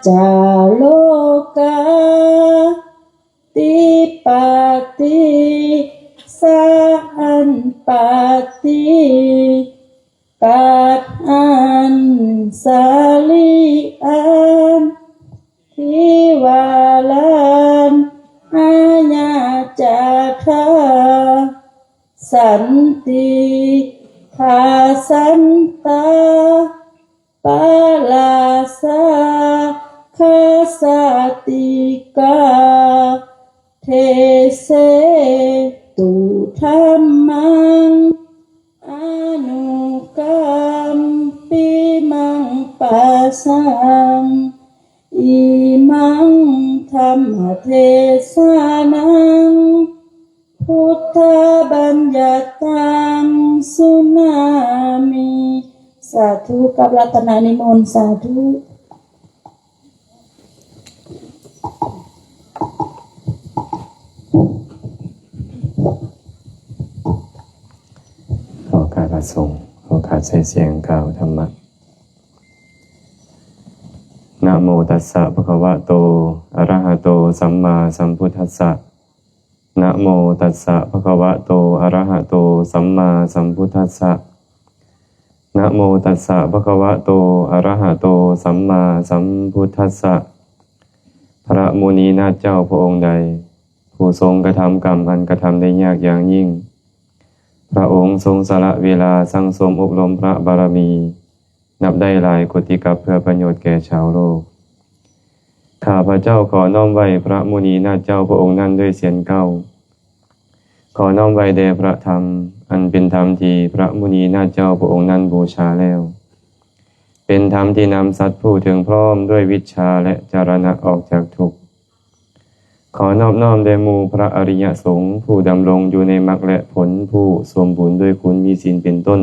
ຈາໂລກາ ຕິປະຕິສາອັນປະຕິປັດອັນສາລີອັນທິວາລານອາຍາຈາທາ ສັນຕິພາສັນຕາ ປະລາຊາຄາສາຕິກາ ເທເສຕຸທຳມັງ ອານຸກຳປິມັງປະສັງ ອິມັງທຳມະເທສະນັງ ພຸດທະບັນຍັດຕັງສຸນາມິ ສາທຸ ກັບລັດຕະນະນິມົນ ສາທຸ. ຂໍໂອກາດພະສົງ ໂອກາດໃຊ້ສຽງກ່າວທຳມະ. ນະໂມຕັດສະ ພະຄະວະໂຕ ອະລະຫະໂຕ ສຳມາສຳພຸດທັດສະ. ນະໂມຕັດສະ ພະຄະວະໂຕ ອະລະຫະໂຕ ສຳມາສຳພຸດທັດສະ. ນະໂມຕັດສະ ພະຄະວະໂຕ ອະລະຫະໂຕ ສຳມາສຳພຸດທັດສະ. ພະມຸນີນາດເຈົ້າພະອົງໃດ ຜູ້ຊົງກະທຳກຳອັນກະທຳໄດ້ຍາກຢ່າງຍິ່ງ, ພະອົງຊົງສະຫຼະເວລາສັ່ງສົມອົບຮົມພະບາລະມີ ນັບໄດ້ຫຼາຍໂກຕິກັບເພື່ອປະໂຫຍດແກ່ຊາວໂລກ. ຂ້າພະເຈົ້າຂໍນ້ອມໄຫວ້ພະມຸນີນາດເຈົ້າພະອົງນັ້ນດ້ວຍສຽງກ່າວ. ຂໍນ້ອມໄຫວ້ແດ່ພະທຳ ອັນເປັນທຳທີ່ພະມຸນີນາດເຈົ້າພະອົງນັ້ນບູຊາແລ້ວ, ເປັນທຳທີ່ນຳສັດຜູ້ເຖິງພ້ອມດ້ວຍວິດຊາ ແລະ ຈະລະນະອອກຈາກທຸກ. ຂໍນອບນ້ອມແດ່ໝູ່ພະອະລິຍະສົງ ຜູ້ດຳລົງຢູ່ໃນມັກ ແລະ ຜົນ ຜູ້ສົມບູນດ້ວຍຄຸນມີສິນເປັນຕົ້ນ.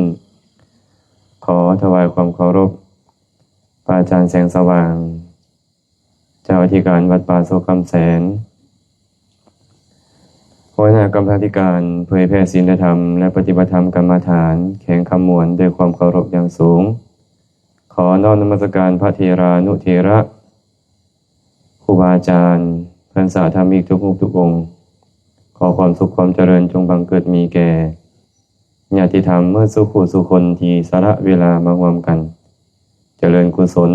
ຂໍຖວາຍຄວາມເຄົາລົບ ພະອາຈານແສງສະຫວ່າງ ເຈົ້າອະທິການວັດປ່າໂຊຄຳແສນ, ຫົວໜ້າກຳມາທິການເຜີຍແຜ່ສິນລະທຳ ແລະ ປະຕິບັດທຳກຳມະຖານແຂວງຄຳມ່ວນ ດ້ວຍຄວາມເຄົາລົບຢ່າງສູງ. ຂໍນ້ອມນະມັດສະການພະເຖລານຸເຖລະ ຄູບາອາຈານ ພັນສາທຳມິກທຸກຮູບທຸກອົງ. ຂໍຄວາມສຸກຄວາມຈະເລີນຈົ່ງບັງເກີດມີແກ່ ຍາດຕິທຳເໝິດສູ່ຄູ່ສູ່ຄົນທີ່ສະຫຼະເວລາມາຮ່ວມກັນຈະເລີນກຸສົນ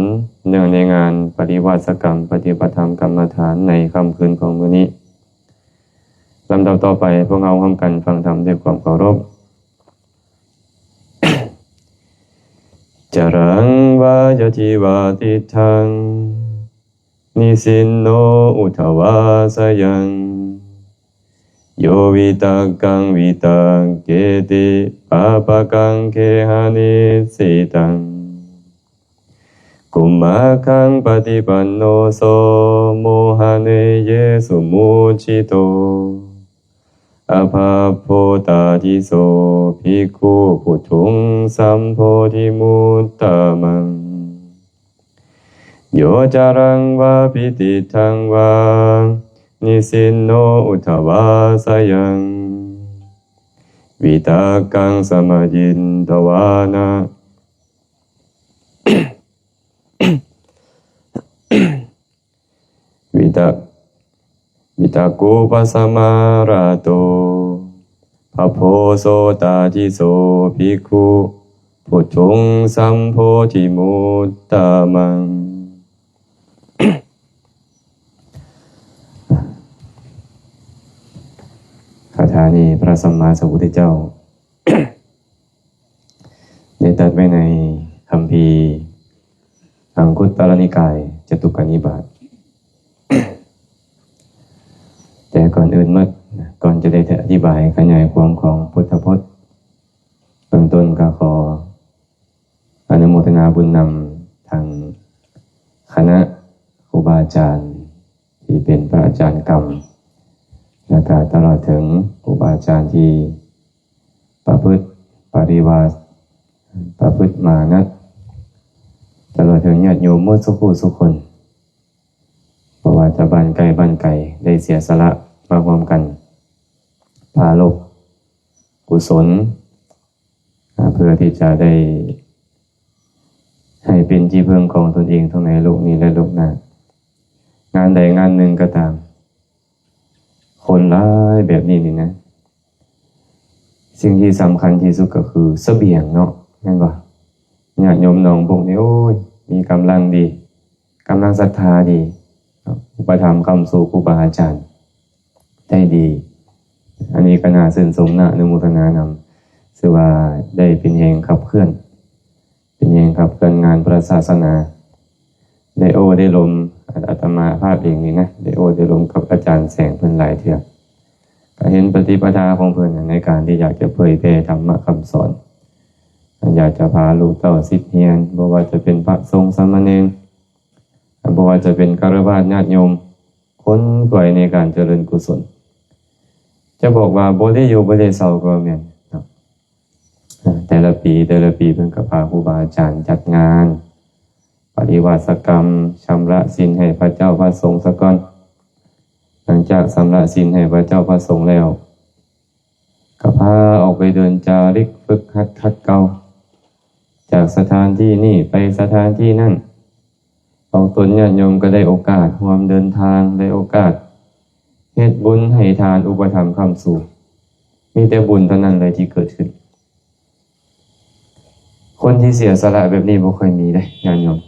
ເນື່ອງໃນງານປະລິວາສະກຳປະຕິບັດທຳກຳມະຖານໃນຄ່ຳຄືນຂອງມື້ນີ້. ລຳດັບຕໍ່ໄປ ພວກເຮົາຮ່ວມກັນຟັງທຳດ້ວຍຄວາມເຄົາລົບ. ຈະລັງວາຍາທິວາຕິດທັງ ນິສິນໂນ ອຸດທະວາສະຍັງ ໂຍວິຕັກກັງ ວິຕັກເກຕິ ປາປະກັງ ເຄຫະນິດສິຕັງ ກຸມມາຄັງ ປະຕິປັນໂນ ໂສ ໂມຫະເນ ເຍ ສຸມຸດທິໂຕ ອະພັບໂພ ຕາທິໂສ ພິກຂຸ ພຸດທຸງ ສຳໂພທິມຸດຕະມັງ ໂຍຈະລັງວາພິຕິດທັງວາ ນິສິນໂນ ອຸດທະວາສະຍັງ ວິຕັກກັງ ສະມະຍິນທະວານະ ວິຕະ ວິຕະກູປະສະມາລະໂຕ ພະໂພ ໂສຕາທິໂສ ພິກຂຸ ພຸດທຸງ ສຳໂພທິມຸດຕະມັງ. ຄາຖານີ້ ພະສຳມາສຳພຸດທະເຈົ້າ ໄດ້ຕັດໄວ້ໃນຄຳພີອັງຄຸດຕະລະນິກາຍຈະຕຸກກະນິບາດ. ແຕ່ກ່ອນອື່ນໝົດ, ກ່ອນຈະໄດ້ອະທິບາຍຂະຫຍາຍຄວາມຂອງພຸດທະພົດ, ເບື້ອງຕົ້ນກໍຂໍອະນຸໂມທະນາບຸນນຳທາງຄະນະຄູບາອາຈານ ທີ່ເປັນພະອາຈານກຳ ແລະ ກະຕະຫຼອດເຖິງຄູບາອາຈານທີ່ປະພຶດປະຕິບັດ ປະພຶດມານັດ ຕະຫຼອດເຖິງຍາດໂຍມໝົດສູ່ຜູ້ສູ່ຄົນ ບໍ່ວ່າຈະບ້ານໃກ້ບ້ານໄກ ໄດ້ເສຍສະຫຼະມາຮ່ວມກັນປາລົບກຸສົນ ອາ ເພື່ອທີ່ຈະໄດ້ ໃຫ້ເປັນທີ່ເພິ່ງຂອງຕົນເອງທັງໃນໂລກນີ້ ແລະ ໂລກໜ້າ. ງານໃດງານໜຶ່ງກໍຕາມ ຄົນຫຼາຍແບບນີ້ນີ້ນະ ສິ່ງທີ່ສຳຄັນທີ່ສຸດກໍຄືສະບຽງເນາະ ແມ່ນບໍ່? ຍາດໂຍມນ້ອງພວກນີ້ ໂອ້ຍ ມີກຳລັງດີ ກຳລັງສັດທາດີ ອຸປະຖຳຄ້ຳຊູຄູບາອາຈານໄດ້ດີ. ອັນນີ້ກໍໜ້າຊື່ນຊົມ ໜ້າອະນຸໂມທະນານຳ ຖືວ່າໄດ້ເປັນແຮງຂັບເຄື່ອນ ເປັນແຮງຂັບເຄື່ອນງານພະສາສະໜາ. ໄດ້ໂອ້ໄດ້ລົມ ອາ ອາດຕະມາພາບເອງນີ້ນະ ໄດ້ໂອ້ໄດ້ລົມກັບອາຈານແສງເພິ່ນຫຼາຍເທື່ອ ກໍເຫັນປະຕິປະດາຂອງເພິ່ນໃນການທີ່ຢາກຈະເຜີຍແຜ່ທຳມະຄຳສອນ ຢາກຈະພາລູກເຕົ້າສິດຮຽນ ບໍ່ວ່າຈະເປັນພະສົງສາມະເນນ ບໍ່ວ່າຈະເປັນຄາລະວາດຍາດໂຍມ ຂົນຂວາຍໃນການຈະເລີນກຸສົນ. ຈະບອກວ່າບໍ່ໄດ້ຢູ່ບໍ່ໄດ້ເຊົາກໍແມ່ນເນາະ. ແຕ່ລະປີ ແຕ່ລະປີເພິ່ນກໍພາຄູບາອາຈານຈັດງານປະລິວາສະກຳ ຊຳລະສິນໃຫ້ພະເຈົ້າພະສົງສາກ່ອນ. ຫຼັງຈາກຊຳລະສິນໃຫ້ພະເຈົ້າພະສົງແລ້ວ ກໍພາອອກໄປເດີນຈາລິກຝຶກຫັດຂັດເກົາ ຈາກສະຖານທີ່ນີ້ໄປສະຖານທີ່ນັ້ນ. ອອກຕົນຍາດໂຍມກໍໄດ້ໂອກາດຮ່ວມເດີນທາງ ໄດ້ໂອກາດເຮັດບຸນໃຫ້ທານ ອຸປະຖຳຄ້ຳຊູ ມີແຕ່ບຸນເທົ່ານັ້ນເລີຍທີ່ເກີດຂຶ້ນ. ຄົນທີ່ເສຍສະຫຼະແບບນີ້ບໍ່ຄ່ອຍມີເດ້ຍາດໂຍມ.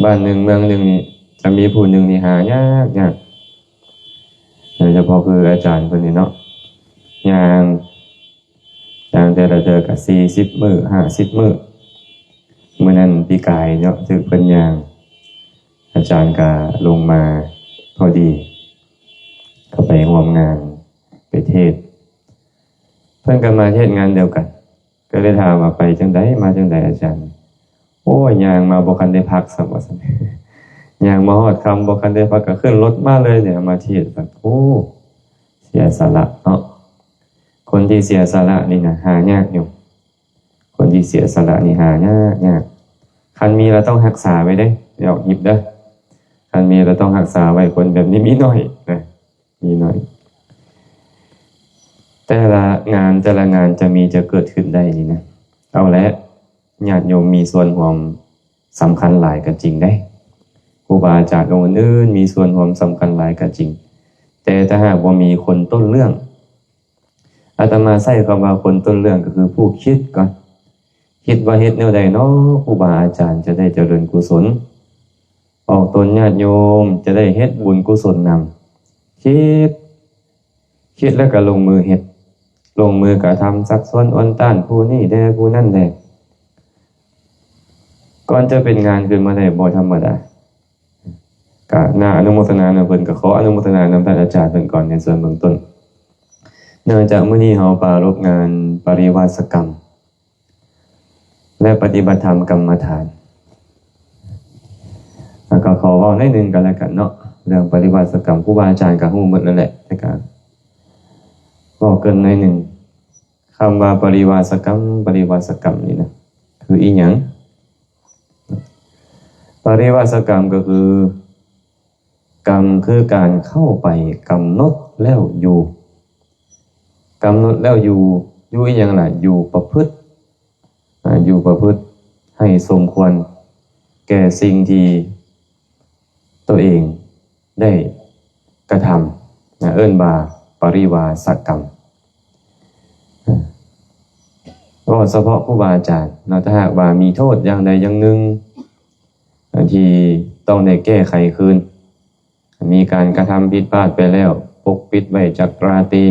ບ້ານໜຶ່ງເມືອງໜຶ່ງນີ້ ຈະມີຜູ້ໜຶ່ງນີ້ຫາຍາກໆ ໂດຍສະເພາະຄືອາຈານເພິ່ນນີ້ເນາະ ຍ່າງ ຍ່າງແຕ່ລະເທື່ອກໍສີ່ສິບມື້ ຫ້າສິບມື້. ມື້ນັ້ນປີກາຍເນາະ ຖືກເພິ່ນຍ່າງ ອາຈານກໍລົງມາພໍດີ ກໍໄປຮ່ວມງານ ໄປເທດ. ເພິ່ນກໍມາເທດງານດຽວກັນ ກໍເລີຍຖາມວ່າ ໄປຈັ່ງໃດ ມາຈັ່ງໃດອາຈານ? ໂອ້ຍ ຍ່າງມາບໍ່ທັນໄດ້ພັກຊ້ຳ ວ່າຊັ້ນ. ຍ່າງມາຮອດຄ່ຳບໍ່ທັນໄດ້ພັກ ກໍຂຶ້ນລົດມາເລີຍ ມາເທດ. ໂອ້ ເສຍສະຫຼະເນາະ. ຄົນທີ່ເສຍສະຫຼະນີ້ນະ ຫາຍາກຢູ່. ຄົນທີ່ເສຍສະຫຼະນີ້ຫາຍາກໆ. ຄັນມີລະຕ້ອງຮັກສາໄວ້ເດ້ ຢ່າອອກຮິບເດີ. ຄັນມີລະຕ້ອງຮັກສາໄວ້ ຄົນແບບນີ້ມີໜ້ອຍນະ ມີໜ້ອຍ. ແຕ່ລະງານ ແຕ່ລະງານຈະມີ ຈະເກີດຂຶ້ນໄດ້ນີ້ນະ ເອົາແຫຼະ ຍາດໂຍມມີສ່ວນຮ່ວມສຳຄັນຫຼາຍກໍຈິງເດ້. ຄູບາອາຈານອົງອື່ນໆ ມີສ່ວນຮ່ວມສຳຄັນຫຼາຍກໍຈິງ ແຕ່ຖ້າຫາກບໍ່ມີຄົນຕົ້ນເລື່ອງ ອາດຕະມາໃຊ້ຄຳວ່າຄົນຕົ້ນເລື່ອງກໍຄືຜູ້ຄິດກ່ອນ ຄິດວ່າເຮັດແນວໃດເນາະ ຄູບາອາຈານຈະໄດ້ຈະເລີນກຸສົນ ອອກຕົນຍາດໂຍມຈະໄດ້ເຮັດບຸນກຸສົນນຳ. ຄິດ ຄິດແລ້ວກໍລົງມືເຮັດ ລົງມືກະທຳ ຊັກຊວນອວນຕ້ານຜູ້ນີ້ແດ່ຜູ້ນັ້ນແດ່. ກ່ອນຈະເປັນງານຂຶ້ນມາໄດ້ບໍ່ທຳມະດາ. ກະໜ້າອະນຸໂມທະນານຳເພິ່ນ ກະຂໍອະນຸໂມທະນານຳທ່ານອາຈານເພິ່ນກ່ອນໃນສ່ວນເບື້ອງຕົ້ນ. ເນື່ອງຈາກມື້ນີ້ເຮົາປາລົບງານປະລິວາສະກຳ ແລະ ປະຕິບັດທຳກຳມະຖານ ແລ້ວກໍຂໍເວົ້າໜ້ອຍໜຶ່ງກໍແລ້ວກັນເນາະ ເລື່ອງປະລິວາສະກຳ. ຄູບາອາຈານກໍຮູ້ໝົດແລ້ວແຫຼະ ແຕ່ກໍເວົ້າເກີ່ນໜ້ອຍໜຶ່ງ. ຄຳວ່າປະລິວາສະກຳ ປະລິວາສະກຳນີ້ນະ ຄືອີ່ຫຍັງ? ປະລິວາສະກຳກໍຄື ກຳຄືການເຂົ້າໄປກຳນົດແລ້ວຢູ່ ກຳນົດແລ້ວຢູ່ ຢູ່ອີ່ຫຍັງລະ? ຢູ່ປະພຶດ ອາ ຢູ່ປະພຶດໃຫ້ສົມຄວນແກ່ສິ່ງທີ່ຕົວເອງໄດ້ກະທຳນະ ເອີ້ນວ່າປະລິວາສະກຳ. ເວົ້າສະເພາະຄູບາອາຈານເນາະ ຖ້າຫາກວ່າມີໂທດຢ່າງໃດຢ່າງໜຶ່ງ ທີ່ຕ້ອງໄດ້ແກ້ໄຂຄືນ ມີການກະທຳຜິດພາດໄປແລ້ວ ປົກປິດໄວ້ຈັກລາຕີ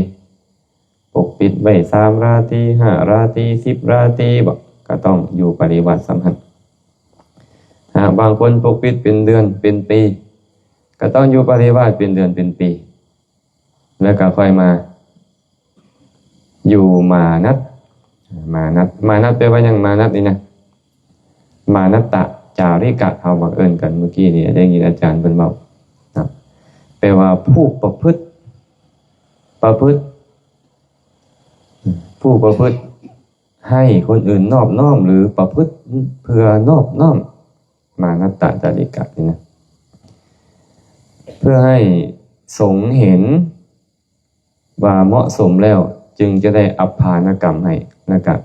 ປົກປິດໄວ້ສາມລາຕີ ຫ້າລາຕີ ສິບລາຕີບໍ ກໍຕ້ອງຢູ່ປະລິວາດສ່ຳຫັ້ນ. ຫາກບາງຄົນປົກປິດເປັນເດືອນເປັນປີ ກໍຕ້ອງຢູ່ປະລິວາດເປັນເດືອນເປັນປີ ແລ້ວກໍຄ່ອຍມາ ຢູ່ມານັດ ມານັດ ມານັດແປວ່າຫຍັງ? ມານັດນີ້ນະ ມານັດຕະຈາລິກະ ເຮົາມັກເອີ້ນກັນ ມື້ກີ້ນີ້ໄດ້ຍິນອາຈານເພິ່ນເວົ້ານະ ແປວ່າຜູ້ປະພຶດ ປະພຶດ ຜູ້ປະພຶດໃຫ້ຄົນອື່ນນອບນ້ອມ ຫຼື ປະພຶດເພື່ອນອບນ້ອມ ມານັດຕະຈາລິກະນີ້ນະ ເພື່ອໃຫ້ສົງເຫັນ ວ່າເໝາະສົມແລ້ວ ຈຶ່ງຈະໄດ້ອັບພານະກຳໃຫ້ ແລ້ວກະ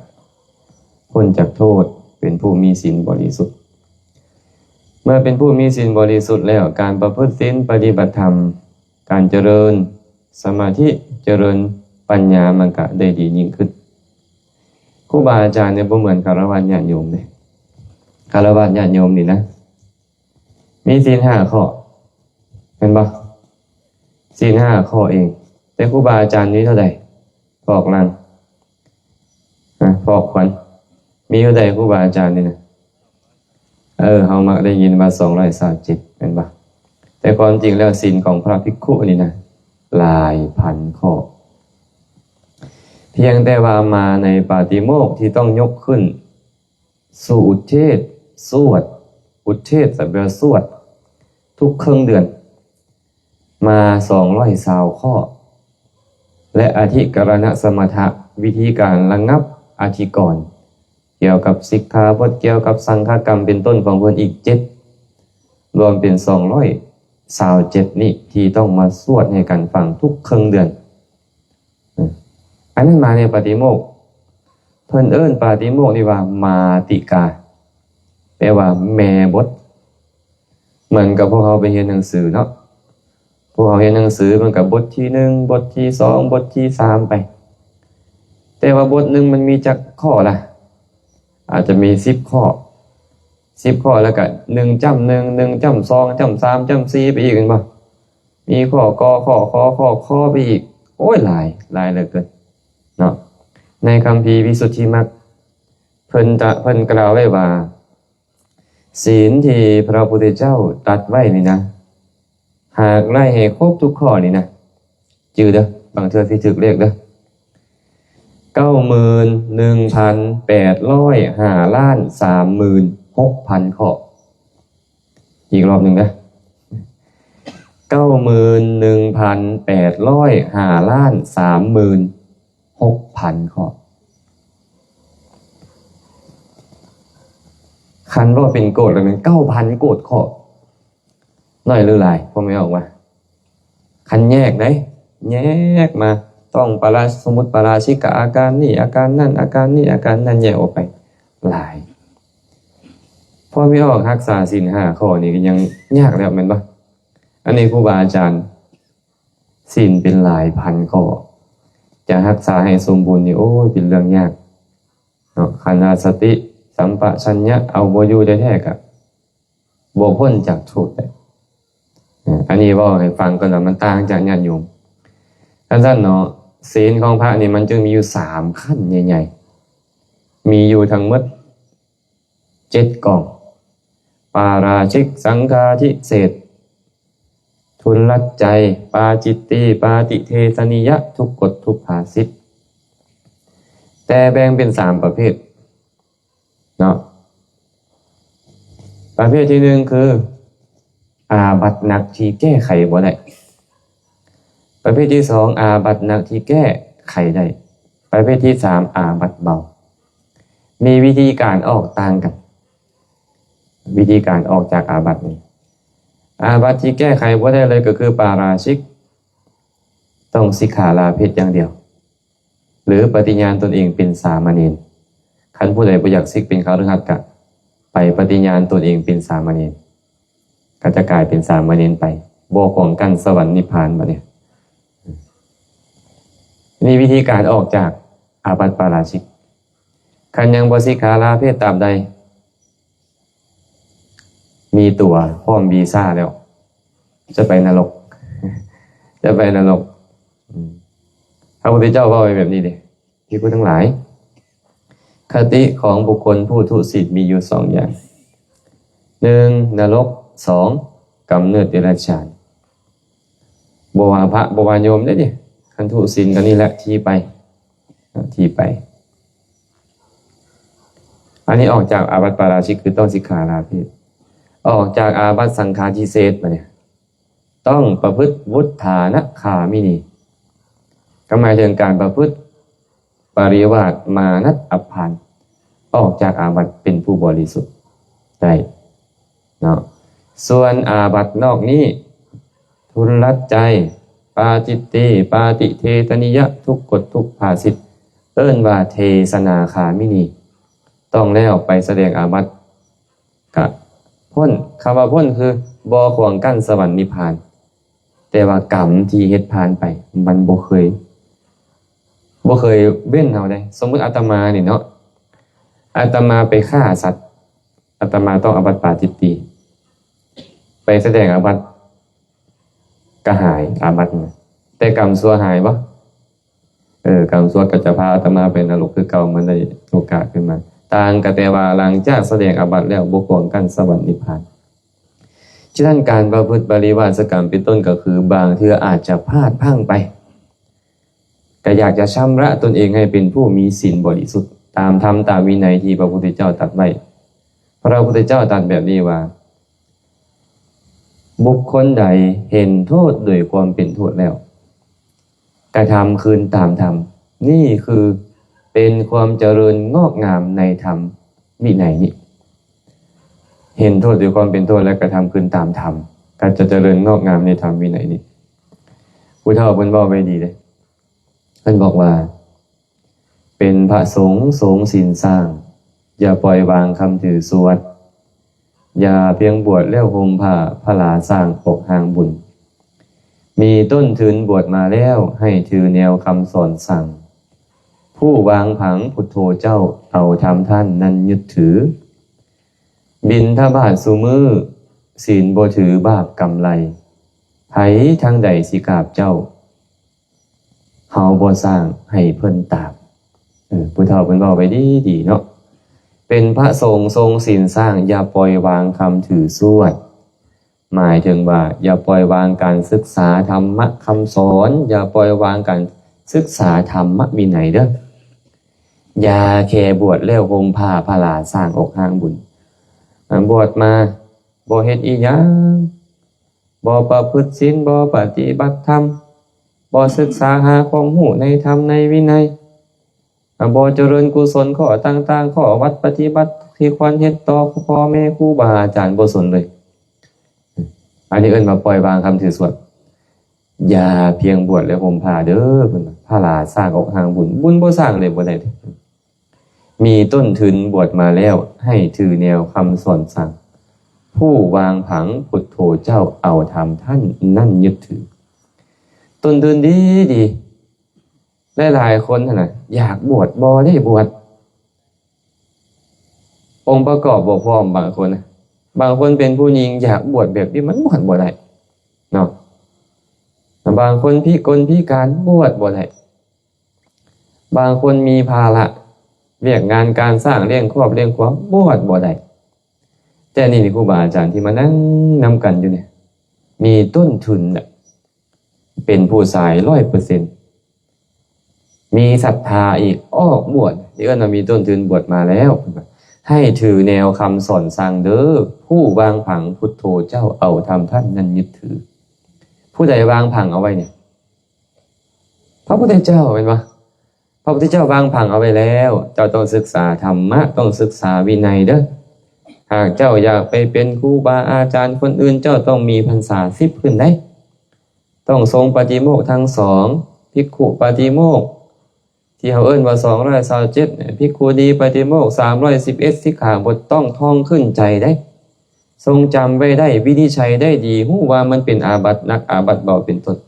ພົ້ນຈາກໂທດ ເປັນຜູ້ມີສິນບໍລິສຸດ. ເມື່ອເປັນຜູ້ມີສິນບໍລິສຸດແລ້ວ ການປະພຶດສິນປະຕິບັດທຳ ການຈະເລີນສະມາທິ ຈະເລີນປັນຍາ ມັນກະໄດ້ດີຍິ່ງຂຶ້ນ. ຄູບາອາຈານນີ້ບໍ່ເໝືອນຄາລະວາດຍາດໂຍມເດ້. ຄາລະວາດຍາດໂຍມນີ້ນະ ມີສິນຫ້າຂໍ້ ແມ່ນບໍ່? ສິນຫ້າຂໍ້ເອງ ແຕ່ຄູບາອາຈານມີເທົ່າໃດ? ພອກລັງ ຮະ ພອກຂວັນ ມີເທົ່າໃດຄູບາອາຈານນີ້ນະ? ເອີ ເຮົາມັກໄດ້ຍິນວ່າສອງຮ້ອຍຊາວເຈັດ ແມ່ນບໍ່? ແຕ່ຄວາມຈິງແລ້ວ ສິນຂອງພະພິກຂຸນີ້ນະ ຫຼາຍພັນຂໍ້. ພຽງແຕ່ວ່າມາໃນປາຕິໂມກທີ່ຕ້ອງຍົກຂຶ້ນ ສູ່ອຸເທດ ສວດ ອຸເທດ ສະແປວ່າສວດ ທຸກເຄິ່ງເດືອນ ມາສອງຮ້ອຍຊາວຂໍ້ ແລະ ອະທິກະລະນະສະມະຖະ ວິທີການລະງັບອະທິກອນ ກ່ຽວກັບສິກຂາບົດ ກ່ຽວກັບສັງຄະກຳເປັນຕົ້ນຂອງເພິ່ນອີກເຈັດ ລວມເປັນສອງຮ້ອຍຊາວເຈັດນີ້ ທີ່ຕ້ອງມາສວດໃຫ້ກັນຟັງທຸກເຄິ່ງເດືອນ. ອັນນັ້ນມາໃນປາຕິໂມກ ເພິ່ນເອີ້ນປາຕິໂມກນີ້ວ່າມາຕິກາ ແປວ່າແມ່ບົດ. ເໝືອນກັບພວກເຮົາໄປຮຽນໜັງສືເນາະ ພວກເຮົາຮຽນໜັງສືມັນກະບົດທີໜຶ່ງ ບົດທີສອງ ບົດທີສາມໄປ ແຕ່ວ່າບົດໜຶ່ງມັນມີຈັກຂໍ້ລະ? ອາດຈະມີສິບຂໍ້ ສິບຂໍ້ ແລ້ວກະໜຶ່ງຈ້ຳໜຶ່ງ ໜຶ່ງຈ້ຳສອງ ຈ້ຳສາມ ຈ້ຳສີ່ໄປອີກ ແມ່ນບໍ່? ມີຂໍ້ ກ ຂໍ້ ຂ ຂໍ້ ຂ ໄປອີກ ໂອ້ຍ ຫຼາຍ ຫຼາຍເຫຼືອເກີນເນາະ. ໃນຄຳພີວິສຸດທິມັກ ເພິ່ນຕະ ເພິ່ນກ່າວໄວ້ວ່າ ສິນທີ່ພະພຸດທະເຈົ້າຕັດໄວ້ນີ້ນະ ຫາກໄລ່ໃຫ້ຄົບທຸກຂໍ້ນີ້ນະ ຈື່ເດີ ບາງເທື່ອຊິຖືກເລກເດີ ເກົ້າໝື່ນໜຶ່ງພັນແປດຮ້ອຍຫ້າລ້ານສາມໝື່ນຫົກພັນຂໍ້. ອີກລອບໜຶ່ງເດີ ເກົ້າໝື່ນໜຶ່ງພັນແປດຮ້ອຍຫ້າລ້ານສາມໝື່ນຫົກພັນຂໍ້. ຄັນເວົ້າເປັນໂກດແລ້ວແມ່ນເກົ້າພັນໂກດຂໍ້. ໜ້ອຍຫຼືຫຼາຍ? ພໍ່ແມ່ອອກວ່າ ຄັນແຍກໄດ໋ ແຍກມາ ຕ້ອງປາລາ ສົມມຸດປາລາຊິກະອາການນີ້ ອາການນັ້ນ ອາການນີ້ ອາການນັ້ນ ແຍກອອກໄປຫຼາຍ. ພໍ່ແມ່ອອກຮັກສາສິນຫ້າຂໍ້ນີ້ກໍຍັງຍາກແລ້ວແມ່ນບໍ່? ອັນນີ້ຄູບາອາຈານ ສິນເປັນຫຼາຍພັນຂໍ້ ຈະຮັກສາໃຫ້ສົມບູນນີ້ ໂອ້ຍ ເປັນເລື່ອງຍາກເນາະ. ຄັນວ່າສະຕິ ສຳປະຊັນຍະ ເອົາບໍ່ຢູ່ແທ້ໆ ກະບໍ່ພົ້ນຈາກທຸກໄດ້. ອັນນີ້ເວົ້າໃຫ້ຟັງກ່ອນວ່າມັນຕ່າງຈາກຍາດໂຍມ. ຄັນຊັ້ນເນາະ ສິນຂອງພະນີ້ມັນຈຶ່ງມີຢູ່ສາມຂັ້ນໃຫຍ່ໆ ມີຢູ່ທັງໝົດ ເຈັດກອງ ປາລາຊິກ ສັງຄາທິເສດ ທຸນລັດໄຈ ປາຈິດຕີ ປາຕິເທສະນິຍະ ທຸກກົດ ທຸກພາສິດ. ແຕ່ແບ່ງເປັນສາມປະເພດເນາະ. ປະເພດທີໜຶ່ງຄື ອາບັດໜັກທີ່ແກ້ໄຂບໍ່ໄດ້. ປະເພດທີສອງ ອາບັດໜັກທີ່ແກ້ໄຂໄດ້. ປະເພດທີສາມ ອາບັດເບົາ. ມີວິທີການອອກຕ່າງກັນ. ວິທີການອອກຈາກອາບັດນີ້ ອາບັດທີ່ແກ້ໄຂບໍ່ໄດ້ເລີຍກໍຄືປາລາຊິກ ຕ້ອງສິກຂາລາເພດຢ່າງດຽວ ຫຼື ປະຕິຍານຕົນເອງເປັນສາມະເນນ. ຄັນຜູ້ໃດບໍ່ຢາກສິກເປັນຄະລືຫັດ ກະໄປປະຕິຍານຕົນເອງເປັນສາມະເນນ ກໍຈະກາຍເປັນສາມະເນນໄປ ບໍ່ຂວາງກັ້ນສະຫວັນນິບພານ. ບັດນີ້ ນີ້ວິທີການອອກຈາກອາບັດປາລາຊິກ. ຄັນຍັງບໍ່ສິກຂາລາເພດຕາບໃດ ມີຕົວພ້ອມວີຊາແລ້ວ ຈະໄປນະລົກ ຈະໄປນະລົກ. ອືມ ພະພຸດທະເຈົ້າເວົ້າໄວ້ແບບນີ້ເດ້ ພິກຂຸທັງຫຼາຍ. ຄະຕິຂອງບຸກຄົນຜູ້ທຸສິນມີຢູ່ສອງຢ່າງ ໜຶ່ງ ນະລົກ ສອງ ກຳເນີດເດຍລະຈານ. ບໍ່ວ່າພະ ບໍ່ວ່າໂຍມເດ້ນີ້ ຄັນທຸສິນກໍນີ້ແຫຼະທີ່ໄປ ທີ່ໄປ. ອັນນີ້ອອກຈາກອາບັດປາລາຊິກ ຄືຕ້ອງສິກຂາລາເພດ. ອອກຈາກອາບັດສັງຄາທິເສດ ບັດນີ້ ຕ້ອງປະພຶດວຸດຖານະຄາມິນີ ກໍໝາຍເຖິງການປະພຶດປະລິວາດມານັດອັບພານ ອອກຈາກອາບັດເປັນຜູ້ບໍລິສຸດໄດ້ເນາະ. ສ່ວນອາບັດນອກນີ້ ທຸນລັດໄຈ ປາຈິດຕີ ປາຕິເທສະນິຍະ ທຸກກົດ ທຸກພາສິດ ເອີ້ນວ່າເທສະນາຄາມິນີ ຕ້ອງແລ້ວໄປສະແດງອາບັດ ກະ ພົ້ນ. ຄຳວ່າພົ້ນຄືບໍ່ຂວາງກັ້ນສະຫວັນນິບພານ. ແຕ່ວ່າກຳທີ່ເຮັດຜ່ານໄປ ມັນບໍ່ເຄີຍ ບໍ່ເຄີຍເວັ້ນເຮົາເດ້. ສົມມຸດອາດຕະມານີ້ເນາະ, ອາດຕະມາໄປຂ້າສັດ, ອາດຕະມາຕ້ອງອາບັດປາຈິດຕີ, ໄປສະແດງອາບັດ ກະຫາຍອາບັດນະ. ແຕ່ກຳຊົ່ວຫາຍບໍ່? ເອີ ກຳຊົ່ວກໍຈະພາອາດຕະມາໄປນະລົກຄືເກົ່າ. ມັນໄດ້ໂອກາດຂຶ້ນມາ. ຕ່າງກໍແຕ່ວ່າຫຼັງຈາກສະແດງອາບັດແລ້ວ ບໍ່ຂວາງກັ້ນສະຫວັນນິບພານ. ສະນັ້ນ ການປະພຶດປະລິວາສະກຳເປັນຕົ້ນ ກໍຄືບາງເທື່ອອາດຈະພາດພລັ້ງໄປ, ກໍຢາກຈະຊຳລະຕົນເອງໃຫ້ເປັນຜູ້ມີສິນບໍລິສຸດ ຕາມທຳຕາມວິໄນທີ່ພະພຸດທະເຈົ້າຕັດໄວ້. ພະພຸດທະເຈົ້າຕັດແບບນີ້ວ່າ ບຸກຄົນໃດເຫັນໂທດໂດຍຄວາມເປັນໂທດແລ້ວ ກະທຳຄືນຕາມທຳ, ນີ້ຄືເປັນຄວາມຈະເລີນງອກງາມໃນທຳວິໄນນີ້. ເຫັນໂທດໂດຍຄວາມເປັນໂທດ ແລະ ກະທຳຄືນຕາມທຳ, ກໍຈະຈະເລີນງອກງາມໃນທຳວິໄນນີ້. ຜູ້ເຖົ້າເພິ່ນເວົ້າໄວ້ດີເດ້, ເພິ່ນບອກວ່າ ເປັນພະສົງ ສົງສິນສ້າງ, ຢ່າປ່ອຍວາງຄຳຖືສວດ, ຢ່າພຽງບວດແລ້ວຫົ່ມຜ້າພະລາສ້າງອອກຮ່າງບຸນ. ມີຕົ້ນທຶນບວດມາແລ້ວ ໃຫ້ຖືແນວຄຳສອນສັ່ງ, ຜູ້ວາງຜັງພຸດໂທເຈົ້າ ເອົາທຳທ່ານນັ້ນຍຶດຖື. ບິນທະບາດຊຸມື້ ສິນບໍ່ຖືບາບກຳໄລ, ໃຜທາງໃດຊິກາບເຈົ້າ ເຮົາບໍ່ສ້າງໃຫ້ເພິ່ນຕາມ. ເອີ ຜູ້ເຖົ້າເພິ່ນເວົ້າໄວ້ດີໆເນາະ, ເປັນພະສົງຊົງສິນສ້າງ ຢ່າປ່ອຍວາງຄຳຖືສວດ, ໝາຍເຖິງວ່າຢ່າປ່ອຍວາງການສຶກສາທຳມະຄຳສອນ, ຢ່າປ່ອຍວາງການສຶກສາທຳມະວິໄນເດີ້. ຢ່າແຄ່ບວດແລ້ວຫົ່ມຜ້າພະລາສ້າງອອກຮ່າງບຸນ. ບວດມາບໍ່ເຮັດອີ່ຫຍັງ, ບໍ່ປະພຶດສິນ, ບໍ່ປະຕິບັດທຳ, ບໍ່ສຶກສາຫາຄວາມຮູ້ໃນທຳໃນວິໄນ, ບໍ່ຈະເລີນກຸສົນຂໍ້ຕ່າງໆ, ຂໍ້ວັດປະຕິບັດທີ່ຄວນເຮັດຕໍ່ພໍ່ແມ່ຄູບາອາຈານ, ບໍ່ສົນເລີຍ. ອັນນີ້ເອີ້ນວ່າປ່ອຍວາງຄຳຖືສວດ. ຢ່າພຽງບວດແລ້ວຫົ່ມຜ້າເດີ້, ເພິ່ນວ່າ ພະລາສ້າງອອກຮ່າງບຸນ, ບຸນບໍ່ສ້າງເລີຍ ບໍ່ໄດ້ເດ້. ມີຕົ້ນທຶນບວດມາແລ້ວ ໃຫ້ຖືແນວຄຳສອນສັ່ງ, ຜູ້ວາງຜັງພຸດໂທເຈົ້າ ເອົາທຳທ່ານນັ້ນຍຶດຖື. ຕົ້ນທຶນດີໆ, ຫຼາຍໆຄົນຫັ້ນນະ ຢາກບວດ ບໍ່ໄດ້ບວດ, ອົງປະກອບບໍ່ພ້ອມ. ບາງຄົນນະ, ບາງຄົນເປັນຜູ້ຍິງ ຢາກບວດແບບນີ້ ມັນບວດບໍ່ໄດ້ເນາະ. ບາງຄົນພິກົນພິການ ບວດບໍ່ໄດ້. ບາງຄົນມີພາລະວຽກງານການສ້າງ ລ້ຽງຄອບລ້ຽງຄົວ ບວດບໍ່ໄດ້. ແຕ່ນີ້ຄູບາອາຈານທີ່ມານັ່ງນຳກັນຢູ່ນີ້ ມີຕົ້ນທຶນນະ ເປັນຜູ້ຊາຍຮ້ອຍເປີເຊັນ ມີສັດທາອີກ ອອກບວດ, ທີ່ເອີ້ນວ່າມີຕົ້ນທຶນບວດມາແລ້ວ, ໃຫ້ຖືແນວຄຳສອນສັ່ງເດີ້, ຜູ້ວາງຜັງພຸດໂທເຈົ້າ ເອົາທຳທ່ານນັ້ນຍຶດຖື. ຜູ້ໃດວາງຜັງເອົາໄວ້ນີ້? ພະພຸດທະເຈົ້າແມ່ນບໍ່? ພະພຸດທະເຈົ້າວາງຜັງເອົາໄວ້ແລ້ວ, ເຈົ້າຕ້ອງສຶກສາທຳມະ, ຕ້ອງສຶກສາວິໄນເດີ້. ຫາກເຈົ້າຢາກໄປເປັນຄູບາອາຈານຄົນອື່ນ, ເຈົ້າຕ້ອງມີພັນສາສິບຂຶ້ນໄດ໋. ຕ້ອງຊົງປາຕິໂມກທັງສອງ, ພິກຂຸປາຕິໂມກ ທີ່ເຮົາເອີ້ນວ່າສອງຮ້ອຍຊາວເຈັດ, ພິກຂຸນີປາຕິໂມກສາມຮ້ອຍສິບເອັດສິກຂາບົດ, ຕ້ອງທ່ອງຂຶ້ນໃຈໄດ໋, ຊົງຈຳໄວ້ໄດ້, ວິນິດໄຈໄດ້ດີ, ຮູ້ວ່າມັນເປັນອາບັດໜັກ ອາບັດເບົາເປັນຕົ້ນ.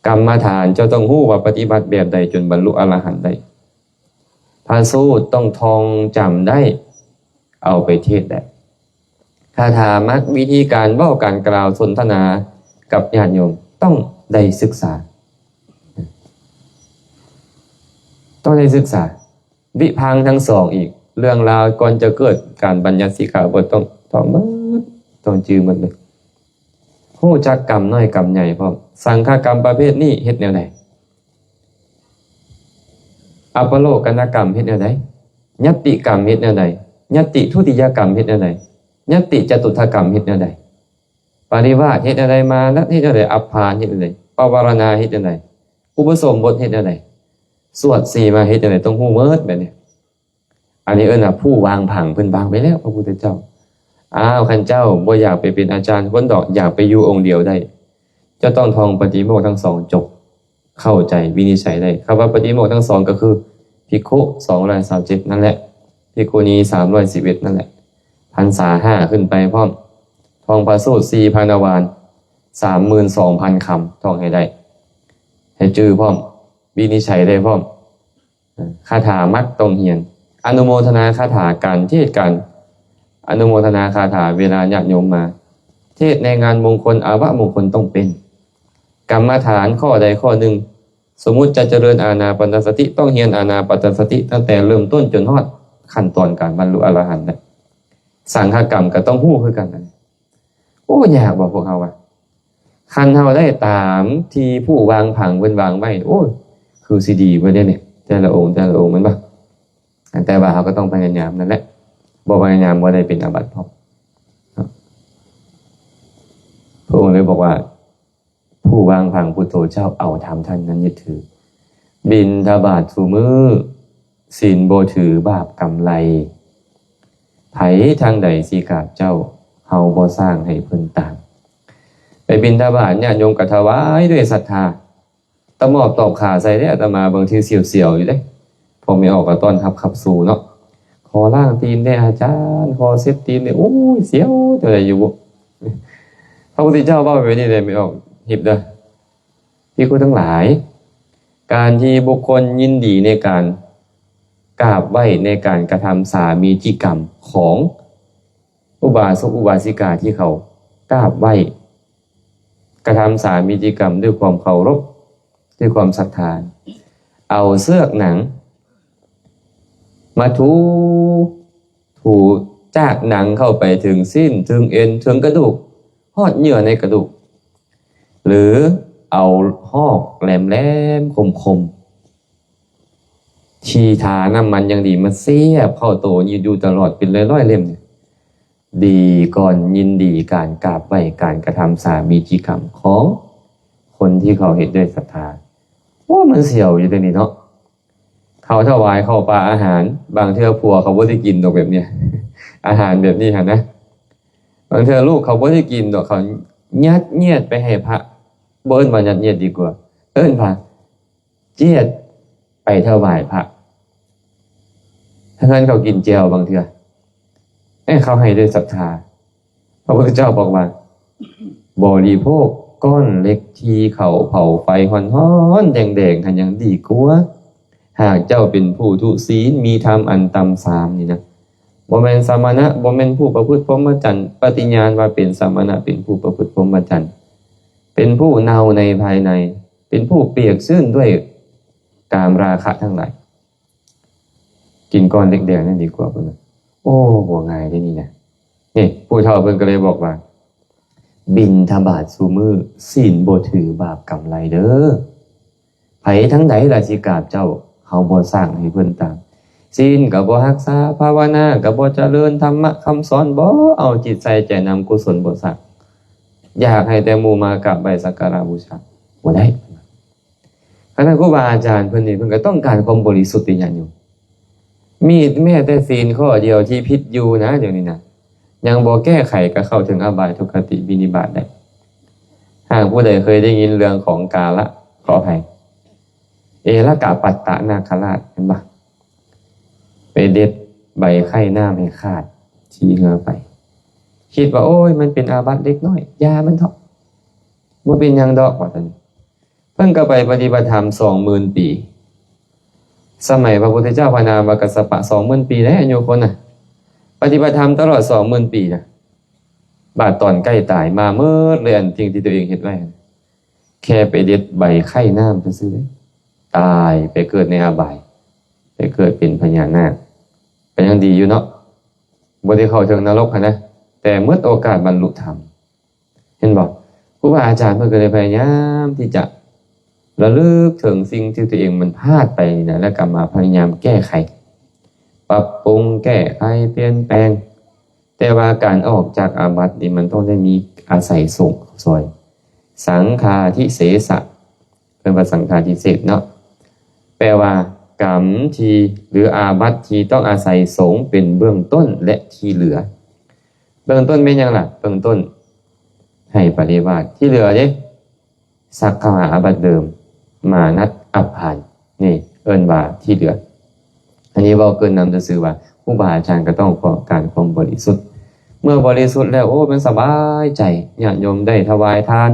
ກຳມະຖານເຈົ້າຕ້ອງຮູ້ວ່າປະຕິບັດແບບໃດຈົນບັນລຸອະລະຫັນໄດ້. ພະສູດຕ້ອງທ່ອງຈຳໄດ້, ເອົາໄປເທດໄດ້. ຄາຖາມັກ, ວິທີການເວົ້າການກ່າວສົນທະນາກັບຍາດໂຍມ ຕ້ອງໄດ້ສຶກສາ, ຕ້ອງໄດ້ສຶກສາ. ວິພັງທັງສອງອີກ, ເລື່ອງລາວກ່ອນຈະເກີດການບັນຍັດສິກຂາບົດ ຕ້ອງ ຕ້ອງໝົດ, ຕ້ອງຈື່ໝົດເລີຍ. ຮູ້ຈັກກຳນ້ອຍກຳໃຫຍ່ພ້ອມ. ສັງຄະກຳປະເພດນີ້ເຮັດແນວໃດ? ອະປະໂລກະນະກຳເຮັດແນວໃດ? ຍັດຕິກຳເຮັດແນວໃດ? ຍັດຕິທຸຕິຍະກຳເຮັດແນວໃດ? ຍັດຕິຈະຕຸດທະກຳເຮັດແນວໃດ? ປະລິວາດເຮັດແນວໃດ? ມານັດເຮັດແນວໃດ? ອັບພານເຮັດແນວໃດ? ປະວາລະນາເຮັດແນວໃດ? ອຸປະສົມບົດເຮັດແນວໃດ? ສວດສີມາເຮັດແນວໃດ? ຕ້ອງຮູ້ໝົດແບບນີ້. ອັນນີ້ເອີ້ນວ່າຜູ້ວາງຜັງ, ເພິ່ນວາງໄວ້ແລ້ວ ພະພຸດທະເຈົ້າ. ອ້າວ, ຄັນເຈົ້າບໍ່ຢາກໄປເປັນອາຈານຄົນດອກ, ຢາກໄປຢູ່ອົງດຽວໄດ້, ເຈົ້າຕ້ອງທ່ອງປາຕິໂມກທັງສອງຈົບ, ເຂົ້າໃຈ, ວິນິດໄຈໄດ້. ຄຳວ່າປາຕິໂມກທັງສອງກໍຄື ພິກຂຸສອງຮ້ອຍຊາວເຈັດນັ້ນແຫຼະ, ພິກຂຸນີສາມຮ້ອຍສິບເອັດນັ້ນແຫຼະ, ພ ພັນສາຫ້າຂຶ້ນໄປພ້ອມ, ທ່ອງພະສູດສີ່ພັນອາວານ, ສາມໝື່ນສອງພັນຄຳ, ທ່ອງໃຫ້ໄດ້, ໃຫ້ຈື່ພ້ອມ, ວິນິດໄຈໄດ້ພ້ອມ. ຄາຖາມັກຕ້ອງຮຽນ, ອະນຸໂມທະນາຄາຖາການເທດການ, ອະນຸໂມທະນາຄາຖາເວລາຍາດໂຍມມາເທດໃນງານມົງຄົນ ອາວະມົງຄົນຕ້ອງເປັນ. ກຳມະຖານຂໍ້ໃດຂໍ້ໜຶ່ງ, ສົມມຸດຈະຈະເລີນອານາປານສະຕິ, ຕ້ອງຮຽນອານາປານສະຕິຕັ້ງແຕ່ເລີ່ມຕົ້ນຈົນຮອດຂັ້ນຕອນການບັນລຸອະລະຫັນນະ. ສັງຄະກຳກໍຕ້ອງຮູ້ຄືກັນນະ. ໂອ້ ຍາກບໍ່ພວກເຮົາວ່າ? ຄັນເຮົາໄດ້ຕາມທີ່ຜູ້ວາງຜັງເພິ່ນວາງໄວ້, ໂອ້ ຄືຊິດີເບິດເດ້ນີ້, ແຕ່ລະອົງ ແຕ່ລະອົງ ແມ່ນບໍ່? ແຕ່ວ່າເຮົາກໍຕ້ອງພະຍາຍາມນັ້ນແຫຼະ, ບໍ່ພະຍາຍາມບໍ່ໄດ້ເປັນອາບັດພ້ອມ. ພະອົງເລີຍບອກວ່າ ຜູ້ວາງຜັງພຸດໂທເຈົ້າເອົາທຳທ່ານນັ້ນຍຶດຖື, ບິນທະບາດສູ່ມື້, ສິນບໍ່ຖືບາບກຳໄລ, ໃຜທາງໃດຊິກາບເຈົ້າ, ເຮົາບໍ່ສ້າງໃຫ້ເພິ່ນຕາມ. ໄປບິນທະບາດ ຍາດໂຍມກໍຖວາຍດ້ວຍສັດທາ, ຕະໝອບຕອບຂາໃສ່ເດ້. ອາດຕະມາບາງທີສຽວໆຢູ່ເດ້, ພວກແມ່ອອກກໍຕ້ອນຮັບຂັບສູ່ເນາະ, ຂໍລ້າງຕີນແດ່ອາຈານ, ຂໍເຊັດຕີນແດ່, ໂອ້ຍ ສຽວ ຈັ່ງໃດຢູ່ບຸ. ພະພຸດທະເຈົ້າເວົ້າແບບນີ້ເດ້, ແມ່ອອກ ຮິບເດີ. ພິກຂຸທັງຫຼາຍ, ການທີ່ບຸກຄົນຍິນດີໃນການກາບໄຫວ້, ໃນການກະທຳສາມີຈິກຳຂອງອຸບາສົກອຸບາສິກາທີ່ເຂົາກາບໄຫວ້, ກະທຳສາມີຈິກຳດ້ວຍຄວາມເຄົາລົບ, ດ້ວຍຄວາມສັດທາ, ເອົາເຊືອກໜັງມາຖູ ຖູຈາກໜັງເຂົ້າໄປເຖິງຊີ້ນ, ເຖິງເອັນ, ເຖິງກະດູກ, ຮອດເຍື່ອໃນກະດູກ, ຫຼືເອົາຫອກແຫຼມໆຄົມໆ ທີ່ທານ້ຳມັນຢ່າງດີມາສຽບເຂົ້າໂຕຢູ່ຕະຫຼອດເປັນຮ້ອຍໆເຫຼັ້ມ, ດີກ່ອນຍິນດີການກາບໄຫວ້, ການກະທຳສາມີຈິກຳຂອງຄົນທີ່ເຂົາເຮັດດ້ວຍສັດທາ. ໂອ້ ມັນສຽວຢູ່ເດນີ້ເນາະ. ເຂົາຖວາຍເຂົ້າປາອາຫານ, ບາງເທື່ອຜົວເຂົາບໍ່ໄດ້ກິນດອກແບບເນີ້ຍ, ອາຫານແບບນີ້ຫັ້ນນະ. ບາງເທື່ອລູກເຂົາບໍ່ໄດ້ກິນດອກ, ເຂົາຍັດຍຽດໄປໃຫ້ພະ, ບໍ່ເອີ້ນວ່າຍັດຍຽດດີກວ່າ, ເອີ້ນວ່າຈຽດໄປຖວາຍພະ. ເຮືອນເຂົາກິນແຈ່ວບາງເທື່ອ, ເອີ ເຂົາໃຫ້ດ້ວຍສັດທາ. ພະພຸດທະເຈົ້າບອກວ່າ ບໍລິໂພກກ້ອນເຫຼັກທີ່ເຂົາເຜົາໄຟຮ້ອນໆແດງໆຫັ້ນຍັງດີກວ່າ ຫາກເຈົ້າເປັນຜູ້ທຸສິນ ມີທຳອັນຕ່ຳສາມນີ້ນະ. ບໍ່ແມ່ນສະມະນະ, ບໍ່ແມ່ນຜູ້ປະພຶດພົມມະຈັນ, ປະຕິຍານວ່າເປັນສະມະນະ, ເປັນຜູ້ປະພຶດພົມມະຈັນ, ເປັນຜູ້ເນົ່າໃນພາຍໃນ, ເປັນຜູ້ປຽກຊື້ນດ້ວຍກາມລາຄະທັງຫຼາຍ. ກິນກ້ອນເຫຼັກແດງນັ້ນດີກວ່າເພິ່ນວ່າ. ໂອ້ ບໍ່ງ່າຍເດ້ນີ້ນະ. ນີ້ ຜູ້ເຖົ້າເພິ່ນກໍເລີຍບອກວ່າ ບິນທະບາດສູ່ມື້, ສິນບໍ່ຖືບາບກຳໄລເດີ້. ໃຜທາງໃດລະຊິກາບເຈົ້າ, ເຮົາບໍ່ສ້າງໃຫ້ເພິ່ນຕາມ. ສິນກໍບໍ່ຮັກສາ, ພາວະນາກໍບໍ່ຈະເລີນ, ທຳມະຄຳສອນບໍ່ເອົາຈິດໃສ່ໃຈນຳ, ກຸສົນບໍ່ສ້າງ. ຢາກໃຫ້ແຕ່ໝູ່ມາກາບໄຫວ້ສັກກາລະບູຊາ, ບໍ່ໄດ້. ຄະນະຄູບາອາຈານເພິ່ນນີ້ ເພິ່ນກໍຕ້ອງການຄວາມບໍລິສຸດເດ້ ຍາດໂຍມ. ມີແມ້ແຕ່ສິນຂໍ້ດຽວທີ່ຜິດຢູ່ນະ ດຽວນີ້ນະ, ຍັງບໍ່ແກ້ໄຂກໍເຂົ້າເຖິງອະບາຍທຸກຄະຕິວິນິບາດໄດ້. ຫາກຜູ້ໃດເຄີຍໄດ້ຍິນເລື່ອງຂອງກາລະ, ຂໍອະໄພ, ເອລະກະປັດຕະນາຄະລາດ ເຫັນບໍ່? ໄປເດັດໃບໄຄ້ນ້ຳໃຫ້ຂາດທີ່ເຮືອໄປ, ຄິດວ່າ ໂອ້ຍ ມັນເປັນອາບັດເລັກນ້ອຍ, ຢ່າມັນເຖາະ, ບໍ່ເປັນຫຍັງດອກ ວ່າຊັ້ນ. ເພິ່ນກໍໄປປະຕິບັດທຳສອງໝື່ນປີ. ສະໄໝພະພຸດທະເຈົ້າພະນາມວ່າກັດສະປະ ສອງໝື່ນປີແລ້ວ ອາຍຸຄົນນະ, ປະຕິບັດທຳຕະຫຼອດສອງໝື່ນປີນະ. ບາດຕອນໃກ້ຕາຍມາໝົດເລີຍ ອັນສິ່ງທີ່ຕົວເອງເຮັດໄວ້, ແຄ່ໄປເດັດໃບໄຄ້ນ້ຳຊື່ໆ ຕາຍໄປເກີດໃນອະບາຍ, ໄປເກີດເປັນພະຍານາກ, ກໍຍັງດີຢູ່ເນາະ, ບໍ່ໄດ້ເຂົ້າເຖິງນະລົກຫັ້ນນະ, ແຕ່ໝົດໂອກາດບັນລຸທຳ. ເຫັນບໍ່? ຄູບາອາຈານເພິ່ນກໍເລີຍພະຍາຍາມທີ່ຈະລະລຶກເຖິງສິ່ງທີ່ຕົວເອງມັນພາດໄປນີ້ນະ, ແລ້ວກໍມາພະຍາຍາມແກ້ໄຂ, ປັບປຸງ, ແກ້ໄຂ, ປ່ຽນແປງ. ແຕ່ວ່າການອອກຈາກອາບັດນີ້ ມັນຕ້ອງໄດ້ມີອາໄສສົງເຂົ້າຊ່ອຍ. ສັງຄາທິເສສະ, ເອີ້ນວ່າສັງຄາທິເສສເນາະ, ແປວ່າກຳທີ່ ຫຼື ອາບັດທີ່ຕ້ອງອາໄສສົງເປັນເບື້ອງຕົ້ນ ແລະ ທີ່ເຫຼືອ. ເບື້ອງຕົ້ນແມ່ນຫຍັງລະ? ເບື້ອງຕົ້ນໃຫ້ປະລິວາດ, ທີ່ເຫຼືອເດ້ ສັກຂະຫາອາບັດເດີມ, ມານັດ, ອັບພານ, ນີ້ເອີ້ນວ່າທີ່ເຫຼືອ. ອັນນີ້ເວົ້າເກີນນຳຊື່ໆວ່າ ຄູບາອາຈານກໍຕ້ອງການຄວາມບໍລິສຸດ. ເມື່ອບໍລິສຸດແລ້ວ ໂອ້ ມັນສະບາຍໃຈ. ຍາດໂຍມໄດ້ຖວາຍທານ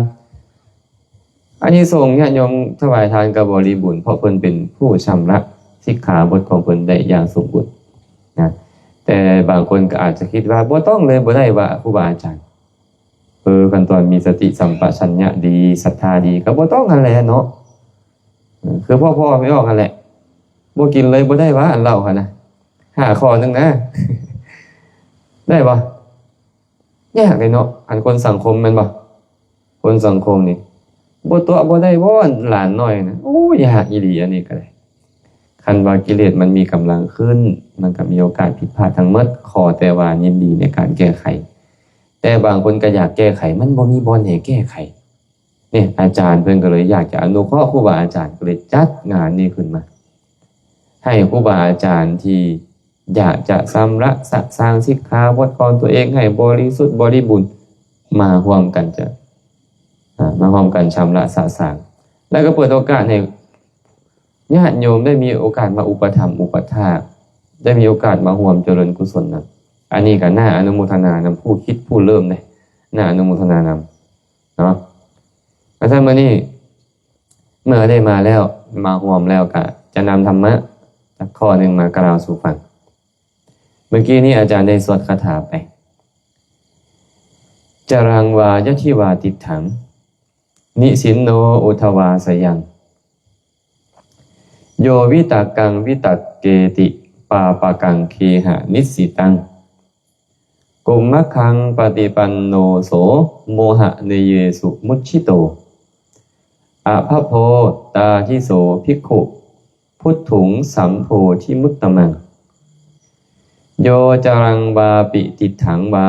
ອານິສົງ ຍາດໂຍມຖວາຍທານກໍບໍລິບູນ ເພາະເພິ່ນເປັນຜູ້ຊຳລະສິກຂາບົດຂອງເພິ່ນໄດ້ຢ່າງສົມບູນນະ. ແຕ່ບາງຄົນກໍອາດຈະຄິດວ່າ ບໍ່ຕ້ອງເລີຍ ບໍ່ໄດ້ວ່າ ຄູບາອາຈານ. ເອີ ຄັນຕອນມີສະຕິສຳປະຊັນຍະດີ ສັດທາດີ ກໍບໍ່ຕ້ອງຫັ້ນແຫຼະເນາະ. ເອີ ຄືພໍ່ໆ ໄປອອກຫັ້ນແຫຼະ ບໍ່ກິນເລີຍ ບໍ່ໄດ້ວ່າ ອັນເຫຼົ້າຫັ້ນນະ ຫ້າຂໍ້ໜຶ່ງນະ ໄດ້ບໍ່? ຍາກເດ້ເນາະ ອັນຄົນສັງຄົມແມ່ນບໍ່? ຄົນສັງຄົມນີ້ ບໍ່ຕົວະບໍ່ໄດ້ບໍ່ ອັນຫຼານນ້ອຍນະ. ໂອ້ ຍາກອີ່ຫຼີ ອັນນີ້ກໍໄດ້. ຄັນວ່າກິເລດມັນມີກຳລັງຂຶ້ນ ມັນກໍມີໂອກາດຜິດພາດທັງໝົດ ຂໍແຕ່ວ່າຍິນດີໃນການແກ້ໄຂ. ແຕ່ບາງຄົນກໍຢາກແກ້ໄຂ ມັນບໍ່ມີບ່ອນໃຫ້ແກ້ໄຂ. ນີ້ ອາຈານເພິ່ນກໍເລີຍຢາກຈະອະນຸເຄາະຄູບາອາຈານ ກໍເລີຍຈັດງານນີ້ຂຶ້ນມາ ໃຫ້ຄູບາອາຈານທີ່ຢາກຈະຊຳລະສະສາງສິກຂາບົດຂອງຕົວເອງໃຫ້ບໍລິສຸດບໍລິບູນ ມາຮ່ວມກັນຈະ ອາ ມາຮ່ວມກັນຊຳລະສະສາງ ແລ້ວກໍເປີດໂອກາດໃຫ້ຍາດໂຍມໄດ້ມີໂອກາດມາອຸປະຖຳອຸປະຖາກ ໄດ້ມີໂອກາດມາຮ່ວມຈະເລີນກຸສົນນຳ. ອັນນີ້ກໍໜ້າອະນຸໂມທະນານຳ ຜູ້ຄິດຜູ້ເລີ່ມເດ້ ໜ້າອະນຸໂມທະນານຳ. ເນາະ ອາຈານ ມື້ນີ້ເມື່ອໄດ້ມາແລ້ວ ມາຮ່ວມແລ້ວ ກະຈະນຳທຳມະຈັກຂໍ້ໜຶ່ງມາກ່າວສູ່ຟັງ. ເມື່ອກີ້ນີ້ອາຈານໄດ້ສວດຄາຖາໄປ ຈະລັງວາຍັດຖິວາຕິດຖັງ ນິສິນໂນອຸທະວາສະຍັງ ໂຍວິຕະກັງວິຕະເກຕິ ປາປະກັງເຄຫະນິດສິຕັງ ກຸມມັກຂັງປະຕິປັນໂນໂສ ໂມຫະນິເຍສຸມຸດຊິໂຕ ອະພະໂພຕາທິໂສ ພິກຂຸ ພຸດຖຸງ ສຳໂພທິມຸດຕະມັງ ໂຍຈະລັງວາປິຕິດຖັງວາ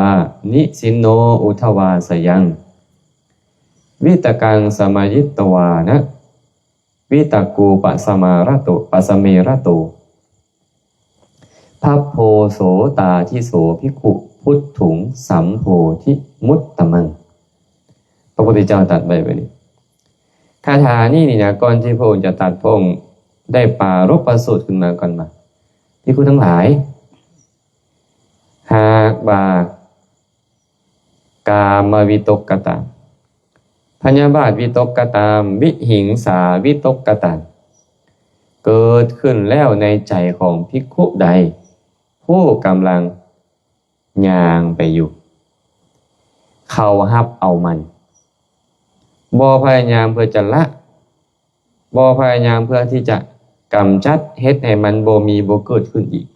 ນິສິນໂນອຸທະວາສະຍັງ ວິຕະກັງສະມະຍິດຕະວານະ ວິຕະກູປະສະມາລະໂຕ ປະສະເມລະໂຕ ພັບໂພໂສຕາທິໂສ ພິກຂຸ ພຸດຖຸງ ສຳໂພທິມຸດຕະມັງ. ພະພຸດທະເຈົ້າຕັດໄວ້ແບບນີ້. ຄາຖານີ້ນີ້ນະ ກ່ອນທີ່ພະອົງຈະຕັດ ພະອົງໄດ້ປາລົບພະສູດຂຶ້ນມາກ່ອນວ່າ ພິກຂຸທັງຫຼາຍ ຫາກວ່າ ກາມະວິຕົກກໍຕາມ ພະຍາບາດວິຕົກກໍຕາມ ວິຫິງສາວິຕົກກໍຕາມ ເກີດຂຶ້ນແລ້ວໃນໃຈຂອງພິກຂຸໃດ ຜູ້ກຳລັງຍ່າງໄປຢູ່ ເຂົາຮັບເອົາມັນ ບໍ່ພະຍາຍາມເພື່ອຈະລະ ບໍ່ພະຍາຍາມເພື່ອທີ່ຈະກຳຈັດ ເຮັດໃຫ້ມັນບໍ່ມີ ບໍ່ເກີດຂຶ້ນອີກ.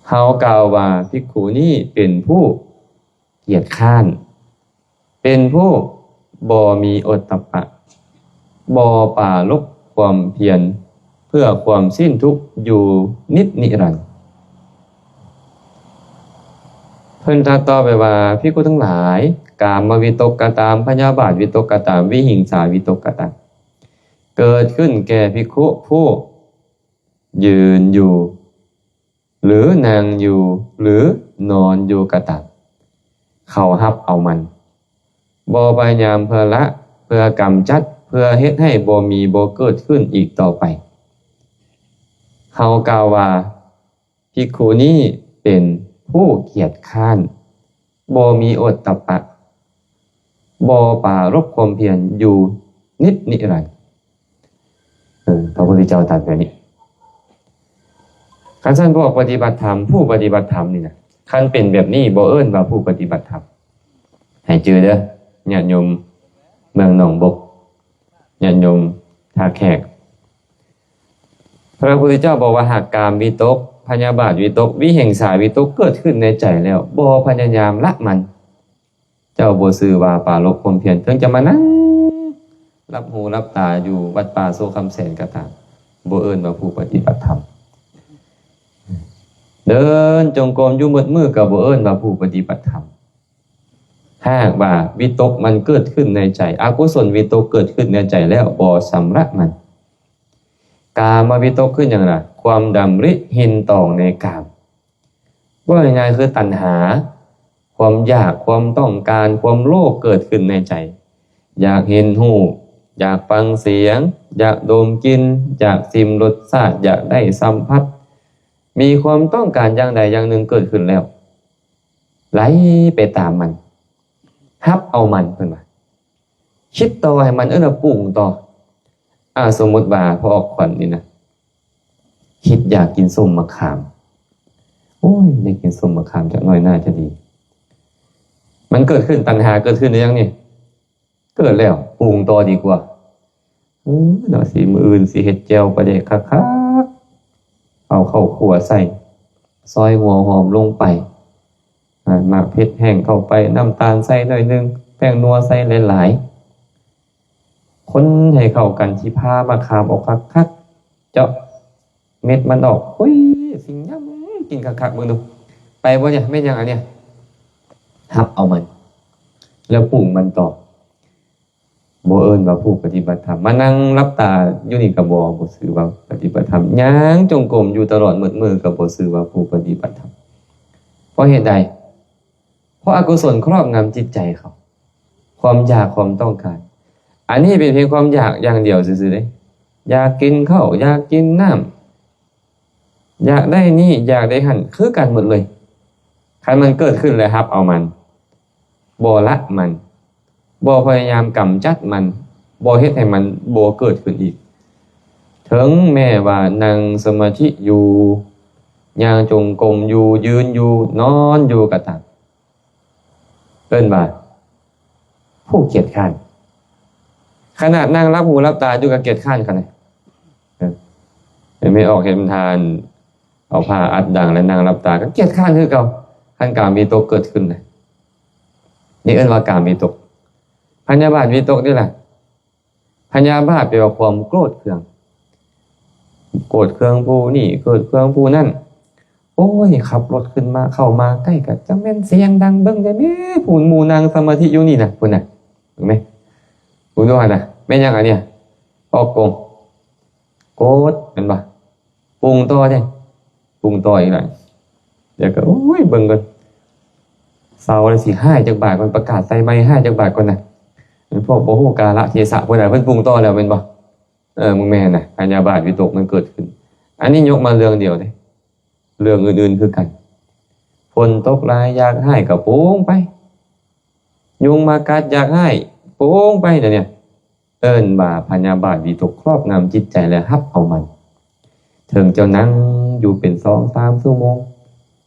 ເຮົາກ່າວວ່າ ພິກຂຸນີ້ເປັນຜູ້ກຽດຄ້ານ, ເປັນຜູ້ບໍ່ມີໂອດຕະປະ, ບໍ່ປາລົບຄວາມພຽນເພື່ອຄວາມສິ້ນທຸກຢູ່ນິດນິລັນ. ເພິ່ນຕັດຕໍ່ໄປວ່າ, ພິກຂຸທັງຫຼາຍ, ກາມະວິຕົກກໍຕາມ, ພະຍາບາດວິຕົກກໍຕາມ, ວິຫິງສາວິຕົກກໍຕາມ, ເກີດຂຶ້ນແກ່ພິກຂຸຜູ້ຢືນຢູ່ ຫຼື ນັ່ງຢູ່ ຫຼື ນອນຢູ່ກໍຕາມ, ເຂົາຮັບເອົາມັນ, ບໍ່ພະຍາຍາມເພື່ອລະ, ເພື່ອກຳຈັດ, ເພື່ອເຮັດໃຫ້ບໍ່ມີ, ບໍ່ເກີດຂຶ້ນອີກຕໍ່ໄປ. ເຮົາກ່າວວ່າ, ພິກຂຸນີ້ເປັນຜູ້ກຽດຄ້ານ, ບໍ່ມີໂອດຕະປະ, ບໍ່ປາລົບຄວາມພຽນຢູ່ນິດນິລັນ. ເອີ ພະພຸດທະເຈົ້າຕັດແບບນີ້. ຄັນຊັ້ນພວກປະຕິບັດທຳ, ຜູ້ປະຕິບັດທຳນີ້ນະ, ຄັນເປັນແບບນີ້ບໍ່ເອີ້ນວ່າຜູ້ປະຕິບັດທຳ. ໃຫ້ຈື່ເດີ, ຍາດໂຍມເມືອງໜອງບົກ, ຍາດໂຍມທ່າແຂກ. ພະພຸດທະເຈົ້າບອກວ່າ ຫາກກາມວິຕົກ, ພະຍາບາດວິຕົກ, ວິຫິງສາວິຕົກເກີດຂຶ້ນໃນໃຈແລ້ວ, ບໍ່ພະຍາຍາມລະມັນ, ເຈົ້າບໍ່ຊື່ວ່າປາລົບຄວາມພຽນ, ເຖິງຈະມານັ່ງຫຼັບຫູຫຼັບຕາຢູ່ວັດປ່າໂຊຄຳແສນກໍຕາມ, ບໍ່ເອີ້ນວ່າຜູ້ປະຕິບັດທຳ. ເດີນຈົງກົມຢູ່ໝົດມື້ກໍບໍ່ເອີ້ນວ່າຜູ້ປະຕິບັດທຳ. ຫາກວ່າວິຕົກມັນເກີດຂຶ້ນໃນໃຈ, ອະກຸສົນວິຕົກເກີດຂຶ້ນໃນໃຈແລ້ວ ບໍ່ຊຳລະມັນ. ກາມະວິຕົກຄືຫຍັງລະ? ຄວາມດຳລິຍິນຕອງໃນກາມ. ເວົ້າງ່າຍໆ ຄືຕັນຫາ, ຄວາມຢາກ, ຄວາມຕ້ອງການ, ຄວາມໂລບເກີດຂຶ້ນໃນໃຈ. ຢາກເຫັນຮູບ, ຢາກຟັງສຽງ, ຢາກດົມກິ່ນ, ຢາກຊິມລົດຊາດ, ຢາກໄດ້ສຳຜັດ. ມີຄວາມຕ້ອງການຢ່າງໃດຢ່າງໜຶ່ງເກີດຂຶ້ນແລ້ວ. ໄຫຼໄປຕາມມັນ ຮັບເອົາມັນ ເພິ່ນວ່າ ຄິດຕໍ່ໃຫ້ມັນ ເອີ້ນວ່າປຸງຕໍ່. ອາ ສົມມຸດວ່າພໍ່ອອກຂວັນນີ້ນະ ຄິດຢາກກິນສົ້ມມະຂາມ. ໂອ້ຍ ໄດ້ກິນສົ້ມມະຂາມຈັກໜ້ອຍໜ້າຈະດີ. ມັນເກີດຂຶ້ນ ຕັນຫາເກີດຂຶ້ນຫຼືຍັງນີ້? ເກີດແລ້ວ ປຸງຕໍ່ດີກວ່າ. ເອີ ເນາະ ຊິ ມື້ອື່ນຊິເຮັດແຈ່ວປາແດກຄັກໆ ເອົາເຂົ້າຂົ້ວໃສ່ ຊອຍຫົວຫອມລົງໄປ ອາ ໝາກເຜັດແຫ້ງເຂົ້າໄປ ນ້ຳຕານໃສ່ໜ້ອຍໜຶ່ງ ແປ້ງນົວໃສ່ຫຼາຍໆ ຄົນໃຫ້ເຂົ້າກັນ ຊິຜ່າມະຂາມອອກຄັກໆ ເຈາະເມັດມັນອອກ ໂອ້ຍ ຊິຫຍ້ຳກິນຄັກໆ ເບິ່ງດູ. ໄປບໍ່ນີ້? ແມ່ນຫຍັງອັນນີ້? ຮັບເອົາມັນ ແລ້ວປຸງມັນຕໍ່. ບໍ່ເອີ້ນວ່າຜູ້ປະຕິບັດທຳ. ມານັ່ງຫຼັບຕາຢູ່ນີ້ກໍບໍ່ ບໍ່ຊື່ວ່າປະຕິບັດທຳ. ຍ່າງຈົງກົມຢູ່ຕະຫຼອດໝົດມື້ກໍບໍ່ຊື່ວ່າຜູ້ປະຕິບັດທຳ. ເພາະເຫດໃດ? ເພາະອະກຸສົນຄອບງຳຈິດໃຈເຂົາ. ຄວາມຢາກ ຄວາມຕ້ອງການ. ອັນນີ້ເປັນພຽງຄວາມຢາກຢ່າງດຽວຊື່ໆເດ້. ຢາກກິນເຂົ້າ ຢາກກິນນ້ຳ ຢາກໄດ້ນີ້ ຢາກໄດ້ຫັ້ນ ຄືກັນໝົດເລີຍ. ຄັນມັນເກີດຂຶ້ນແລ້ວຮັບເອົາມັນ ບໍ່ລະມັນ ບໍ່ພະຍາຍາມກຳຈັດມັນ ບໍ່ເຮັດໃຫ້ມັນບໍ່ເກີດຂຶ້ນອີກ ເຖິງແມ້ວ່ານັ່ງສະມາທິຢູ່ ຍ່າງຈົງກົມຢູ່ ຢືນຢູ່ ນອນຢູ່ກໍຕາມ ເອີ້ນວ່າຜູ້ກຽດຄ້ານ. ຂະໜາດນັ່ງຫຼັບຫູຫຼັບຕາຢູ່ກໍກຽດຄ້ານຂະໜາດ. ເອີ ແມ່ອອກເຮັດທານ ເອົາຜ້າອັດດັງແລ້ວນັ່ງຫຼັບຕາກໍກຽດຄ້ານຄືເກົ່າ. ຄັນກາມວິຕົກເກີດຂຶ້ນນະ ນີ້ເອີ້ນວ່າກາມວິຕົກ. ພະຍາບາດວິຕົກນີ້ລະ ພະຍາບາດແປວ່າຄວາມໂກດເຄືອງ. ໂກດເຄືອງຜູ້ນີ້ ໂກດເຄືອງຜູ້ນັ້ນ. ໂອ້ຍ ຂັບລົດຂຶ້ນມາ ເຂົ້າມາໃກ້ກໍຈັກແມ່ນສຽງດັງ ເບິ່ງແດ່ແມ້ ຜູ້ໝູ່ນັ່ງສະມາທິຢູ່ນີ້ນະ ພຸ້ນນະ ເຫັນໄໝ? ຜູ້ດ້ວຍນະ ແມ່ນຫຍັງອັນເນີ້ຍ? ອອກກົງ ໂກດ ແມ່ນບໍ່? ປຸງຕໍ່ເດ້ ປຸງຕໍ່ອີກແລ້ວ. ດຽວກໍ ໂອ້ຍ ເບິ່ງກ່ອນ ເຊົາແລ້ວຊິໃຫ້ຈັກບາດກ່ອນ ປະກາດໃສ່ໃໝ່ໃຫ້ຈັກບາດກ່ອນນະ. ພວກບໍ່ຮູ້ກາລະເທສະ ພວກໃດເພິ່ນປຸງຕໍ່ແລ້ວແມ່ນບໍ່? ເອີ ມຶງແມ່ນນະ ພະຍາບາດວິຕົກມັນເກີດຂຶ້ນ. ອັນນີ້ຍົກມາເລື່ອງດຽວເດ້ ເລື່ອງອື່ນໆຄືກັນ. ຝົນຕົກຫຼາຍຢາກຮ້າຍກໍປຸງໄປ ຍຸງມາກັດຢາກຮ້າຍ ປຸງໄປ ດຽວນີ້ ເອີ້ນວ່າພະຍາບາດວິຕົກຄອບງຳຈິດໃຈ ແລະ ຮັບເອົາມັນ. ເຖິງເຈົ້ານັ່ງຢູ່ເປັນສອງສາມຊົ່ວໂມງ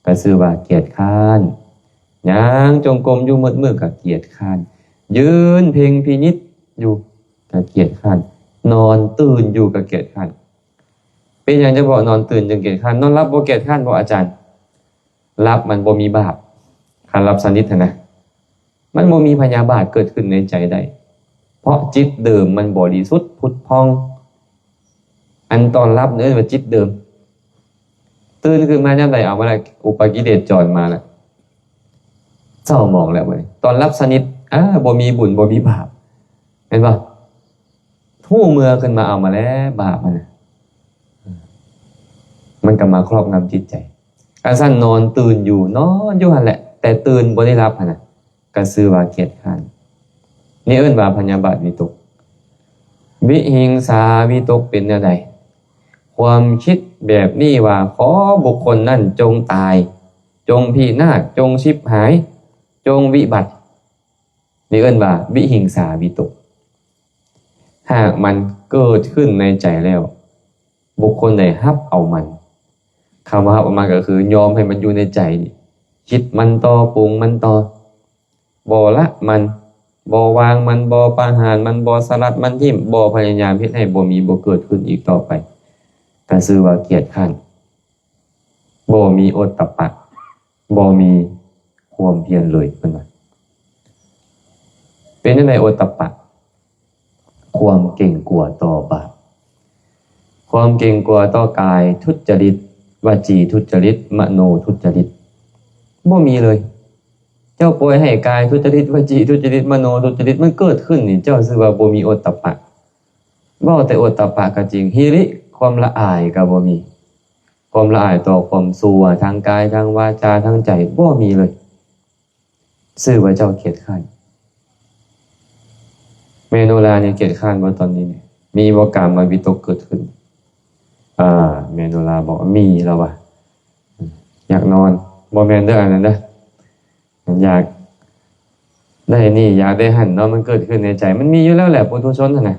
ກໍຊື່ວ່າກຽດຄ້ານ, ຍ່າງຈົງກົມຢູ່ໝົດມື້ກໍກຽດຄ້ານ, ຢືນເພັ່ງພິນິດຢູ່ກໍກຽດຄ້ານ, ນອນຕື່ນຢູ່ກໍກຽດຄ້ານ. ເປັນຫຍັງຈະບອກນອນຕື່ນຈຶ່ງກຽດຄ້ານ? ນອນຫຼັບບໍ່ກຽດຄ້ານບໍ່ອາຈານ? ຫຼັບມັນບໍ່ມີບາບ, ຄັນຫຼັບສະໜິດຫັ້ນນະ. ມັນບໍ່ມີພະຍາບາດເກີດຂຶ້ນໃນໃຈໄດ້ ເພາະຈິດເດີມມັນບໍລິສຸດຜຸດຜ່ອງ. ອັນຕອນຫຼັບນີ້ເອີ້ນວ່າຈິດເດີມ, ຕື່ນຂຶ້ນມາຍາມໃດ ເອົາມາແລ້ວ ອຸປະກິເລດຈອນມາແລ້ວ, ເສົ້າໝອງແລ້ວບັດນີ້. ຕອນຫຼັບສະໜິດ ອາ ບໍ່ມີບຸນບໍ່ມີບາບ ແມ່ນບໍ່? ຮູ້ເມື່ອຂຶ້ນມາ ເອົາມາແລ້ວບາບຫັ້ນນະ, ມັນກໍມາຄອບງຳຈິດໃຈ. ອັນຊັ້ນນອນຕື່ນຢູ່ ນອນຢູ່ຫັ້ນແຫຼະ ແຕ່ຕື່ນບໍ່ໄດ້ຫຼັບຫັ້ນນະ ກໍຊື່ວ່າກຽດຄ້ານ. ນີ້ເອີ້ນວ່າພະຍາບາດວິຕົກ. ວິຫິງສາວິຕົກເປັນແນວໃດ? ຄວາມຄິດແບບນີ້ວ່າ ຂໍບຸກຄົນນັ້ນຈົ່ງຕາຍ, ຈົ່ງພິນາດ, ຈົ່ງຊິບຫາຍ, ຈົ່ງວິບັດ. ນີ້ເອີ້ນວ່າວິຫິງສາວິຕົກ. ຫາກມັນເກີດຂຶ້ນໃນໃຈແລ້ວ ບຸກຄົນໃດຮັບເອົາມັນ, ຄຳວ່າຮັບເອົາມັນກໍຄືຍອມໃຫ້ມັນຢູ່ໃນໃຈ, ຄິດມັນຕໍ່, ປຸງມັນຕໍ່, ບໍ່ລະມັນ, ບໍ່ວາງມັນ, ບໍ່ປະຫານມັນ, ບໍ່ສະລັດມັນຖິ້ມ, ບໍ່ພະຍາຍາມເຮັດໃຫ້ບໍ່ມີ, ບໍ່ເກີດຂຶ້ນອີກຕໍ່ໄປ, ກໍຊື່ວ່າກຽດຄ້ານ. ບໍ່ມີໂອດຕະປະ, ບໍ່ມີຄວາມພຽນເລີຍ ເພິ່ນວ່າ. ເປັນຈັ່ງໃດໂອດຕະປະ? ຄວາມເກງກົວຕໍ່ບາບ, ຄວາມເກງກົວຕໍ່ກາຍທຸດຈະລິດ, ວະຈີທຸດຈະລິດ, ມະໂນທຸດຈະລິດ, ບໍ່ມີເລີຍ. ເຈົ້າປ່ອຍໃຫ້ກາຍທຸດຈະລິດ, ວະຈີທຸດຈະລິດ, ມະໂນທຸດຈະລິດ ມັນເກີດຂຶ້ນນີ້ ເຈົ້າຊື່ວ່າບໍ່ມີໂອດຕະປະ. ເວົ້າແຕ່ໂອດຕະປະກໍຈິງ, ຮີລິ, ຄວາມລະອາຍກໍບໍ່ມີ. ຄວາມລະອາຍຕໍ່ຄວາມຊົ່ວ ທາງກາຍ, ທາງວາຈາ, ທາງໃຈ ບໍ່ມີເລີຍ. ຊື່ວ່າເຈົ້າກຽດຄ້ານ. ແມ່ໂນລານີ້ກຽດຄ້ານບໍ່ຕອນນີ້ນີ້? ມີບໍ່ກາມມະວິຕົກເກີດຂຶ້ນ? ອາ ແມ່ໂນລາບອກວ່າມີແລ້ວວ່າ ຢາກນອນ. ບໍ່ແມ່ນເດີອັນນັ້ນເດີ. ມັນຢາກໄດ້ນີ້ ຢາກໄດ້ຫັ້ນເນາະ ມັນເກີດຂຶ້ນໃນໃຈ ມັນມີຢູ່ແລ້ວແຫຼະ ປຸຖຸຊົນຫັ້ນນະ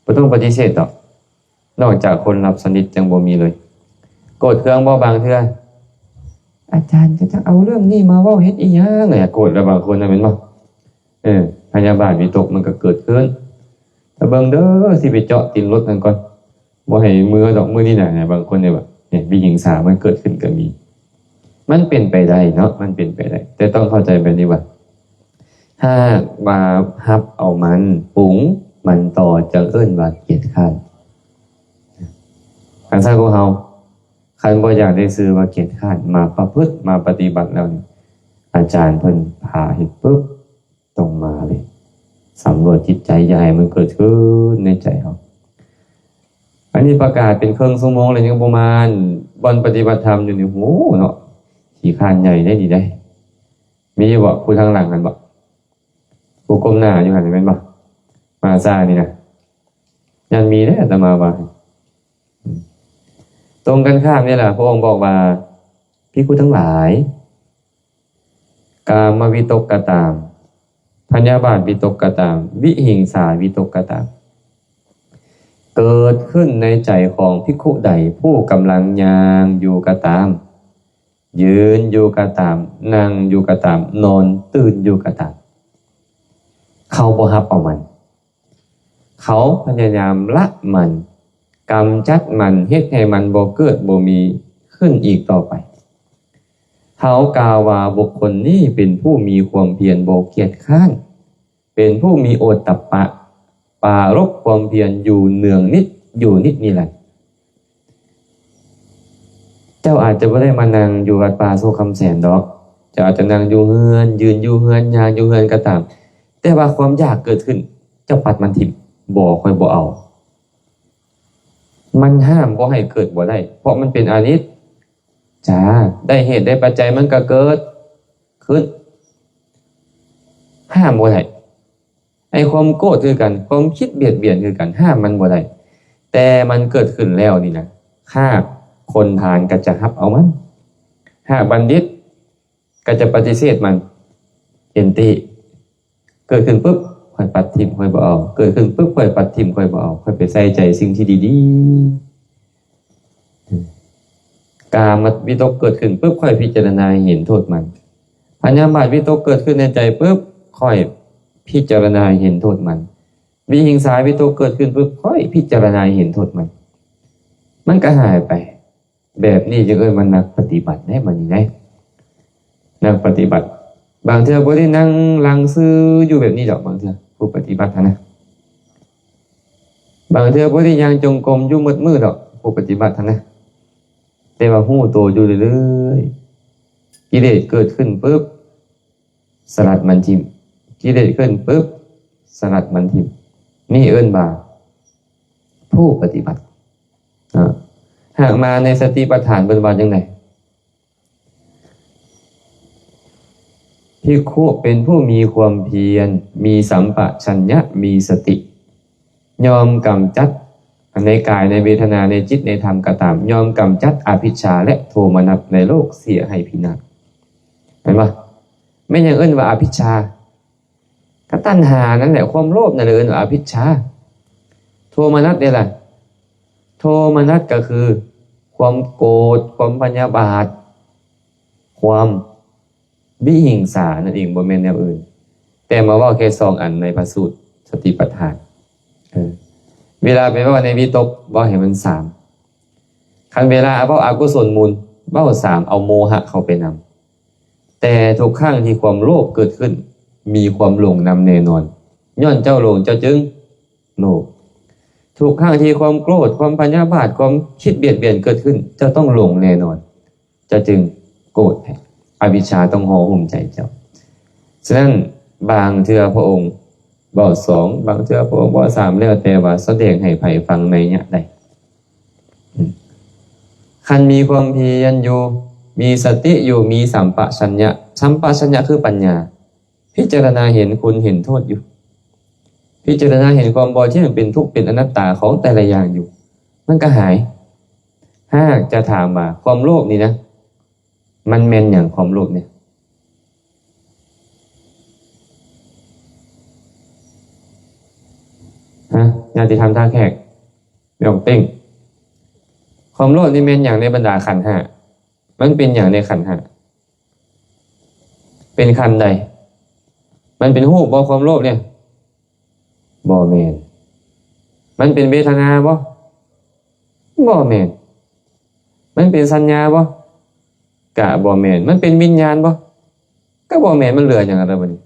ບໍ່ຕ້ອງປະຕິເສດດອກ. ນອກຈາກຄົນລັບສະໜິດຈັ່ງບໍ່ມີເລີຍ. ໂກດເຄືອງບໍ່ບາງເທື່ອ? ອາຈານຈະຈັກເອົາເລື່ອງນີ້ມາເວົ້າເຮັດອີ່ຫຍັງ? ໂກດແລ້ວບາງຄົນນະ ແມ່ນບໍ່? ເອີ ພະຍາບາດວິຕົກມັນກໍເກີດຂຶ້ນ. ຖ້າເບິ່ງເດີ ຊິໄປເຈາະຕີນລົດນັ້ນກ່ອນ ບໍ່ໃຫ້ເມືອດອກມື້ນີ້ນະ. ບາງຄົນນີ້ວ່າ ວິຫິງສາມັນເກີດຂຶ້ນກໍມີ. ມັນເປັນໄປໄດ້ເນາະ ມັນເປັນໄປໄດ້ ແຕ່ຕ້ອງເຂົ້າໃຈແບບນີ້ວ່າ ຫາກວ່າຮັບເອົາມັນ ປຸງມັນຕໍ່ ຈັ່ງເອີ້ນວ່າກຽດຄ້ານ. ຄັນຊັ້ນພວກເຮົາ ຄັນບໍ່ຢາກໄດ້ຊື່ວ່າກຽດຄ້ານ ມາປະພຶດ ມາປະຕິບັດແລ້ວນີ້ ອາຈານເພິ່ນພາເຮັດປຶບ ຕ້ອງມາເລີຍ ສຳຫຼວດຈິດໃຈ ຢ່າໃຫ້ມັນເກີດຂຶ້ນໃນໃຈເຮົາ. ອັນນີ້ປະກາດເປັນເຄິ່ງຊົ່ວໂມງແລ້ວ ຍັງບໍ່ມາບ່ອນປະຕິບັດທຳຢູ່ນີ້ ໂຫເນາະ ຂີ້ຄ້ານໃຫຍ່ເດ້ນີ້ເດ້. ມີຢູ່ບໍ່ ຜູ້ທາງຫຼັງຫັ້ນບໍ່? ຜູ້ກົ້ມໜ້າຢູ່ຫັ້ນແມ່ນບໍ່? ມາຊ້ານີ້ນະ ຢ້ານມີເດ້ ອາດຕະມາວ່າ. ຕົງກັນຂ້າມນີ້ລະ ພະອົງບອກວ່າ ພິກຂຸທັງຫຼາຍ ກາມະວິຕົກກໍຕາມ ພະຍາບາດວິຕົກກໍຕາມ ວິຫິງສາວິຕົກກໍຕາມ ເກີດຂຶ້ນໃນໃຈຂອງພິກຂຸໃດ ຜູ້ກຳລັງຍ່າງຢູ່ກໍຕາມ ຢືນຢູ່ກໍຕາມ ນັ່ງຢູ່ກໍຕາມ ນອນຕື່ນຢູ່ກໍຕາມ ເຂົາບໍ່ຮັບເອົາມັນ. ເຂົາພະຍາຍາມລະມັນ, ກຳຈັດມັນ, ເຮັດໃຫ້ມັນບໍ່ເກີດບໍ່ມີຂຶ້ນອີກຕໍ່ໄປ. ເຮົາກ່າວວ່າບຸກຄົນນີ້ເປັນຜູ້ມີຄວາມພຽນບໍ່ກຽດຄ້ານ, ເປັນຜູ້ມີໂອດຕັບປະ, ປາລົບຄວາມພຽນຢູ່ເນືອງນິດ, ຢູ່ນິດນິລັນ. ເຈົ້າອາດຈະບໍ່ໄດ້ມານັ່ງຢູ່ວັດປ່າໂຊກຄຳແສນດອກ. ເຈົ້າອາດຈະນັ່ງຢູ່ເຮືອນ, ຢືນຢູ່ເຮືອນ, ຍ່າງຢູ່ເຮືອນກໍຕາມ, ແຕ່ວ່າຄວາມຢາກເກີດຂຶ້ນ, ເຈົ້າປັດມັນຖິ້ມ. ບໍ່, ຂ້ອຍບໍ່ເອົາ. ມັນຫ້າມບໍ່ໃຫ້ເກີດບໍ່ໄດ້, ເພາະມັນເປັນອະນິດຈາ. ໄດ້ເຫດໄດ້ປັດໄຈມັນກໍເກີດຂຶ້ນ. ຫ້າມບໍ່ໄດ້. ໄອ້ຄວາມໂກດຄືກັນ, ຄວາມຄິດບຽດບຽນຄືກັນ, ຫ້າມມັນບໍ່ໄດ້. ແຕ່ມັນເກີດຂຶ້ນແລ້ວນີ້ນະ, ຫາກຄົນພານກໍຈະຮັບເອົາມັນ, ຫາກບັນດິດກໍຈະປະຕິເສດມັນ. ເຫັນຕິ, ເກີດຂຶ້ນປຶບ, ຂ້ອຍປັດຖິ້ມ, ຂ້ອຍບໍ່ເອົາ. ເກີດຂຶ້ນປຶບ, ຂ້ອຍປັດຖິ້ມ, ຂ້ອຍບໍ່ເອົາ. ຂ້ອຍໄປໃສ່ໃຈສິ່ງທີ່ດີໆ. ກາມະວິຕົກເກີດຂຶ້ນປຶບ, ຂ້ອຍພິຈາລະນາເຫັນໂທດມັນ. ພະຍາບາດວິຕົກເກີດຂຶ້ນໃນໃຈປຶບ, ຂ້ອຍພິຈາລະນາເຫັນໂທດມັນ. ວິຫິງສາວິຕົກເກີດຂຶ້ນປຶບ, ຂ້ອຍພິຈາລະນາເຫັນໂທດມັນ. ມັນກໍຫາຍໄປ. ແບບນີ້ຈຶ່ງເອີ້ນວ່ານັກປະຕິບັດເດ້ ບັດນີ້ເດ້. ນັກປະຕິບັດ ບາງເທື່ອບໍ່ໄດ້ນັ່ງຫຼັງຊື່ຢູ່ແບບນີ້ດອກ, ບາງເທື່ອຜູ້ປະຕິບັດຫັ້ນນະ. ບາງເທື່ອບໍ່ໄດ້ຍ່າງຈົງກົມຢູ່ໝົດມື້ດອກ, ຜູ້ປະຕິບັດຫັ້ນນະ. ແຕ່ວ່າຮູ້ໂຕຢູ່ເລື້ອຍໆ. ກິເລດເກີດຂຶ້ນປຶບ, ສະລັດມັນຖິ້ມ. ກິເລດເກີດຂຶ້ນປຶບ, ສະລັດມັນຖິ້ມ. ນີ້ເອີ້ນວ່າຜູ້ປະຕິບັດ. ເນາະ. ຫາກມາໃນສະຕິປັດຖານເພິ່ນວ່າຈັ່ງໃດ? ພິກຂຸເປັນຜູ້ມີຄວາມພຽນ, ມີສຳປະຊັນຍະ, ມີສະຕິ, ຍອມກຳຈັດໃນກາຍ, ໃນເວທະນາ, ໃນຈິດ, ໃນທຳກໍຕາມ, ຍອມກຳຈັດອະພິດຊາ ແລະ ໂທມະນັດໃນໂລກເສຍໃຫ້ພິນາດ. ເຫັນບໍ່? ແມ່ນຫຍັງເອີ້ນວ່າອະພິດຊາ? ກໍຕັນຫານັ້ນແຫຼະ, ຄວາມໂລບນັ້ນແຫຼະເອີ້ນວ່າອະພິດຊາ. ໂທມະນັດເດລະ? ໂທມະນັດກໍຄືຄວາມໂກດ, ຄວາມພະຍາບາດ, ຄວາມວິຫິງສານັ້ນເອງ, ບໍ່ແມ່ນແນວອື່ນ. ແຕ່ມາເວົ້າແຄ່ສອງອັນໃນພະສູດສະຕິປັດຖານ. ເອີ ເວລາໄປເວົ້າໃນວິຕົກ, ເວົ້າໃຫ້ມັນສາມ. ຄັນເວລາເວົ້າອະກຸສົນມູນ, ເວົ້າສາມ, ເອົາໂມຫະເຂົ້າໄປນຳ. ແຕ່ທຸກຄັ້ງທີ່ຄວາມໂລບເກີດຂຶ້ນ, ມີຄວາມຫຼົງນຳແນ່ນອນ. ຍ້ອນເຈົ້າຫຼົງ, ເຈົ້າຈຶ່ງໂລບ. ທຸກຄັ້ງທີ່ຄວາມໂກດ, ຄວາມພະຍາບາດ, ຄວາມຄິດບຽດບຽນເກີດຂຶ້ນ, ເຈົ້າຕ້ອງຫຼົງແນ່ນອນ. ເຈົ້າຈຶ່ງໂກດ. ອະວິດຊາຕ້ອງຫໍ່ຫຸ້ມໃຈເຈົ້າ. ສະນັ້ນ, ບາງເທື່ອພະອົງເວົ້າສອງ, ບາງເທື່ອພະອົງເວົ້າສາມ, ແລ້ວແຕ່ວ່າສະແດງໃຫ້ໃຜຟັງໃນໄລຍະໃດ. ຄັນມີຄວາມພຽນຢູ່, ມີສະຕິຢູ່, ມີສຳປະຊັນຍະ. ສຳປະຊັນຍະຄືປັນຍາ. ພິຈາລະນາເຫັນຄຸນເຫັນໂທດຢູ່. ພິຈາລະນາເຫັນຄວາມບໍ່ທ່ຽງ, ເປັນທຸກ, ເປັນອະນັດຕາຂອງແຕ່ລະຢ່າງຢູ່. ມັນກໍຫາຍ. ຫາກຈະຖາມວ່າຄວາມໂລບນີ້ນະ, ມັນແມ່ນຫຍັງຄວາມໂລບນີ້? ຮະ ຍາດຕິທຳທ່າແຂກ ແມ່ອອກເຕັ້ງ ຄວາມໂລບນີ້ແມ່ນຫຍັງໃນບັນດາຂັນຫ້າ? ມັນເປັນຫຍັງໃນຂັນຫ້າ? ເປັນຂັນໃດ? ມັນເປັນຮູບບໍ່ ຄວາມໂລບນີ້? ບໍ່ແມ່ນ. ມັນເປັນເວທະນາບໍ່? ບໍ່ແມ່ນ. ມັນເປັນສັນຍາບໍ່? ກະບໍ່ແມ່ນ. ມັນເປັນວິນຍານບໍ່? ກະບໍ່ແມ່ນ. ມັນເຫຼືອຫຍັງລະບາດນີ້?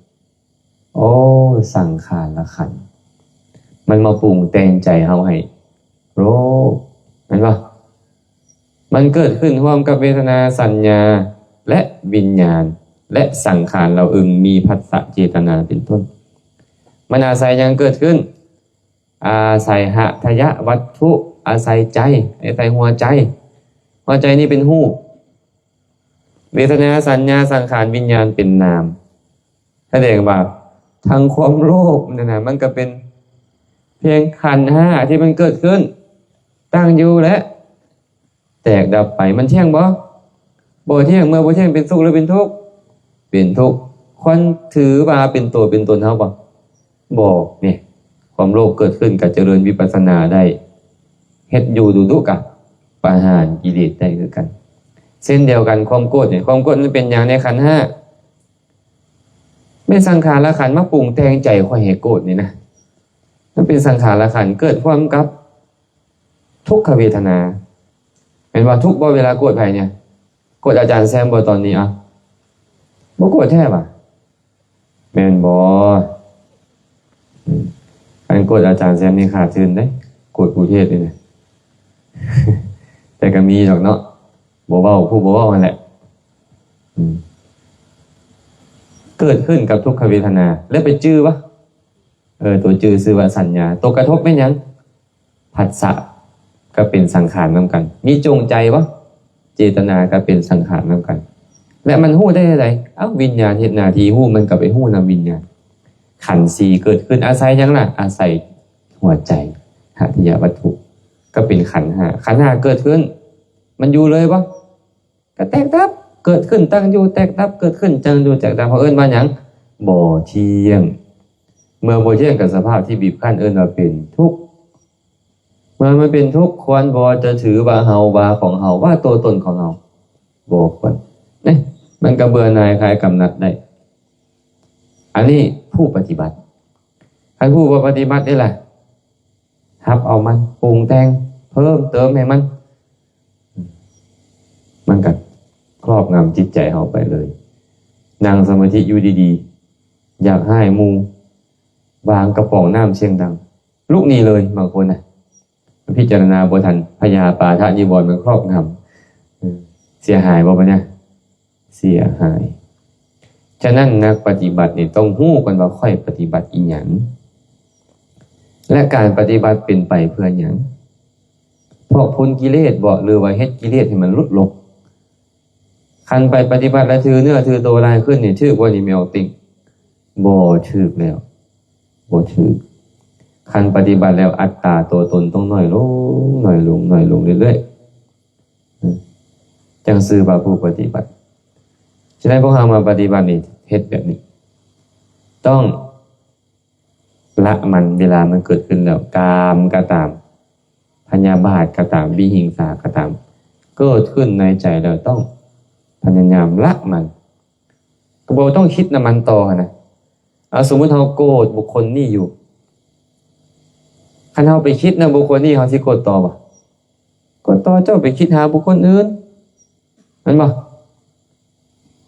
ໂອ້ ສັງຂານລະຂັນ ມັນມາປຸງແຕ່ງໃຈເຮົາໃຫ້ໂລບ ແມ່ນບໍ່? ມັນເກີດຂຶ້ນຮ່ວມກັບເວທະນາ, ສັນຍາ ແລະ ວິນຍານ ແລະ ສັງຂານເຫຼົ່າອື່ນ ມີພັດສະເຈຕະນາເປັນຕົ້ນ. ມັນອາໄສຫຍັງເກີດຂຶ້ນ? ອາໄສຫະທະຍະວັດຖຸ, ອາໄສໃຈ, ອາໄສຫົວໃຈ. ຫົວໃຈນີ້ເປັນຮູບ, ເວທະນາ, ສັນຍາ, ສັງຂານ, ວິນຍານເປັນນາມ. ສະແດງວ່າທັງຄວາມໂລບນັ້ນນະ ມັນກໍເປັນພຽງຂັນຫ້າທີ່ມັນເກີດຂຶ້ນ, ຕັ້ງຢູ່ ແລະ ແຕກດັບໄປ. ມັນທ່ຽງບໍ່? ບໍ່ທ່ຽງ. ເມື່ອບໍ່ທ່ຽງ ເປັນສຸກຫຼືເປັນທຸກ? ເປັນທຸກ. ຄວນຖືວ່າເປັນໂຕເປັນຕົນເຮົາບໍ່? ບໍ່. ນີ້ ຄວາມໂລບເກີດຂຶ້ນກໍຈະເລີນວິປັດສະນາໄດ້, ເຮັດຢູ່ດຸໆ ກໍປະຫານກິເລດໄດ້ຄືກັນ. ເຊັ່ນດຽວກັນ ຄວາມໂກດນີ້, ຄວາມໂກດມັນເປັນຫຍັງໃນຂັນຫ້າ? ແມ່ນສັງຂານລະຂັນມາປຸງແຕ່ງໃຈຂ້ອຍໃຫ້ໂກດນີ້ນະ. ມັນເປັນສັງຂານລະຂັນເກີດພ້ອມກັບທຸກຂະເວທະນາ. ແມ່ນວ່າທຸກບໍ່ເວລາໂກດໃຜນີ້? ໂກດອາຈານແຊມບໍ່ຕອນນີ້? ອະ ບໍ່ໂກດແທ້ຫວາ? ແມ່ນບໍ່? ອືມ ອັນໂກດອາຈານແຊມນີ້ຂາດທຶນເດ້, ໂກດຜູ້ເທດນີ້ນະ. ແຕ່ກໍມີດອກເນາະ, ບໍ່ເວົ້າ ຜູ້ບໍ່ເວົ້າຫັ້ນແຫຼະ. ອືມ ເກີດຂຶ້ນກັບທຸກຂະເວທະນາ ແລ້ວໄປຈື່ວະ? ເອີ ຕົວຈື່ຊື່ວ່າສັນຍາ. ຕົວກະທົບແມ່ນຫຍັງ? ພັດສະກໍເປັນສັງຂານນຳກັນ. ມີຈົງໃຈບໍ່? ເຈຕະນາກໍເປັນສັງຂານນຳກັນ. ແລະ ມັນຮູ້ໄດ້ຈັ່ງໃດ? ເອົ້າ ວິນຍານເຮັດໜ້າທີ່ຮູ້, ມັນກໍໄປຮູ້ນຳວິນຍານ. ຂັນສີ່ເກີດຂຶ້ນອາໄສຫຍັງລະ? ອາໄສຫົວໃຈ, ຫະທະຍະວັດຖຸ, ກໍເປັນຂັນຫ້າ. ຂັນຫ້າເກີດຂຶ້ນ, ມັນຢູ່ເລີຍບໍ່? ກໍແຕກດັບ, ເກີດຂຶ້ນຕັ້ງຢູ່, ແຕກດັບ, ເກີດຂຶ້ນຕັ້ງຢູ່, ແຕກດັບ. ເຮົາເອີ້ນວ່າຫຍັງ? ບໍ່ທ່ຽງ. ເມື່ອບໍ່ທ່ຽງ ກໍສະພາບທີ່ບີບຄັ້ນ ເອີ້ນວ່າເປັນທຸກ. ເມື່ອມັນເປັນທຸກ, ຄວນບໍ່ຈະຖືວ່າເຮົາ, ວ່າຂອງເຮົາ, ວ່າຕົວຕົນຂອງເຮົາ, ບໍ່ຄວນ. ເອີ ມັນກໍເບື່ອໜ່າຍຄາຍກຳໜັດໄດ້. ອັນນີ້ຜູ້ປະຕິບັດ. ຄັນຜູ້ບໍ່ປະຕິບັດນີ້ລະ? ຮັບເອົາມັນ, ປຸງແຕ່ງ, ເພີ່ມເຕີມໃຫ້ມັນ, ມັນກໍຄອບງຳຈິດໃຈເຮົາໄປເລີຍ. ນັ່ງສະມາທິຢູ່ດີໆ, ຢາກຮ້າຍໝູ່, ວາງກະປ໋ອງນ້ຳສຽງດັງ, ລຸກໜີເລີຍ. ບາງຄົນນະ ພິຈາລະນາບໍ່ທັນ, ພະຍາປາທະນິວອນມັນຄອບງຳ, ເສຍຫາຍບໍ່ບັດນີ້? ເສຍຫາຍ. ສະນັ້ນ ນັກປະຕິບັດນີ້ຕ້ອງຮູ້ກ່ອນວ່າ ຂ້ອຍປະຕິບັດອີ່ຫຍັງ ແລະ ການປະຕິບັດເປັນໄປເພື່ອຫຍັງ? ເພາະພົ້ນກິເລດບໍ ຫຼືວ່າເຮັດກິເລດໃຫ້ມັນຫຼຸດລົງ? ຄັນໄປປະຕິບັດແລ້ວຖືເນື້ອຖືໂຕຫຼາຍຂຶ້ນນີ້ ຖືກບໍ່ນີ້ ແມ່ອອກຕິ່ງ? ບໍ່ຖືກແລ້ວ, ບໍ່ຖືກ. ຄັນປະຕິບັດແລ້ວ ອັດຕາຕົວຕົນຕ້ອງໜ້ອຍລົງ, ໜ້ອຍລົງ, ໜ້ອຍລົງເລື້ອຍໆ. ຈັ່ງຊື່ວ່າຜູ້ປະຕິບັດ. ສະນັ້ນ ພວກເຮົາມາປະຕິບັດນີ້ ເຮັດແບບນີ້ ຕ້ອງລະມັນ. ເວລາມັນເກີດຂຶ້ນແລ້ວ ກາມກໍຕາມ, ພະຍາບາດກໍຕາມ, ວິຫິງສາກໍຕາມ, ເກີດຂຶ້ນໃນໃຈແລ້ວ ຕ້ອງພະຍາຍາມລະມັນ. ກໍບໍ່ຕ້ອງຄິດນຳມັນຕໍ່ຫັ້ນນະ. ເອົາ ສົມມຸດເຮົາໂກດບຸກຄົນນີ້ຢູ່, ຄັນເຮົາໄປຄິດນຳບຸກຄົນນີ້ ເຮົາຊິໂກດຕໍ່ບໍ່? ໂກດຕໍ່. ເຈົ້າໄປຄິດຫາບຸກຄົນອື່ນ ແມ່ນບໍ່?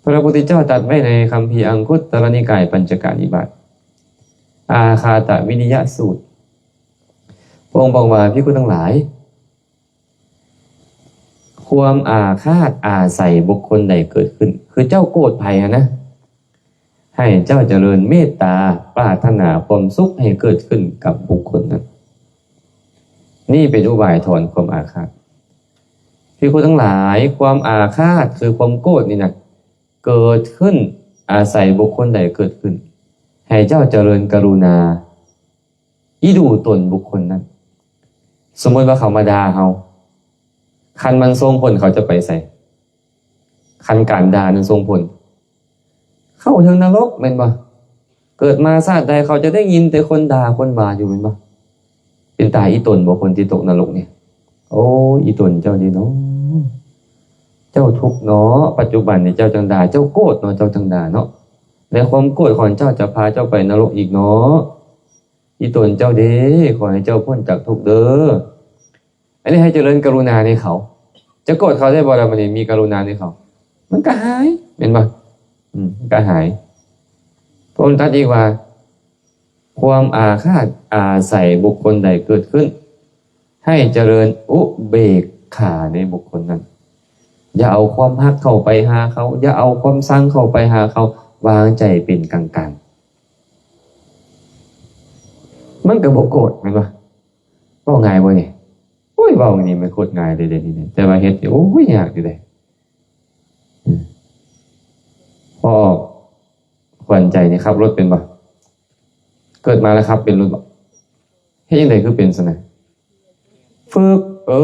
ພະພຸດທະເຈົ້າຕັດໄວ້ໃນຄຳພີອັງຄຸດຕະລະນິກາຍ ປັນຈະກະນິບາດ ອາຄາຕະວິລິຍະສູດ, ພະອົງບອກວ່າ ພິກຂຸທັງຫຼາຍ, ຄວາມອາຄາດອາໄສບຸກຄົນໃດເກີດຂຶ້ນ, ຄືເຈົ້າໂກດໃຜຫັ້ນນະ, ໃຫ້ເຈົ້າຈະເລີນເມດຕາ, ປາດຖະໜາຄວາມສຸກໃຫ້ເກີດຂຶ້ນກັບບຸກຄົນນັ້ນ. ນີ້ເປັນອຸບາຍຖອນຄວາມອາຄາດ. ພິກຂຸທັງຫຼາຍ, ຄວາມອາຄາດ ຄືຄວາມໂກດນີ້ນະ, ເກີດຂຶ້ນອາໄສບຸກຄົນໃດເກີດຂຶ້ນ, ໃຫ້ເຈົ້າຈະເລີນກະລຸນາ ອີດູຕົນບຸກຄົນນັ້ນ. ສົມມຸດວ່າເຂົາມາດ່າເຮົາ, ຄັນມັນສົ່ງຜົນ ເຂົາຈະໄປໃສ? ຄັນການດ່ານັ້ນສົ່ງຜົນ, ເຂົ້າເຖິງນະລົກ ແມ່ນບໍ່? ເກີດມາຊາດໃດ ເຂົາຈະໄດ້ຍິນແຕ່ຄົນດ່າຄົນວ່າຢູ່ ແມ່ນບໍ່? ເປັນຕາອີຕົນບໍ່ ຄົນທີ່ຕົກນະລົກນີ້? ໂອ້ ອີຕົນເຈົ້າເດເນາະ ເຈົ້າທຸກເນາະ ປັດຈຸບັນນີ້ເຈົ້າຈັ່ງດ່າ ເຈົ້າໂກດເນາະ ເຈົ້າຈັ່ງດ່າເນາະ ແລະ ຄວາມໂກດຂອງເຈົ້າຈະພາເຈົ້າໄປນະລົກອີກເນາະ ອີຕົນເຈົ້າເດ ຂໍໃຫ້ເຈົ້າພົ້ນຈາກທຸກເດີ. ອັນນີ້ໃຫ້ຈະເລີນກະລຸນາໃນເຂົາ ຈະໂກດເຂົາໄດ້ບໍ່ລະ? ບັດນີ້ມີກະລຸນາໃນເຂົາ ມັນກະຫາຍ ແມ່ນບໍ່? ອືມ ມັນກະຫາຍ. ພະອົງຕັດອີກວ່າ ຄວາມອາຄາດອາໄສບຸກຄົນໃດເກີດຂຶ້ນ ໃຫ້ຈະເລີນອຸເບກຂາໃນບຸກຄົນນັ້ນ ຢ່າເອົາຄວາມຮັກເຂົ້າໄປຫາເຂົາ ຢ່າເອົາຄວາມຊັງເຂົ້າໄປຫາເຂົາ ວາງໃຈເປັນກາງໆ ມັນກໍບໍ່ໂກດ ແມ່ນບໍ່? ເວົ້າງ່າຍບໍ່ນີ້? ໂອ້ຍ ເວົ້ານີ້ມັນໂຄດງ່າຍເລີຍເດນີ້ ແຕ່ວ່າເຮັດນີ້ ໂອ້ຍ ຍາກຢູ່ເດ້. ອືມ ພໍ່ອອກຂວັນໃຈນີ້ຂັບລົດເປັນບໍ່? ເກີດມາແລ້ວຂັບເປັນລົດບໍ່? ເຮັດຈັ່ງໃດຄືເປັນຊັ້ນນະ? ຝຶກ ເອີ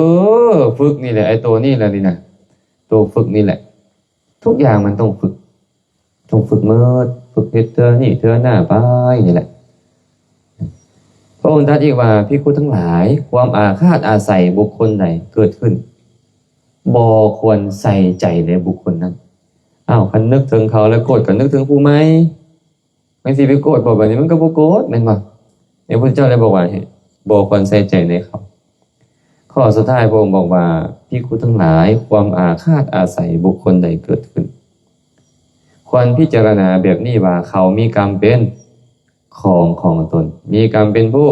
ຝຶກນີ້ແຫຼະ ໄອ້ໂຕນີ້ແຫຼະນີ້ນະ ໂຕຝຶກນີ້ແຫຼະ ທຸກຢ່າງມັນຕ້ອງຝຶກ ຕ້ອງຝຶກໝົດ ຝຶກເຮັດເທື່ອນີ້ເທື່ອໜ້າໄປນີ້ແຫຼະ. ພະອົງຕັດອີກວ່າ ພິກຂຸທັງຫຼາຍ ຄວາມອາຄາດອາໄສບຸກຄົນໃດເກີດຂຶ້ນ ບໍ່ຄວນໃສ່ໃຈໃນບຸກຄົນນັ້ນ. ອ້າວ ຄັນນຶກເຖິງເຂົາແລ້ວໂກດ ກໍນຶກເຖິງຜູ້ໃໝ່ ມັນຊິໄປໂກດບໍ່? ບັດນີ້ມັນກໍບໍ່ໂກດ ແມ່ນບໍ່? ພະພຸດທະເຈົ້າໄດ້ບອກວ່າ ໃຫ້ບໍ່ຄວນໃສ່ໃຈໃນເຂົາ. ຂໍ້ສຸດທ້າຍພະອົງບອກວ່າ ພິກຂຸທັງຫຼາຍ ຄວາມອາຄາດອາໄສບຸກຄົນໃດເກີດຂຶ້ນ ຄວນພິຈາລະນາແບບນີ້ວ່າ ເຂົາມີກຳເປັນຂອງຂອງຕົນ ມີກຳເປັນຜູ້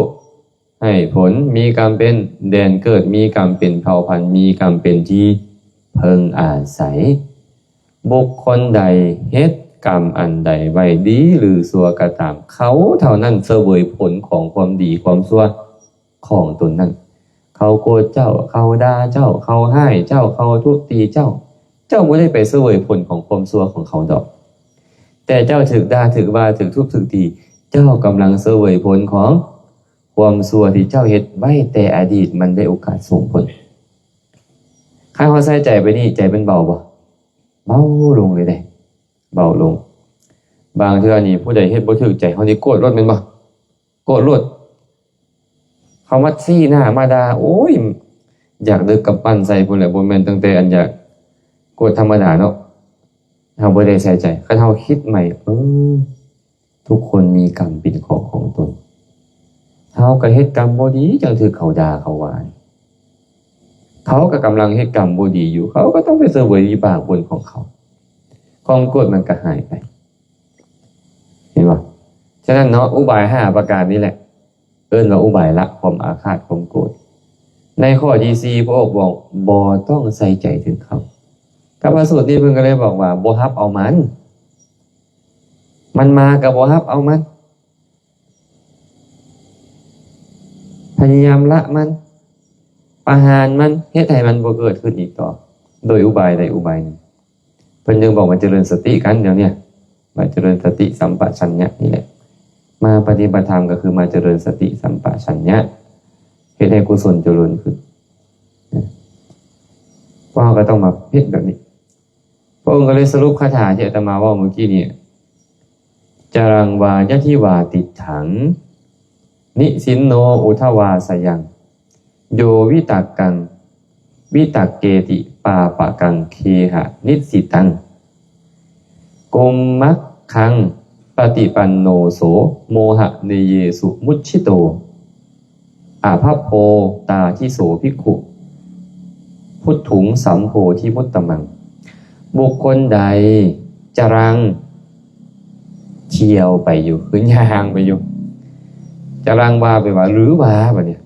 ໃຫ້ຜົນ ມີກຳເປັນແດນເກີດ ມີກຳເປັນເຜົ່າພັນ ມີກຳເປັນທີ່ເພິ່ງອາໄສ. ບຸກຄົນໃດເຮັດກຳອັນໃດໄວ້ ດີຫຼືຊົ່ວກໍຕາມ ເຂົາເທົ່ານັ້ນສະເຫວີຍຜົນຂອງຄວາມດີຄວາມຊົ່ວຂອງຕົນນັ້ນ. ເຂົາໂກດເຈົ້າ ເຂົາດ່າເຈົ້າ ເຂົາຮ້າຍເຈົ້າ ເຂົາທຸບຕີເຈົ້າ ເຈົ້າບໍ່ໄດ້ໄປສະເຫວີຍຜົນຂອງຄວາມຊົ່ວຂອງເຂົາດອກ ແຕ່ເຈົ້າຖືກດ່າ ຖືກວ່າ ຖືກທຸບ ຖືກຕີ ເຈົ້າກຳລັງສະເຫວີຍຜົນຂອງຄວາມຊົ່ວທີ່ເຈົ້າເຮັດໄວ້ແຕ່ອະດີດ ມັນໄດ້ໂອກາດສົ່ງຜົນ. ຄັນເຮົາໃສ່ໃຈໄປນີ້ ໃຈມັນເບົາບໍ່? ເບົາລົງເລີຍເດ້ ເບົາລົງ. ບາງເທື່ອນີ້ ຜູ້ໃດເຮັດບໍ່ຖືກໃຈເຮົານີ້ ໂກດໂລດແມ່ນບໍ່? ໂກດໂລດ. ເຂົາມາຊີ້ໜ້າມາດ່າ ໂອ້ຍ ຢາກດຶກກຳປັ້ນໃສ່ພຸ້ນແຫຼະ ບໍ່ແມ່ນຕັ້ງແຕ່ອັນຢາກໂກດທຳມະດາເນາະ. ເຮົາບໍ່ໄດ້ໃສ່ໃຈ ຄັນເຮົາຄິດໃໝ່ ເອີ ທຸກຄົນມີກຳເປັນຂອງຂອງຕົນ. ເຮົາກໍເຮັດກຳບໍ່ດີ ຈັ່ງຖືກເຂົາດ່າເຂົາວ່າ. ເຂົາກໍກຳລັງເຮັດກຳບໍ່ດີຢູ່ ເຂົາກໍຕ້ອງໄປສະເຫວີຍວິບາກບຸນຂອງເຂົາ. ຄວາມໂກດມັນກໍຫາຍໄປ. ເຫັນບໍ່? ສະນັ້ນເນາະ ອຸບາຍຫ້າປະການນີ້ແຫຼະ ເອີ້ນວ່າອຸບາຍລະຄວາມອາຄາດ ຄວາມໂກດ. ໃນຂໍ້ທີສີ່ ພະອົງບອກ ບໍ່ຕ້ອງໃສ່ໃຈເຖິງເຂົາ. ກັບພະສູດນີ້ເພິ່ນກໍເລີຍບອກວ່າ ບໍ່ຮັບເອົາມັນ. ມັນມາກໍບໍ່ຮັບເອົາມັນ. ພະຍາຍາມລະມັນ, ປະຫານມັນ, ເຮັດໃຫ້ມັນບໍ່ເກີດຂຶ້ນອີກຕໍ່ ໂດຍອຸບາຍໃດອຸບາຍໜຶ່ງ. ເພິ່ນຈຶ່ງບອກວ່າຈະເລີນສະຕິກັນດຽວນີ້ ວ່າຈະເລີນສະຕິສຳປະຊັນຍະນີ້ແຫຼະ. ມາປະຕິບັດທຳກໍຄືມາຈະເລີນສະຕິສຳປະຊັນຍະ ເຮັດໃຫ້ກຸສົນຈະເລີນຂຶ້ນ. ພວກເຮົາກໍຕ້ອງມາເຮັດແບບນີ້. ພະອົງກໍເລີຍສະຫຼຸບຄາຖາທີ່ອາດຕະມາເວົ້າເມື່ອກີ້ນີ້ ຈະລັງວາ ຍະທິວາ ຕິດຖັງ ນິສິນໂນ ອຸທະວາ ສະຍັງ ໂຍ ວິຕະກັງ ວິຕະເກຕິ ປາປະກັງ ເຄຫະ ນິດສິຕັງ ກຸມມັກຂັງ ປະຕິປັນໂນ ໂສ ໂມຫະນິເຍສຸ ມຸດຊິໂຕ ອະພັບໂພ ຕາທິໂສ ພິກຂຸ ພຸດຖຸງ ສຳໂພທິມຸດຕະມັງ. ບຸກຄົນໃດຈະລັງ ທ່ຽວໄປຢູ່ ຄືຍ່າງໄປຢູ່ ຈະລັງວາ ແປວ່າ ຫຼືວ່າ ບັດນີ້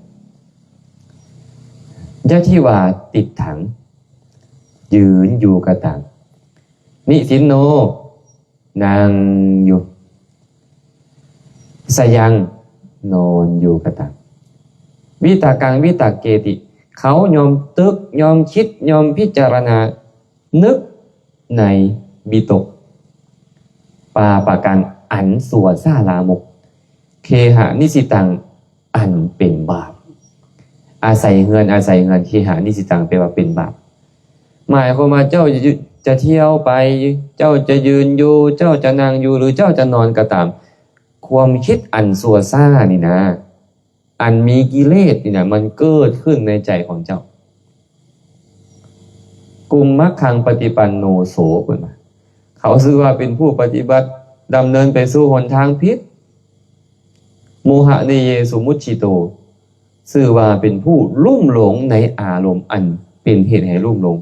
ຍະທິວາ ຕິດຖັງ ຢືນຢູ່ກໍຕາມ ນິສິນໂນ ນັ່ງຢູ່ ສະຍັງ ນອນຢູ່ກໍຕາມ ວິຕະກັງ ວິຕະເກຕິ ເຂົາຍ່ອມຕຶກ ຍ່ອມຄິດ ຍ່ອມພິຈາລະນາ ນຶກໃນວິຕົກ ປາປະກັງ ອັນຊົ່ວຊ້າລາມົກ ເຄຫະນິດສິຕັງ ອັນເປັນບາບ ອາໄສເຮືອນ ອາໄສເຮືອນ ເຄຫະນິດສິຕັງ ແປວ່າເປັນບາບ ໝາຍຄວາມວ່າເຈົ້າຈະທ່ຽວໄປ ເຈົ້າຈະຢືນຢູ່ ເຈົ້າຈະນັ່ງຢູ່ ຫຼືເຈົ້າຈະນອນກໍຕາມ ຄວາມຄິດອັນຊົ່ວຊ້ານີ້ນະ ອັນມີກິເລດນີ້ນະ ມັນເກີດຂຶ້ນໃນໃຈຂອງເຈົ້າ. ກຸມມັກຂັງປະຕິປັນໂນໂສ ເພິ່ນວ່າ ເຂົາຊື່ວ່າເປັນຜູ້ປະຕິບັດ ດຳເນີນໄປສູ່ຫົນທາງຜິດ. ໂມຫະນິເຍສຸມຸດຊິໂຕ ຊື່ວ່າເປັນຜູ້ລຸ່ມຫຼົງໃນອາລົມອັນເປັນເຫດໃຫ້ລຸ່ມຫຼົງ.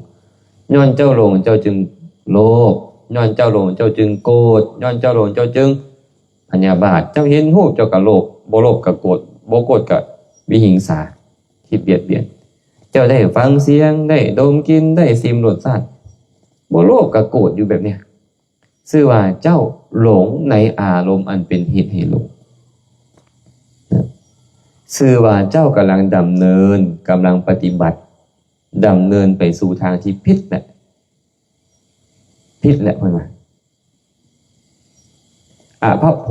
ຍ້ອນເຈົ້າຫຼົງເຈົ້າຈຶ່ງໂລບ, ຍ້ອນເຈົ້າຫຼົງເຈົ້າຈຶ່ງໂກດ, ຍ້ອນເຈົ້າຫຼົງເຈົ້າຈຶ່ງພະຍາບາດ. ເຈົ້າເຫັນຮູບເຈົ້າກໍໂລບ, ບໍ່ໂລບກໍໂກດ, ບໍ່ໂກດກໍວິຫິງສາ, ຄິດບຽດບຽນ. ເຈົ້າໄດ້ຟັງສຽງ, ໄດ້ດົມກິ່ນ, ໄດ້ຊິມລົດຊາດ, ບໍ່ໂລບກໍໂກດຢູ່ແບບເນີ້ຍ. ຊື່ວ່າເຈົ້າຫຼົງໃນອາລົມອັນເປັນເຫດໃຫ້ຫຼົງ. ນະ ຊື່ວ່າເຈົ້າກຳລັງດຳເນີນ, ກຳລັງປະຕິບັດ, ດຳເນີນໄປສູ່ທາງທີ່ຜິດແຫຼະ, ຜິດແຫຼະເພິ່ນວ່າ. ອະພັບໂພ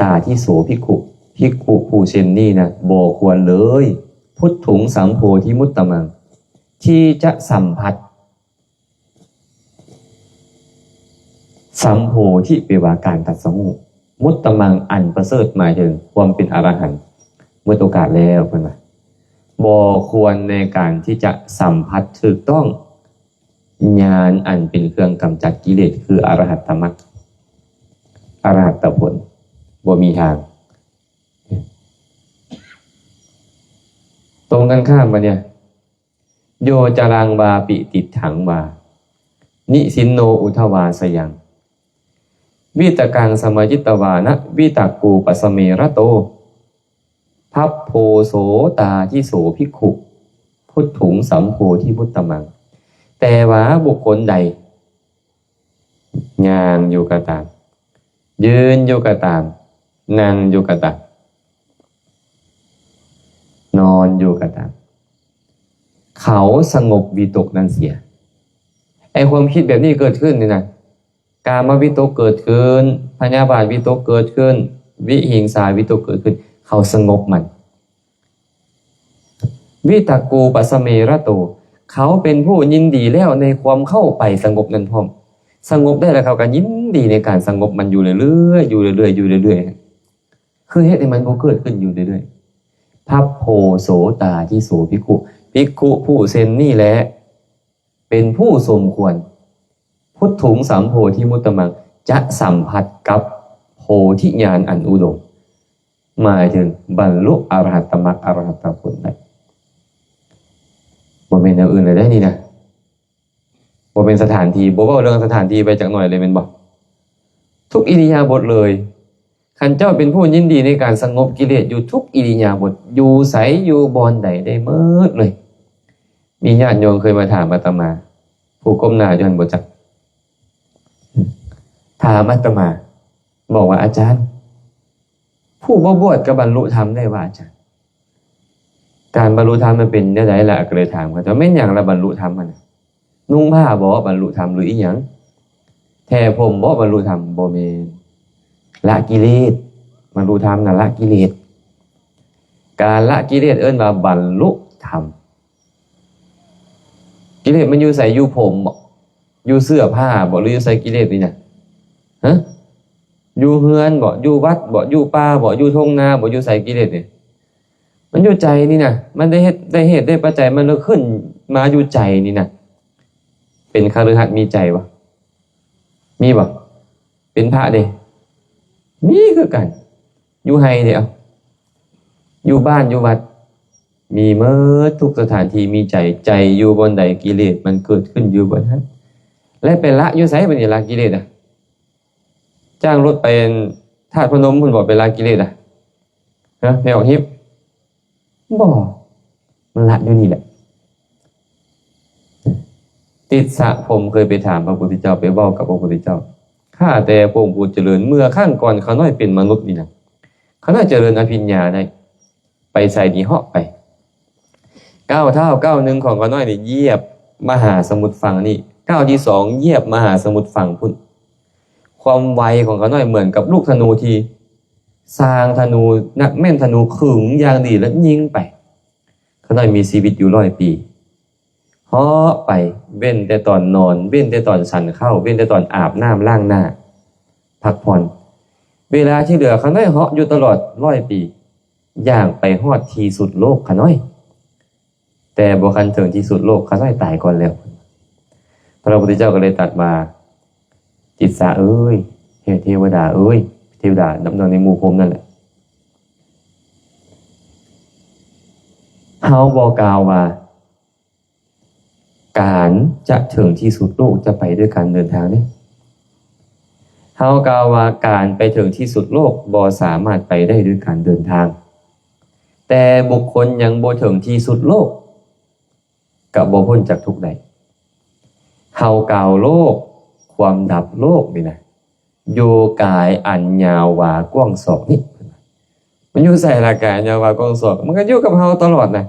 ຕາທິໂສ ພິກຂຸ, ພິກຂຸຜູ້ເຊັ່ນນີ້ນະ ບໍ່ຄວນເລີຍ, ພຸດຖຸງ ສຳໂພທິ ມຸດຕະມັງ, ທີ່ຈະສຳຜັດ ສຳໂພທິ ແປວ່າການຕັດສະຮູ້, ມຸດຕະມັງ ອັນປະເສີດ ໝາຍເຖິງຄວາມເປັນອະລະຫັນ. ໝົດໂອກາດແລ້ວ ເພິ່ນວ່າ ບໍ່ຄວນໃນການທີ່ຈະສຳຜັດຖືກຕ້ອງ ຍານອັນເປັນເຄື່ອງກຳຈັດກິເລດ ຄືອະລະຫັດຕະມັກ ອະລະຫັດຕະຜົນ ບໍ່ມີທາງ. ຕົງກັນຂ້າມມາເນຍ ໂຍຈະລັງວາປິຕິດຖັງວາ ນິສິນໂນອຸທະວາສະຍັງ ວິຕະກັງສະມະຍິດຕະວານະ ວິຕະກູປະສະເມລະໂຕ ພັບໂພໂສຕາທິໂສ ພິກຂຸ ພຸດຖຸງ ສຳໂພທິ ມຸດຕະມັງ. ແຕ່ວ່າບຸກຄົນໃດ ຍ່າງຢູ່ກໍຕາມ, ຢືນຢູ່ກໍຕາມ, ນັ່ງຢູ່ກໍຕາມ, ນອນຢູ່ກໍຕາມ, ເຂົາສະຫງົບວິຕົກນັ້ນເສຍ. ໄອ້ຄວາມຄິດແບບນີ້ເກີດຂຶ້ນນີ້ນະ, ກາມະວິຕົກເກີດຂຶ້ນ, ພະຍາບາດວິຕົກເກີດຂຶ້ນ, ວິຫິງສາວິຕົກເກີດຂຶ້ນ, ເຂົາສະຫງົບມັນ. ວິຕະກູປະສະເມລະໂຕ, ເຂົາເປັນຜູ້ຍິນດີແລ້ວໃນຄວາມເຂົ້າໄປສະຫງົບນັ້ນພ້ອມ. ສະຫງົບໄດ້ແລ້ວ ເຂົາກໍຍິນດີໃນການສະຫງົບມັນຢູ່ເລື້ອຍໆ, ຢູ່ເລື້ອຍໆ, ຢູ່ເລື້ອຍໆ, ຄືເຮັດໃຫ້ມັນບໍ່ເກີດຂຶ້ນຢູ່ເລື້ອຍໆ. ພັບໂພໂສຕາທິໂສ ພິກຂຸ, ພິກຂຸຜູ້ເຊັ່ນນີ້ແຫຼະ ເປັນຜູ້ສົມຄວນ ພຸດຖຸງ ສຳໂພທິ ມຸດຕະມັງ ຈະສຳຜັດກັບໂພທິຍານອັນອຸດົມ, ໝາຍເຖິງບັນລຸອະລະຫັດຕະມັກ ອະລະຫັດຕະຜົນໄດ້. ບໍ່ແມ່ນແນວອື່ນເລີຍເດ້ນີ້ນະ, ບໍ່ແມ່ນສະຖານທີ່, ບໍ່ເວົ້າເລື່ອງສະຖານທີ່ໄປຈັກໜ້ອຍເລີຍແມ່ນບໍ່? ທຸກອິລິຍາບົດເລີຍ. ຄັນເຈົ້າເປັນຜູ້ຍິນດີໃນການສະຫງົບກິເລດຢູ່ທຸກອິລິຍາບົດ, ຢູ່ໃສຢູ່ບ່ອນໃດໄດ້ໝົດເລີຍ. ມີຍາດໂຍມເຄີຍມາຖາມອາດຕະມາ, ຜູ້ກົ້ມໜ້າຢູ່ຫັ້ນບໍ່ຈັກ, ຖາມອາດຕະມາ, ບອກວ່າ ອາຈານ, ຜູ້ບໍ່ບວດກໍບັນລຸທຳໄດ້ວ່າ ອາຈານ? ການບັນລຸທຳມັນເປັນແນວໃດລະ? ກໍເລີຍຖາມເຂົາເຈົ້າ, ແມ່ນຫຍັງລະບັນລຸທຳຫັ້ນນະ? ນຸ່ງຜ້າບໍບັນລຸທຳ ຫຼື ອີຫຍັງ? ແຖຜົມບໍບັນລຸທຳ? ບໍ່ແມ່ນ. ລະກິເລດ. ບັນລຸທຳນະລະກິເລດ. ການລະກິເລດເອີ້ນວ່າບັນລຸທຳ. ກິເລດມັນຢູ່ໃສ? ຢູ່ຜົມບໍ? ຢູ່ເສື້ອຜ້າບໍ? ຫຼື ຢູ່ໃສກິເລດນີ້ນະ? ຮະ? ຢູ່ເຮືອນບໍ? ຢູ່ວັດບໍ? ຢູ່ປ່າບໍ? ຢູ່ທົ່ງນາບໍ? ຢູ່ໃສກິເລດນີ້? ມັນຢູ່ໃຈນີ້ນະ, ມັນໄດ້ເຮັດ ໄດ້ເຫດໄດ້ປັດໄຈ, ມັນເລີຍຂຶ້ນມາຢູ່ໃຈນີ້ນະ. ເປັນຄະລືຫັດມີໃຈບໍ່? ມີບໍ່? ເປັນພະເດ? ມີຄືກັນ. ຢູ່ໄຮ່ເດ? ເອົາ ຢູ່ບ້ານຢູ່ວັດ ມີໝົດທຸກສະຖານທີ່ມີໃຈ, ໃຈຢູ່ບ່ອນໃດ ກິເລດມັນເກີດຂຶ້ນຢູ່ບ່ອນນັ້ນ. ແລະ ໄປລະຢູ່ໃສບັດນີ້ ລະກິເລດນະ? ຈ້າງລົດໄປທາດພະນົມພຸ້ນບໍ ໄປລະກິເລດນະ? ຮະ ແມ່ອອກຮິບ? ບໍ່, ມັນລະຢູ່ນີ້ແຫຼະ. ຕິດສະ ຜົມເຄີຍໄປຖາມພະພຸດທະເຈົ້າ, ໄປເວົ້າກັບພະພຸດທະເຈົ້າ, ຂ້າແຕ່ພະອົງຜູ້ຈະເລີນ, ເມື່ອຄັ້ງກ່ອນຂ້ານ້ອຍເປັນມະນຸດນີ້ນະ, ຂ້ານ້ອຍຈະເລີນອະພິນຍາໄດ້, ໄປໃສນີ້ເຫາະໄປ. ກ້າວເທົ້າກ້າວໜຶ່ງຂອງຂ້ານ້ອຍນີ້ຢຽບມະຫາສະໝຸດຝັ່ງນີ້, ກ້າວທີສອງຢຽບມະຫາສະໝຸດຝັ່ງພຸ້ນ. ຄວາມໄວຂອງຂ້ານ້ອຍເໝືອນກັບລູກທະນູທີ່ຊ່າງທະນູ ນັກແມ່ນທະນູຂຶງຢ່າງດີ ແລ້ວຍິງໄປ. ຂ້ານ້ອຍມີຊີວິດຢູ່ຮ້ອຍປີ. ເຫາະໄປ, ເວັ້ນແຕ່ຕອນນອນ, ເວັ້ນແຕ່ຕອນສັນເຂົ້າ, ເວັ້ນແຕ່ຕອນອາບນ້ຳລ້າງໜ້າ, ພັກຜ່ອນ. ເວລາທີ່ເຫຼືອ ຂ້ານ້ອຍເຫາະຢູ່ຕະຫຼອດຮ້ອຍປີ. ຢ່າງໄປຮອດທີ່ສຸດໂລກຂ້ານ້ອຍ, ແຕ່ບໍ່ທັນເຖິງທີ່ສຸດໂລກ, ຂ້ານ້ອຍຕາຍກ່ອນແລ້ວ. ພະພຸດທະເຈົ້າກໍເລີຍຕັດວ່າ, ຈິດສາເອີຍ, ເທວະດາເອີຍ, ເທວະດານຳໃນໝູ່ພົມນັ້ນແຫຼະ, ເຮົາບໍ່ກ່າວວ່າ ການຈະເຖິງທີ່ສຸດໂລກຈະໄປດ້ວຍການເດີນທາງເດ້. ເຮົາກ່າວວ່າການໄປເຖິງທີ່ສຸດໂລກບໍ່ສາມາດໄປໄດ້ດ້ວຍການເດີນທາງ, ແຕ່ບຸກຄົນຍັງບໍ່ເຖິງທີ່ສຸດໂລກ ກະບໍ່ພົ້ນຈາກທຸກໄດ້. ເຮົາກ່າວໂລກ, ຄວາມດັບໂລກນີ້ນະ, ຢູ່ກາຍອັນຍາວວາກວ້າງສອກນີ້. ມັນຢູ່ໃສລະ ກາຍອັນຍາວວາກວ້າງສອກ? ມັນກໍຢູ່ກັບເຮົາຕະຫຼອດນະ.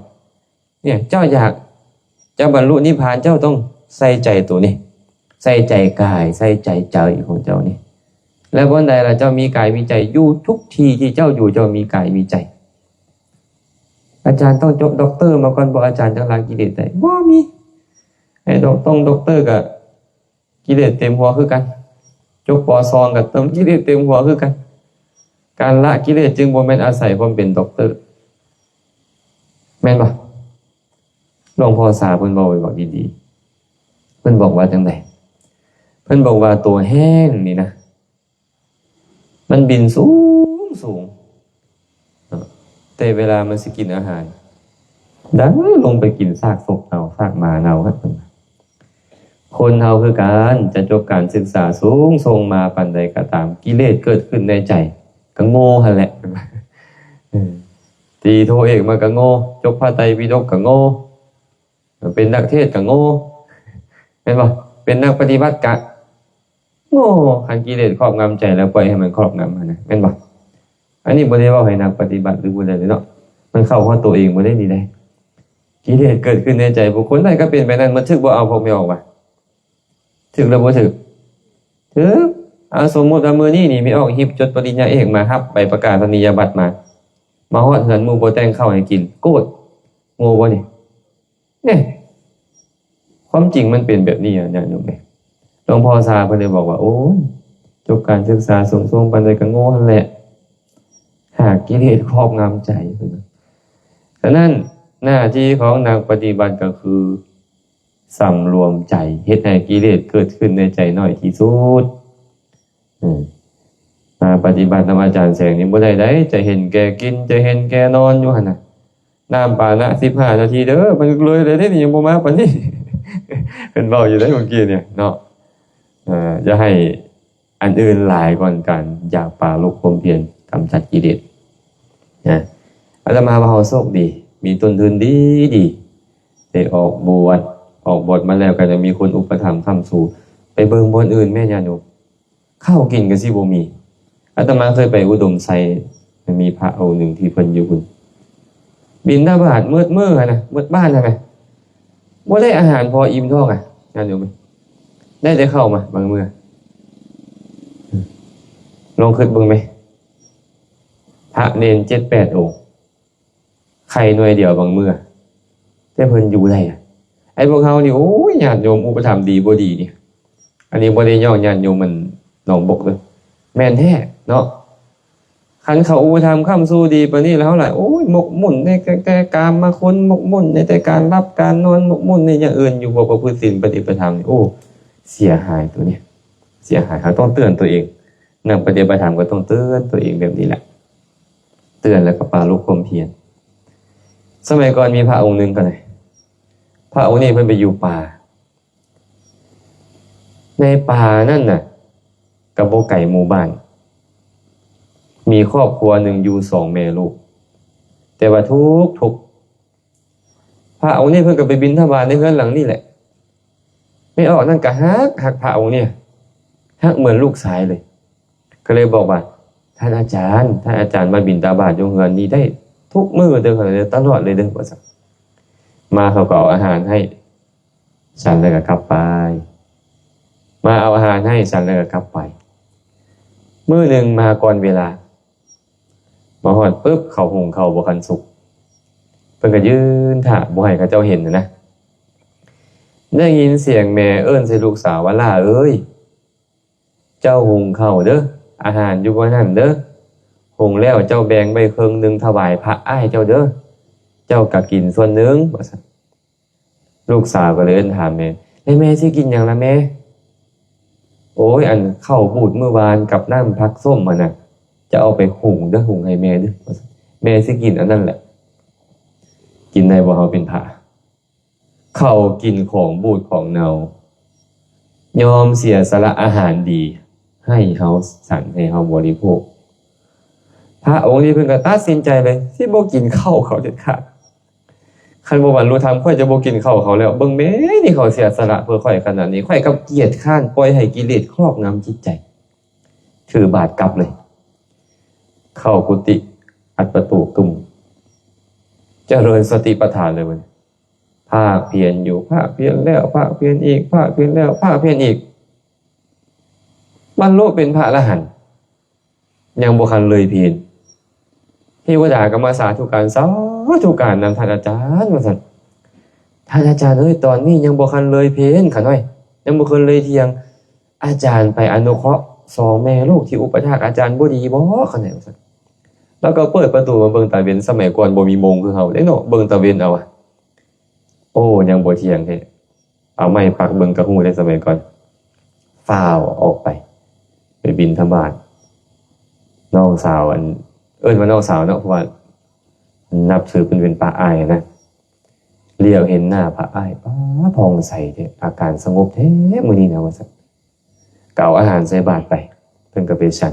ເນຍ ເຈົ້າຢາກຈະບັນລຸນິບພານ ເຈົ້າຕ້ອງໃສ່ໃຈໂຕນີ້, ໃສ່ໃຈກາຍ, ໃສ່ໃຈໃຈຂອງເຈົ້ານີ້. ແລ້ວບ່ອນໃດລະເຈົ້າມີກາຍມີໃຈ? ຢູ່ທຸກທີ່ທີ່ເຈົ້າຢູ່ ເຈົ້າມີກາຍມີໃຈ. ອາຈານຕ້ອງຈົບດັອກເຕີມາກ່ອນບໍ່ ອາຈານ ຈັ່ງລະກິເລດໄດ້? ບໍ່ມີ. ໃຫ້ດັອກ ຕ້ອງດັອກເຕີກະ ກິເລດເຕັມຫົວຄືກັນ, ຈົບ ປ.ສອງ ກໍຕ້ອງກິເລດເຕັມຫົວຄືກັນ. ການລະກິເລດຈຶ່ງບໍ່ແມ່ນອາໄສຄວາມເປັນດັອກເຕີ, ແມ່ນບໍ່? ຫຼວງພໍ່ຊາເພິ່ນເວົ້າໄວ້ບັກດີໆ, ເພິ່ນບອກວ່າຈັ່ງໃດ? ເພິ່ນບອກວ່າໂຕແຫ້ງນີ້ນະ ມັນບິນສູງໆ ເນາະ, ແຕ່ເວລາມັນຊິກິນອາຫານ ດັນລົງໄປກິນຊາກສົບເນົ່າ, ຊາກໝາເນົ່າ. ຄົນເຮົາຄືກັນ, ຈະຈົບການສຶກສາສູງສົ່ງມາປານໃດກໍຕາມ, ກິເລດເກີດຂຶ້ນໃນໃຈ ກໍໂງ່ຫັ້ນແຫຼະ. ເອີ ຕີໂທເອກມາກໍໂງ່, ຈົບພະໄຕປິດົກກໍໂງ່, ເປັນນັກເທດກໍໂງ່, ແມ່ນບໍ່? ເປັນນັກປະຕິບັດກະໂງ່. ຄັນກິເລດຄອບງຳໃຈແລ້ວ ປ່ອຍໃຫ້ມັນຄອບງຳຫັ້ນນະ, ແມ່ນບໍ່? ອັນນີ້ບໍ່ໄດ້ເວົ້າໃຫ້ນັກປະຕິບັດຫຼືຜູ້ໃດເລີຍເນາະ, ມັນເຂົ້າຮອດໂຕເອງໝົດເດ້ນີ້ເດ້. ກິເລດເກີດຂຶ້ນໃນໃຈບຸກຄົນໃດກໍເປັນແບບນັ້ນໝົດ. ຖືກບໍ່ ເອົາພວກແມ່ອອກມາ? ຖືກຫຼືບໍ່ຖືກ? ຖືກ. ເອົາ ສົມມຸດວ່າມື້ນີ້ນີ້ ແມ່ອອກຮີບຈົບປະລິນຍາເອກມາ, ຮັບໃບປະກາສະນີຍະບັດມາ, ມາຮອດເຮືອນໝູ່ບໍ່ແຕ່ງເຂົ້າໃຫ້ກິນ, ໂກດ. ໂງ່ບໍ່ນີ້? ນີ້ ຄວາມຈິງມັນເປັນແບບນີ້ ຍາດໂຍມເອີຍ. ຫຼວງພໍ່ຊາເພິ່ນເລີຍບອກວ່າ ໂອ້ຍ ຈົບການສຶກສາສູງໆປານໃດກໍໂງ່ຫັ້ນແຫຼະ, ຫາກກິເລດຄອບງຳໃຈ. ສະນັ້ນ ໜ້າທີ່ຂອງນັກປະຕິບັດກໍຄືສຳລວມໃຈ, ເຮັດໃຫ້ກິເລດເກີດຂຶ້ນໃນໃຈໜ້ອຍທີ່ສຸດ. ເອີ ມາປະຕິບັດນຳອາຈານແສງນີ້ບໍ່ໄດ້ໃດ, ຈະເຫັນແກ່ກິນ, ຈະເຫັນແກ່ນອນຢູ່ຫັ້ນນະ. ນ້ຳປານະ ສິບຫ້ານາທີເດີ, ມັນເລີຍແລ້ວເດ້ນີ້, ຍັງບໍ່ມາປານນີ້. ເພິ່ນເວົ້າຢູ່ໃດເມື່ອກີ້ນີ້ເນາະ. ເອີ ຢ່າໃຫ້ອັນອື່ນຫຼາຍກ່ອນການຢາກປາລົບຄວາມພຽນກຳຈັດກິເລດນະ. ອາດຕະມາວ່າເຮົາໂຊກດີ, ມີຕົ້ນທຶນດີໆ, ໄດ້ອອກບວດ, ອອກບວດມາແລ້ວກໍຈະມີຄົນອຸປະຖຳຄ້ຳຊູ. ໄປເບິ່ງບ່ອນອື່ນແມ່ນຫຍັງຢູ່. ເຂົ້າກິນກໍຊິບໍ່ມີ. ອາດຕະມາເຄີຍໄປອຸດົມໄຊ, ມັນມີພະອົງໜຶ່ງທີ່ເພິ່ນຢູ່ພຸ້ນ ບິນທະບາດໝົດມື້ຫັ້ນນະ, ໝົດບ້ານຫັ້ນນະ, ບໍ່ໄດ້ອາຫານພໍອີ່ມທ້ອງອະ, ຍາດໂຍມ, ໄດ້ແຕ່ເຂົ້າມາບາງມື້. ລອງຄິດເບິ່ງແມ, ພະເນນເຈັດແປດອົງ ໄຂ່ໜ່ວຍດຽວບາງມື້, ແຕ່ເພິ່ນຢູ່ໄດ້ອະ. ໄອ້ພວກເຮົານີ້ ໂອ້ຍ ຍາດໂຍມອຸປະຖຳດີບໍ່ດີນີ້, ອັນນີ້ບໍ່ໄດ້ຍ້ອງຍາດໂຍມມັນໜອງບົກເດີ, ແມ່ນແທ້ເນາະ. ຄັນເຂົາອຸປະຖຳຄ້ຳຊູດີປານນີ້ແລ້ວ ເຮົາລະ ໂອ້ຍ ໝົກໝຸ້ນໃນແຕ່ກາມມະຄຸນ, ໝົກໝຸ້ນໃນແຕ່ການຫຼັບການນອນ, ໝົກໝຸ້ນໃນຢ່າງອື່ນຢູ່, ບໍ່ປະພຶດສິນປະຕິປະທຳນີ້ ໂອ້ ເສຍຫາຍໂຕນີ້, ເສຍຫາຍ. ເຮົາຕ້ອງເຕືອນຕົວເອງ, ນັກປະຕິບັດທຳກໍຕ້ອງເຕືອນຕົວເອງແບບນີ້ແຫຼະ. ເຕືອນແລ້ວກໍປາລົບຄວາມພຽນ. ສະໄໝກ່ອນມີພະອົງໜຶ່ງກໍໄດ້, ພະອົງນີ້ເພິ່ນໄປຢູ່ປ່າ, ໃນປ່ານັ້ນນະ ກໍບໍ່ໄກໝູ່ບ້ານ, ມີຄອບຄົວໜຶ່ງຢູ່ສອງແມ່ລູກ, ແຕ່ວ່າທຸກທຸກ. ພະອົງນີ້ເພິ່ນກໍໄປບິນທະບາດໃນເຮືອນຫຼັງນີ້ແຫຼະ. ແມ່ອອກນັ້ນກໍຮັກ, ຮັກພະອົງນີ້, ຮັກເໝືອນລູກຊາຍເລີຍ. ກໍເລີຍບອກວ່າ ທ່ານອາຈານ, ທ່ານອາຈານມາບິນທະບາດຢູ່ເຮືອນນີ້ໄດ້ທຸກມື້ເດີ, ຕະຫຼອດເລີຍເດີ ວ່າຊັ້ນ. ມາເຂົາກໍເອົາອາຫານໃຫ້ ສັນແລ້ວກໍກັບໄປ, ມາເອົາອາຫານໃຫ້ສັນແລ້ວກໍກັບໄປ. ມື້ໜຶ່ງມາກ່ອນເວລາ, ມາຮອດປຶບ ເຂົາຫຸງເຂົ້າບໍ່ທັນສຸກ, ເພິ່ນກໍຢືນຖ້າບໍ່ໃຫ້ເຂົາເຈົ້າເຫັນນະ. ໄດ້ຍິນສຽງແມ່ເອີ້ນໃສ່ລູກສາວວ່າ ຫຼ້າເອີຍ, ເຈົ້າຫຸງເຂົ້າເດີ, ອາຫານຢູ່ບ່ອນນັ້ນເດີ, ຫຸງແລ້ວເຈົ້າແບ່ງໄວ້ເຄິ່ງໜຶ່ງຖວາຍພະອ້າຍເຈົ້າເດີ້ ເຈົ້າກໍກິນສ່ວນໜຶ່ງ ວ່າຊັ້ນ. ລູກສາວກໍເລີຍເອີ້ນຖາມແມ່ ແລ້ວແມ່ຊິກິນຫຍັງລະແມ່? ໂອ້ຍ ອັນເຂົ້າບູດມື້ວານກັບນ້ຳຜັກສົ້ມຫັ້ນນະ ຈະເອົາໄປຫຸງເດີ້ ຫຸງໃຫ້ແມ່ເດີ້ ວ່າຊັ້ນ. ແມ່ຊິກິນອັນນັ້ນແຫຼະ. ກິນໄດ້ບໍ່ ເຮົາເປັນພະ? ເຂົາກິນຂອງບູດຂອງເນົ່າ ຍອມເສຍສະຫຼະອາຫານດີໃຫ້ເຮົາສັນ ໃຫ້ເຮົາບໍລິໂພກ. ພະອົງນີ້ເພິ່ນກໍຕັດສິນໃຈເລີຍ ຊິບໍ່ກິນເຂົ້າເຂົາເດັດຂາດ. ຄັນບໍ່ບັນລຸທຳ ຂ້ອຍຈະບໍ່ກິນເຂົ້າເຂົາແລ້ວ. ເບິ່ງແມ້ ນີ້ເຂົາເສຍສະຫຼະເພື່ອຂ້ອຍຂະໜາດນີ້ ຂ້ອຍກັບກຽດຄ້ານ ປ່ອຍໃຫ້ກິເລດຄອບງຳຈິດໃຈ. ຖືບາດກັບເລີຍ ເຂົ້າກຸຕິ ອັດປະຕູກຶ້ມ ຈະເລີນສະຕິປະທານເລີຍ. ພາກພຽນຢູ່ ພາກພຽນແລ້ວ ພາກພຽນອີກ ພາກພຽນແລ້ວ ພາກພຽນອີກ ບັນລຸເປັນພະອະລະຫັນ ຍັງບໍ່ທັນເລີຍເພນ. ເທວະດາກໍມາສາທຸການ ສາທຸການນຳທ່ານອາຈານ ວ່າຊັ້ນ. ທ່ານອາຈານເອີຍ ຕອນນີ້ຍັງບໍ່ທັນເລີຍເພນຂະນ້ອຍ ຍັງບໍ່ທັນເລີຍທ່ຽງ. ອາຈານໄປອະນຸເຄາະສອງແມ່ລູກທີ່ອຸປະຖາກອາຈານບໍ່ດີບໍ່ຂະນ້ອຍ ວ່າຊັ້ນ. ແລ້ວກໍເປີດປະຕູມາເບິ່ງຕາເວັນ ສະໄໝກ່ອນບໍ່ມີໂມງຄືເຮົາເດ້ເນາະ ເບິ່ງຕາເວັນເອົາ. ໂອ້ ຍັງບໍ່ທ່ຽງແທ້. ເອົາໄມ້ປັກເບິ່ງກະຮູ້ເດ້ສະໄໝກ່ອນ. ຟ້າວອອກໄປ ໄປບິນທະບາດ. ນ້ອງສາວ ອັນ ເອີ້ນວ່ານ້ອງສາວເນາະ ເພາະວ່ານັບຖືເພິ່ນເປັນປ້າອ້າຍນະ. ຫຼຽວເຫັນໜ້າປ້າອ້າຍ ປ້າ ຜ່ອງໃສແທ້ ອາການສະຫງົບແທ້ມື້ນີ້ນະ ວ່າຊັ້ນ. ກໍເອົາອາຫານໃສ່ບາດໄປ ເພິ່ນກໍໄປສັນ.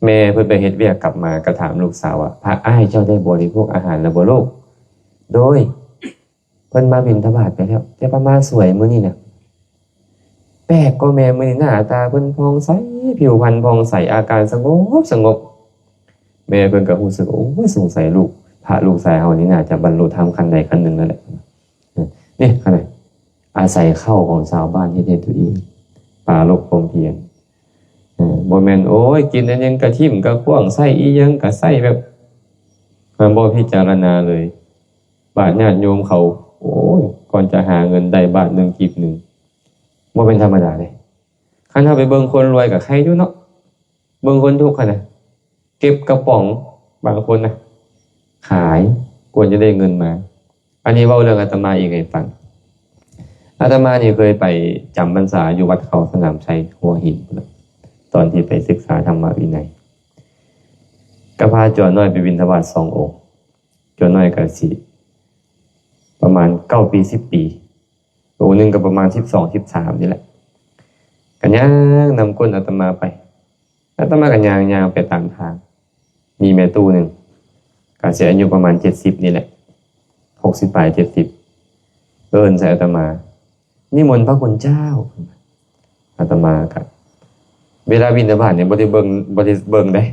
ແມ່ເພິ່ນໄປເຮັດວຽກກັບມາ ກໍຖາມລູກສາວວ່າ ພ້າອ້າຍເຈົ້າໄດ້ບໍລິໂພກອາຫານແລ້ວບໍ່ລູກ? ໂດຍ ເພິ່ນມາບິນທະບາດໄປແລ້ວ ແຕ່ວ່າມາສວຍມື້ນີ້ນະ. ແປກກໍແມ່ນ ມື້ນີ້ໜ້າຕາເພິ່ນຜ່ອງໃສ ຜິວພັນຜ່ອງໃສ ອາການສະຫງົບສະຫງົບ. ແມ່ເພິ່ນກໍຮູ້ສຶກ ໂອ້ຍ ສົງໄສລູກ ພະລູກຊາຍເຮົານີ້ໜ້າຈະບັນລຸທຳຂັ້ນໃດຂັ້ນໜຶ່ງແລ້ວແຫຼະ. ນີ້ຂະໜາດອາໄສເຂົ້າຂອງຊາວບ້ານເຮັດໃຫ້ຕົວເອງປາລົບຄວາມພຽນ. ເອີ ບໍ່ແມ່ນ ໂອ້ຍ ກິນອັນຫຍັງກະຖິ້ມກະຂວ້າງ ໃຊ້ອີ່ຫຍັງກະໃຊ້ແບບ ມັນບໍ່ພິຈາລະນາເລີຍ. ບາດຍາດໂຍມເຂົາ ໂອ້ຍ ກ່ອນຈະຫາເງິນໄດ້ບາດໜຶ່ງກີບໜຶ່ງ ບໍ່ແມ່ນທຳມະດາເດ້. ຄັນເຮົາໄປເບິ່ງຄົນລວຍກໍໄຄຢູ່ເນາະ ເບິ່ງຄົນທຸກຫັ້ນນະ ເກັບກະປ໋ອງບາງຄົນນະ ຂາຍ ກວ່າຈະໄດ້ເງິນມາ. ອັນນີ້ເວົ້າເລື່ອງອາດຕະມາອີກໃຫ້ຟັງ. ອາດຕະມານີ້ເຄີຍໄປຈຳພັນສາຢູ່ວັດເຂົາສະໜາມໄຊ ຫົວຫີນພຸ້ນນະ ຕອນທີ່ໄປສຶກສາທຳມະວິໄນ ກໍພາໂຈນນ້ອຍໄປບິນທະບາດສອງອົງ. ໂຈນນ້ອຍກໍຊິປະມານເກົ້າປີ ສິບປີ ໂຕໜຶ່ງກໍປະມານສິບສອງ ສິບສາມນີ້ແຫຼະ ກໍຍ່າງນຳກົ້ນອາດຕະມາໄປ. ອາດຕະມາກໍຍ່າງໆໄປຕາມທາງ ມີແມ່ຕູ້ໜຶ່ງ ກໍຊິອາຍຸປະມານເຈັດສິບນີ້ແຫຼະ ຫົກສິບປາຍ ເຈັດສິບ ເອີ້ນໃສ່ອາດຕະມາ ນິມົນພະຄຸນເຈົ້າ. ອາດຕະມາກໍ ເວລາບິນທະບາດນີ້ບໍ່ໄດ້ເບິ່ງ ບໍ່ໄດ້ເບິ່ງເດ້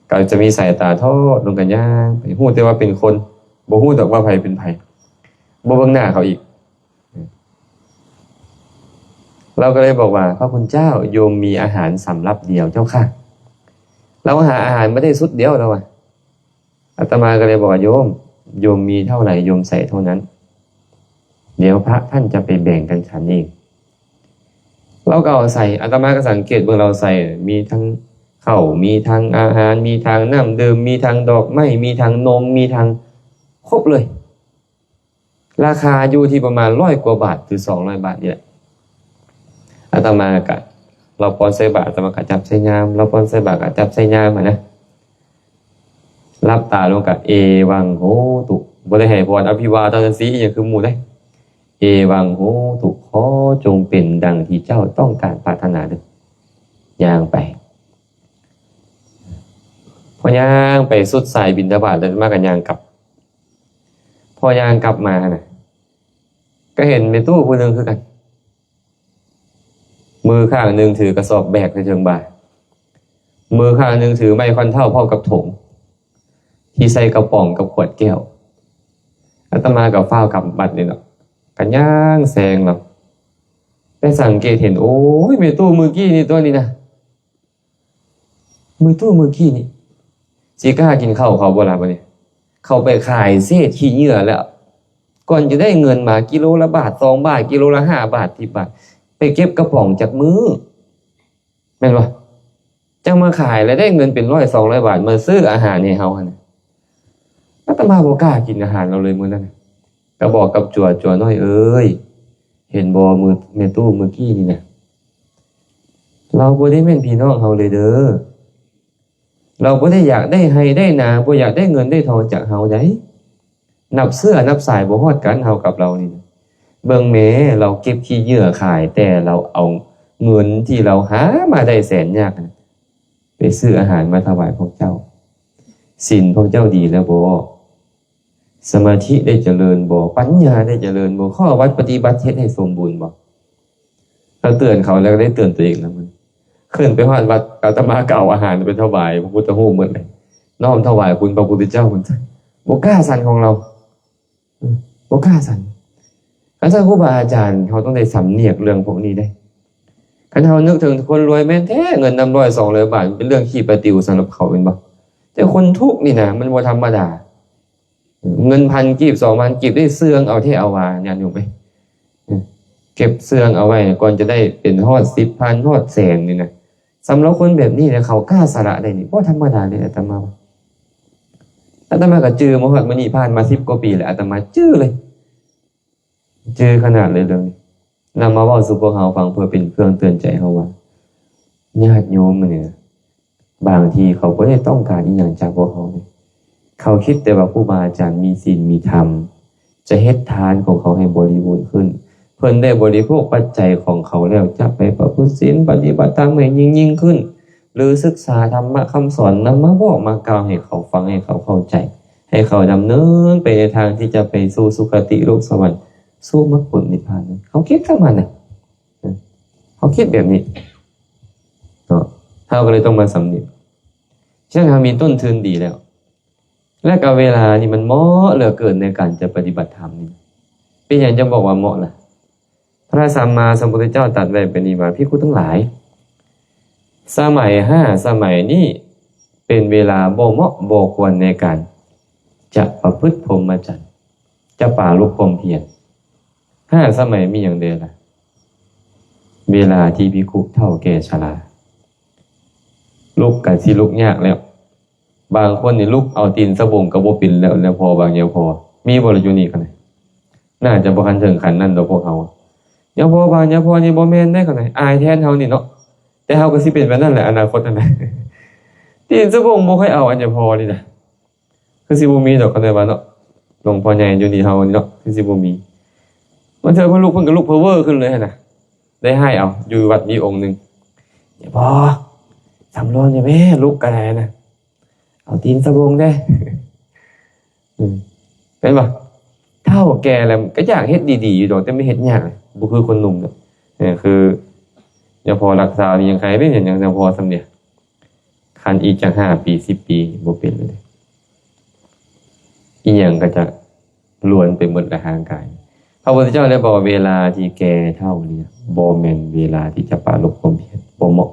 ກໍຈະມີສາຍຕາທອດລົງ ກໍຍ່າງໄປ ຮູ້ແຕ່ວ່າເປັນຄົນ ບໍ່ຮູ້ດອກວ່າໃຜເປັນໃຜ ບໍ່ເບິ່ງໜ້າເຂົາອີກ. ລາວກໍເລີຍບອກວ່າ ພະຄຸນເຈົ້າ ໂຍມມີອາຫານສຳລັບດຽວເຈົ້າຄ່ະ. ລາວຫາອາຫານມາໄດ້ຊຸດດຽວ ລາວວ່າ. ອາດຕະມາກໍເລີຍບອກວ່າ ໂຍມ ໂຍມມີເທົ່າໃດ ໂຍມໃສ່ເທົ່ານັ້ນ ດຽວພະທ່ານຈະໄປແບ່ງກັນສັນເອງ. ລາວກໍເອົາໃສ່ ອາດຕະມາກໍສັງເກດເບິ່ງລາວໃສ່ ມີທັງເຂົ້າ ມີທັງອາຫານ ມີທັງນ້ຳດື່ມ ມີທັງດອກໄມ້ ມີທັງນົມ ມີທັງ ຄົບເລີຍ. ລາຄາຢູ່ທີ່ປະມານຮ້ອຍກວ່າບາດ ຫຼື ສອງຮ້ອຍບາດນີ້ແຫຼະ. ອາດຕະມາກະ ລາວປ້ອນໃສ່ບາດ ອາດຕະມາກະຈັບໃສ່ຍາມ ລາວປ້ອນໃສ່ບາດກະຈັບໃສ່ຍາມຫັ້ນນະ. ຫຼັບຕາລົງກະ ເອວັງໂຫຕຸ ບໍ່ໄດ້ໃຫ້ພອນອະພິວາທະນະສີອີ່ຫຍັງຄືໝູ່ເດ້. ເອວັງໂຫຕຸ ຂໍຈົ່ງເປັນດັ່ງທີ່ເຈົ້າຕ້ອງການປາດຖະໜາເດີ. ຍ່າງໄປ ພໍຍ່າງໄປສຸດສາຍບິນທະບາດແລ້ວ ອາດຕະມາກະຍ່າງກັບ. ພໍຍ່າງກັບມາຫັ້ນນະ ກໍເຫັນແມ່ຕູ້ຜູ້ໜຶ່ງຄືກັນ ມືຂ້າງໜຶ່ງຖືກະສອບແບກໃສ່ເທິງບ່າ ມືຂ້າງໜຶ່ງຖືໄມ້ຄ້ອນເທົ້າພ້ອມກັບຖົງທີ່ໃສ່ກະປ໋ອງກັບຂວດແກ້ວ. ອາດຕະມາກໍຟ້າວກັບບັດນີ້ເນາະ ກໍຍ່າງແຊງເນາະ ໄປສັງເກດເຫັນ ໂອ້ຍ ແມ່ຕູ້ມື້ກີ້ນີ້ຕົວະນີ້ນະ ມື້ຕູ້ມື້ກີ້ນີ້ ຊິກ້າກິນເຂົ້າເຂົາບໍ່ລະບັດນີ້? ເຂົາໄປຂາຍເສດຂີ້ເຫຍື້ອແລ້ວ ກ່ອນຈະໄດ້ເງິນມາກິໂລລະບາດ ສອງບາດ ກິໂລລະຫ້າບາດ ສິບບາດ ໄປເກັບກະປ໋ອງຈັກມື້ ແມ່ນບໍ່? ຈັ່ງມາຂາຍ ແລ້ວໄດ້ເງິນເປັນຮ້ອຍສອງຮ້ອຍບາດ ມາຊື້ອາຫານໃຫ້ເຮົາຫັ້ນນະ. ອາດຕະມາບໍ່ກ້າກິນອາຫານລາວເລີຍມື້ນັ້ນນະ. ກໍບອກກັບຈົວ, ຈົວນ້ອຍເອີຍ, ເຫັນບໍ່ ມື້ ແມ່ຕູ້ມື້ກີ້ນີ້ນະ, ລາວບໍ່ໄດ້ແມ່ນພີ່ນ້ອງເຮົາເລີຍເດີ. ລາວບໍ່ໄດ້ຢາກໄດ້ໄຮ່ໄດ້ນາ, ບໍ່ຢາກໄດ້ເງິນໄດ້ທອງຈາກເຮົາໃດ. ນັບເຊື້ອນັບສາຍບໍ່ຮອດກັນ ເຮົາກັບລາວນີ້ນະ. ເບິ່ງແມ້, ລາວເກັບຂີ້ເຫຍື້ອຂາຍ, ແຕ່ລາວເອົາເງິນທີ່ລາວຫາມາໄດ້ແສນຍາກນະ ໄປຊື້ອາຫານມາຖວາຍພວກເຈົ້າ. ສິນພວກເຈົ້າດີແລ້ວບໍ່? ສະມາທິໄດ້ຈະເລີນບໍ່? ປັນຍາໄດ້ຈະເລີນບໍ່? ຂໍ້ວັດປະຕິບັດເຮັດໃຫ້ສົມບູນບໍ່? ລາວເຕືອນເຂົາແລ້ວ ກໍໄດ້ເຕືອນຕົວເອງນຳ. ຂຶ້ນໄປຮອດວັດ, ອາດຕະມາກໍເອົາອາຫານໄປຖວາຍພະພຸດທະຮູບໝົດເລີຍ, ນ້ອມຖວາຍຄຸນພະພຸດທະເຈົ້າພຸ້ນ. ບໍ່ກ້າສັນຂອງລາວ, ບໍ່ກ້າສັນ. ຄັນຊັ້ນ ຄູບາອາຈານເຮົາຕ້ອງໄດ້ສຳນຽກເລື່ອງພວກນີ້ເດ້. ຄັນເຮົານຶກເຖິງຄົນລວຍ, ແມ່ນແທ້ ເງິນນຳຮ້ອຍສອງຮ້ອຍບາດ ມັນເປັນເລື່ອງຂີ້ປະຕິວສຳລັບເຂົາ ແມ່ນບໍ່? ແຕ່ຄົນທຸກນີ້ນະ ມັນບໍ່ທຳມະດາ. ເງິນພັນກີບ ສອງພັນກີບ ໄດ້ເຊື່ອງເອົາແທ້ເອົາວ່າ ຍາດໂຍມເອີຍ. ເກັບເຊື່ອງເອົາໄວ້ ກ່ອນຈະໄດ້ເປັນຮອດສິບພັນ ຮອດແສນນີ້ນະ. ສຳລັບຄົນແບບນີ້ນະ ເຂົາກ້າສະຫຼະໄດ້ນີ້ ບໍ່ທຳມະດາເດ້ ອາດຕະມາວ່າ. ອາດຕະມາກໍຈື່ມາຮອດມື້ນີ້ ຜ່ານມາສິບກວ່າປີແລ້ວ ອາດຕະມາຈື່ເລີຍ. ຈື່ຂະໜາດເລີຍເລື່ອງນີ້. ນຳມາເວົ້າສູ່ພວກເຮົາຟັງ ເພື່ອເປັນເຄື່ອງເຕືອນໃຈເຮົາວ່າ ຍາດໂຍມນີ້ນະ ບາງທີເຂົາບໍ່ໄດ້ຕ້ອງການອີ່ຫຍັງຈາກພວກເຮົາເດ້. ເຂົາຄິດແຕ່ວ່າຄູບາອາຈານມີສິນມີທຳ ຈະເຮັດທານຂອງເຂົາໃຫ້ບໍລິບູນຂຶ້ນ. ເພິ່ນໄດ້ບໍລິໂພກປັດໄຈຂອງເຂົາແລ້ວ ຈະໄປປະພຶດສິນ ປະຕິບັດທຳໃຫ້ຍິ່ງໆຂຶ້ນ ຫຼື ສຶກສາທຳມະຄຳສອນ ນຳມາບອກມາກ່າວໃຫ້ເຂົາຟັງ ໃຫ້ເຂົາເຂົ້າໃຈ ໃຫ້ເຂົາດຳເນີນໄປໃນທາງທີ່ຈະໄປສູ່ສຸຄະຕິໂລກສະຫວັນ ສູ່ມັກຜົນນິບພານ. ເຂົາຄິດເທົ່ານັ້ນນະ. ເຂົາຄິດແບບນີ້ເນາະ, ເຮົາກໍເລີຍຕ້ອງມາສຳນຶກ. ສະນັ້ນ ເຮົາມີຕົ້ນທຶນດີແລ້ວ ແລະກໍເວລານີ້ມັນເໝາະເຫຼືອເກີນໃນການຈະປະຕິບັດທຳນີ້. ເປັນຫຍັງຈັ່ງບອກວ່າເໝາະລະ? ພະສຳມາສຳພຸດທະເຈົ້າຕັດໄວ້ແບບນີ້ວ່າ ພິກຂຸທັງຫຼາຍ, ສະໄໝຫ້າສະໄໝນີ້ເປັນເວລາບໍ່ເໝາະບໍ່ຄວນໃນການຈະປະພຶດພົມມະຈັນ, ຈະປາລົບຄວາມພຽນ. ຫ້າສະໄໝມີຫຍັງແດ່ລະ? ເວລາທີ່ພິກຂຸເຖົ້າແກ່ຊະລາ, ລຸກກໍຊິລຸກຍາກແລ້ວ. ບາງຄົນນີ້ລຸກເອົາຕີນສະບົງກໍບໍ່ເປັນແລ້ວ, ແລ້ວພໍບາງຍາພໍ. ມີບໍ່ລະຢູ່ນີ້? ຄັນ ໜ້າຈະບໍ່ທັນເຖິງຂັ້ນນັ້ນດອກພວກເຮົາ. ຍາພໍບາງຍາພໍນີ້ບໍ່ແມ່ນເດ້ ຄັນ ອາຍແທນເຮົານີ້ເນາະ. ແຕ່ເຮົາກໍຊິເປັນແບບນັ້ນແຫຼະ ອະນາຄົດຫັ້ນນະ. ຕີນສະບົງບໍ່ຄ່ອຍເອົາອັນຍາພໍນີ້ນະ. ຄືຊິບໍ່ມີດອກ ຄັນໄດ້ວ່າເນາະ, ຫຼວງພໍ່ໃຫຍ່ຢູ່ນີ້ເຮົານີ້ເນາະ ຄືຊິບໍ່ມີ. ບາງເທື່ອເພິ່ນລຸກ ເພິ່ນກໍລຸກເພີເວີຂຶ້ນເລີຍຫັ້ນນະ. ໄດ້ຮ້າຍເອົາ, ຢູ່ວັດມີອົງໜຶ່ງ, ຍາພໍ ສຳລວມແດ່ແມ່, ລຸກກໍໄດ້ນະ, ເອົາຕີນສະບົງແດ່. ອືມ ເຫັນບໍ່? ເຖົ້າແກ່ແລ້ວກໍຢາກເຮັດດີໆຢູ່ດອກ, ແຕ່ມັນເຮັດຍາກ, ບໍ່ຄືຄົນໜຸ່ມເນາະ. ເອີ ຄື ຍາພໍລັກສານີ້ຍັງໄຄເດ້, ຍັງ ຍັງ ຍັງພໍສ່ຳນີ້. ຄັນອີກຈັກຫ້າປີ ສິບປີ ບໍ່ເປັນເລີຍ. ອີ່ຫຍັງກໍຈະລວນໄປໝົດລະຮ່າງກາຍ. ພະພຸດທະເຈົ້າໄດ້ບອກວ່າ ເວລາທີ່ແກ່ເຖົ້ານີ້ ບໍ່ແມ່ນເວລາທີ່ຈະປາລົບຄວາມພຽນ, ບໍ່ເໝາະ.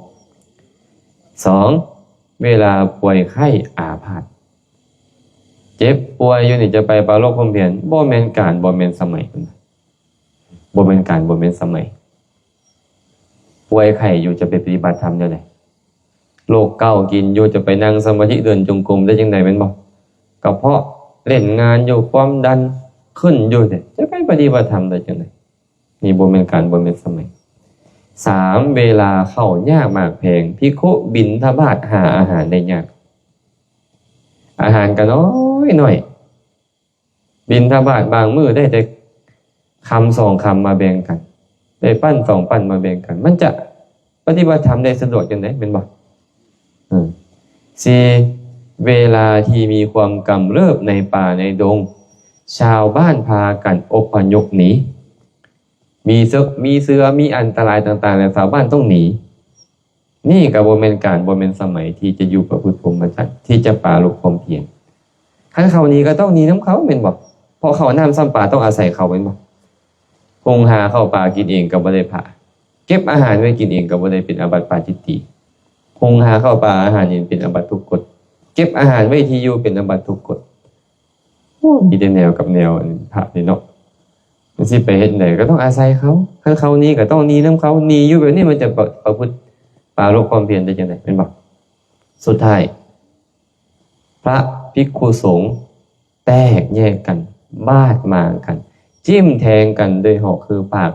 ສອງ ເວລາປ່ວຍໄຂ້ອາພາດ ເຈັບປ່ວຍຢູ່ນີ້ ຈະໄປປາລົບຄວາມພຽນ ບໍ່ແມ່ນການ ບໍ່ແມ່ນສະໄໝ. ບໍ່ແມ່ນການ ບໍ່ແມ່ນສະໄໝ. ປ່ວຍໄຂ້ຢູ່ ຈະໄປປະຕິບັດທຳແນວໃດ? ໂລກເກົາກິນຢູ່ ຈະໄປນັ່ງສະມາທິເດີນຈົງກົມໄດ້ຈັ່ງໃດ ແມ່ນບໍ່? ກະເພາະຫຼິ້ນງານຢູ່ ຄວາມດັນຂຶ້ນຢູ່ ຈະໄປປະຕິບັດທຳໄດ້ຈັ່ງໃດ? ນີ້ບໍ່ແມ່ນການ ບໍ່ແມ່ນສະໄໝ. ສາມ ເວລາເຂົ້າຍາກໝາກແພງ, ພິກຂຸບິນທະບາດຫາອາຫານໄດ້ຍາກ, ອາຫານກະນ້ອຍໆ. ບິນທະບາດບາງມື້ໄດ້ແຕ່ຄຳສອງຄຳມາແບ່ງກັນ, ໄດ້ປັ້ນສອງປັ້ນມາແບ່ງກັນ, ມັນຈະປະຕິບັດທຳໄດ້ສະດວກຈັ່ງໃດ ແມ່ນບໍ່? ເອີ ສີ່ ເວລາທີ່ມີຄວາມກຳເລີບໃນປ່າໃນດົງ, ຊາວບ້ານພາກັນອົບພະຍົບໜີ, ມີເສິກມີເສືອ ມີອັນຕະລາຍຕ່າງໆ ແລ້ວຊາວບ້ານຕ້ອງໜີ. ນີ້ກໍບໍ່ແມ່ນການ ບໍ່ແມ່ນສະໄໝທີ່ຈະຢູ່ປະພຶດພົມມະຈັນ ທີ່ຈະປາລົບຄວາມພຽນ. ຄັນເຂົາໜີກໍຕ້ອງໜີນຳເຂົາແມ່ນບໍ່? ເພາະເຂົ້ານ້ຳຊຳປາຕ້ອງອາໄສເຂົາແມ່ນບໍ່? ຫຸງຫາເຂົ້າປາກິນເອງກໍບໍ່ໄດ້ພະ, ເກັບອາຫານໄວ້ກິນເອງກໍບໍ່ໄດ້ເປັນອາບັດປາຈິດຕີ. ຫຸງຫາເຂົ້າປາອາຫານເອງເປັນອາບັດທຸກກົດ, ເກັບອາຫານໄວ້ທີ່ຢູ່ເປັນອາບັດທຸກກົດ. ໂອ້ ມີແຕ່ແນວກັບແນວ ອັນພະນີ້ເນາະ. ມັນຊິໄປເຮັດໃດກໍຕ້ອງອາໄສເຂົາ, ຄັນເຂົາໜີກໍຕ້ອງໜີນຳເຂົາ, ໜີຢູ່ແບບນີ້ມັນຈະປະ ປະພຶດປາລົບຄວາມພຽນໄດ້ຈັ່ງໃດ ແມ່ນບໍ່? ສຸດທ້າຍ ພະພິກຂຸສົງແຕກແຍກກັນ, ບາດໝາງກັນ, ຈິ້ມແທງກັນດ້ວຍຫອກຄືປາກ,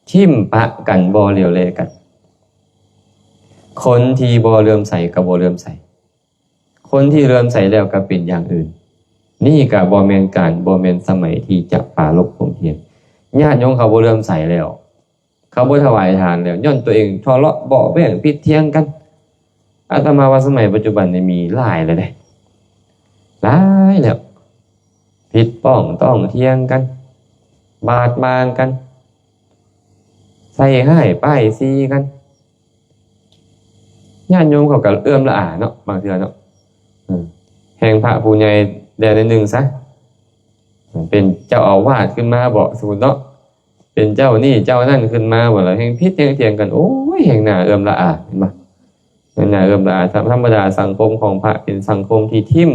ຖິ້ມປະກັນ, ບໍ່ຫຼຽວແລກັນ. ຄົນທີ່ບໍ່ເຫຼື້ອມໃສກໍບໍ່ເຫຼື້ອມໃສ, ຄົນທີ່ເຫຼື້ອມໃສແລ້ວກໍເປັນຢ່າງອື່ນ. ນີ້ກໍບໍ່ແມ່ນການ, ບໍ່ແມ່ນສະໄໝທີ່ຈະປາລົບຄວາມພຽນ. ຍາດໂຍມເຂົາບໍ່ເຫຼື້ອມໃສແລ້ວ, ເຂົາບໍ່ຖວາຍທານແລ້ວ, ຍ້ອນຕົວເອງທະເລາະເບາະແວ້ງຜິດຖຽງກັນ. ອາດຕະມາວ່າສະໄໝປັດຈຸບັນນີ້ມີຫຼາຍແລ້ວເດ້, ຫຼາຍແລ້ວ. ຜິດປ້ອງຕ້ອງຖຽງກັນ, ບາດໝາງກັນ, ໃສ່ຮ້າຍປ້າຍສີກັນ. ຍາດໂຍມເຂົາກໍເອື້ອມລະອາເນາະ, ບາງເທື່ອເນາະ, ເອີ, ແຮ່ງພະຜູ້ໃຫຍ່ແດ່ໜ້ອຍໜຶ່ງຊະ, ເປັນເຈົ້າອາວາດຂຶ້ນມາບໍ ສົມມຸດເນາະ, ເປັນເຈົ້ານີ້ເຈົ້ານັ້ນຂຶ້ນມາບໍ ລະແຮ່ງຜິດແຮ່ງຖຽງກັນ, ໂອ້ຍ ແຮ່ງໜ້າເອື້ອມລະອາ, ເຫັນບໍ່? ແຮ່ງໜ້າເອື້ອມລະອາ. ທຳ ທຳມະດາສັງຄົມຂອງພະເປັນສັງຄົມທີ່ຖິ້ມ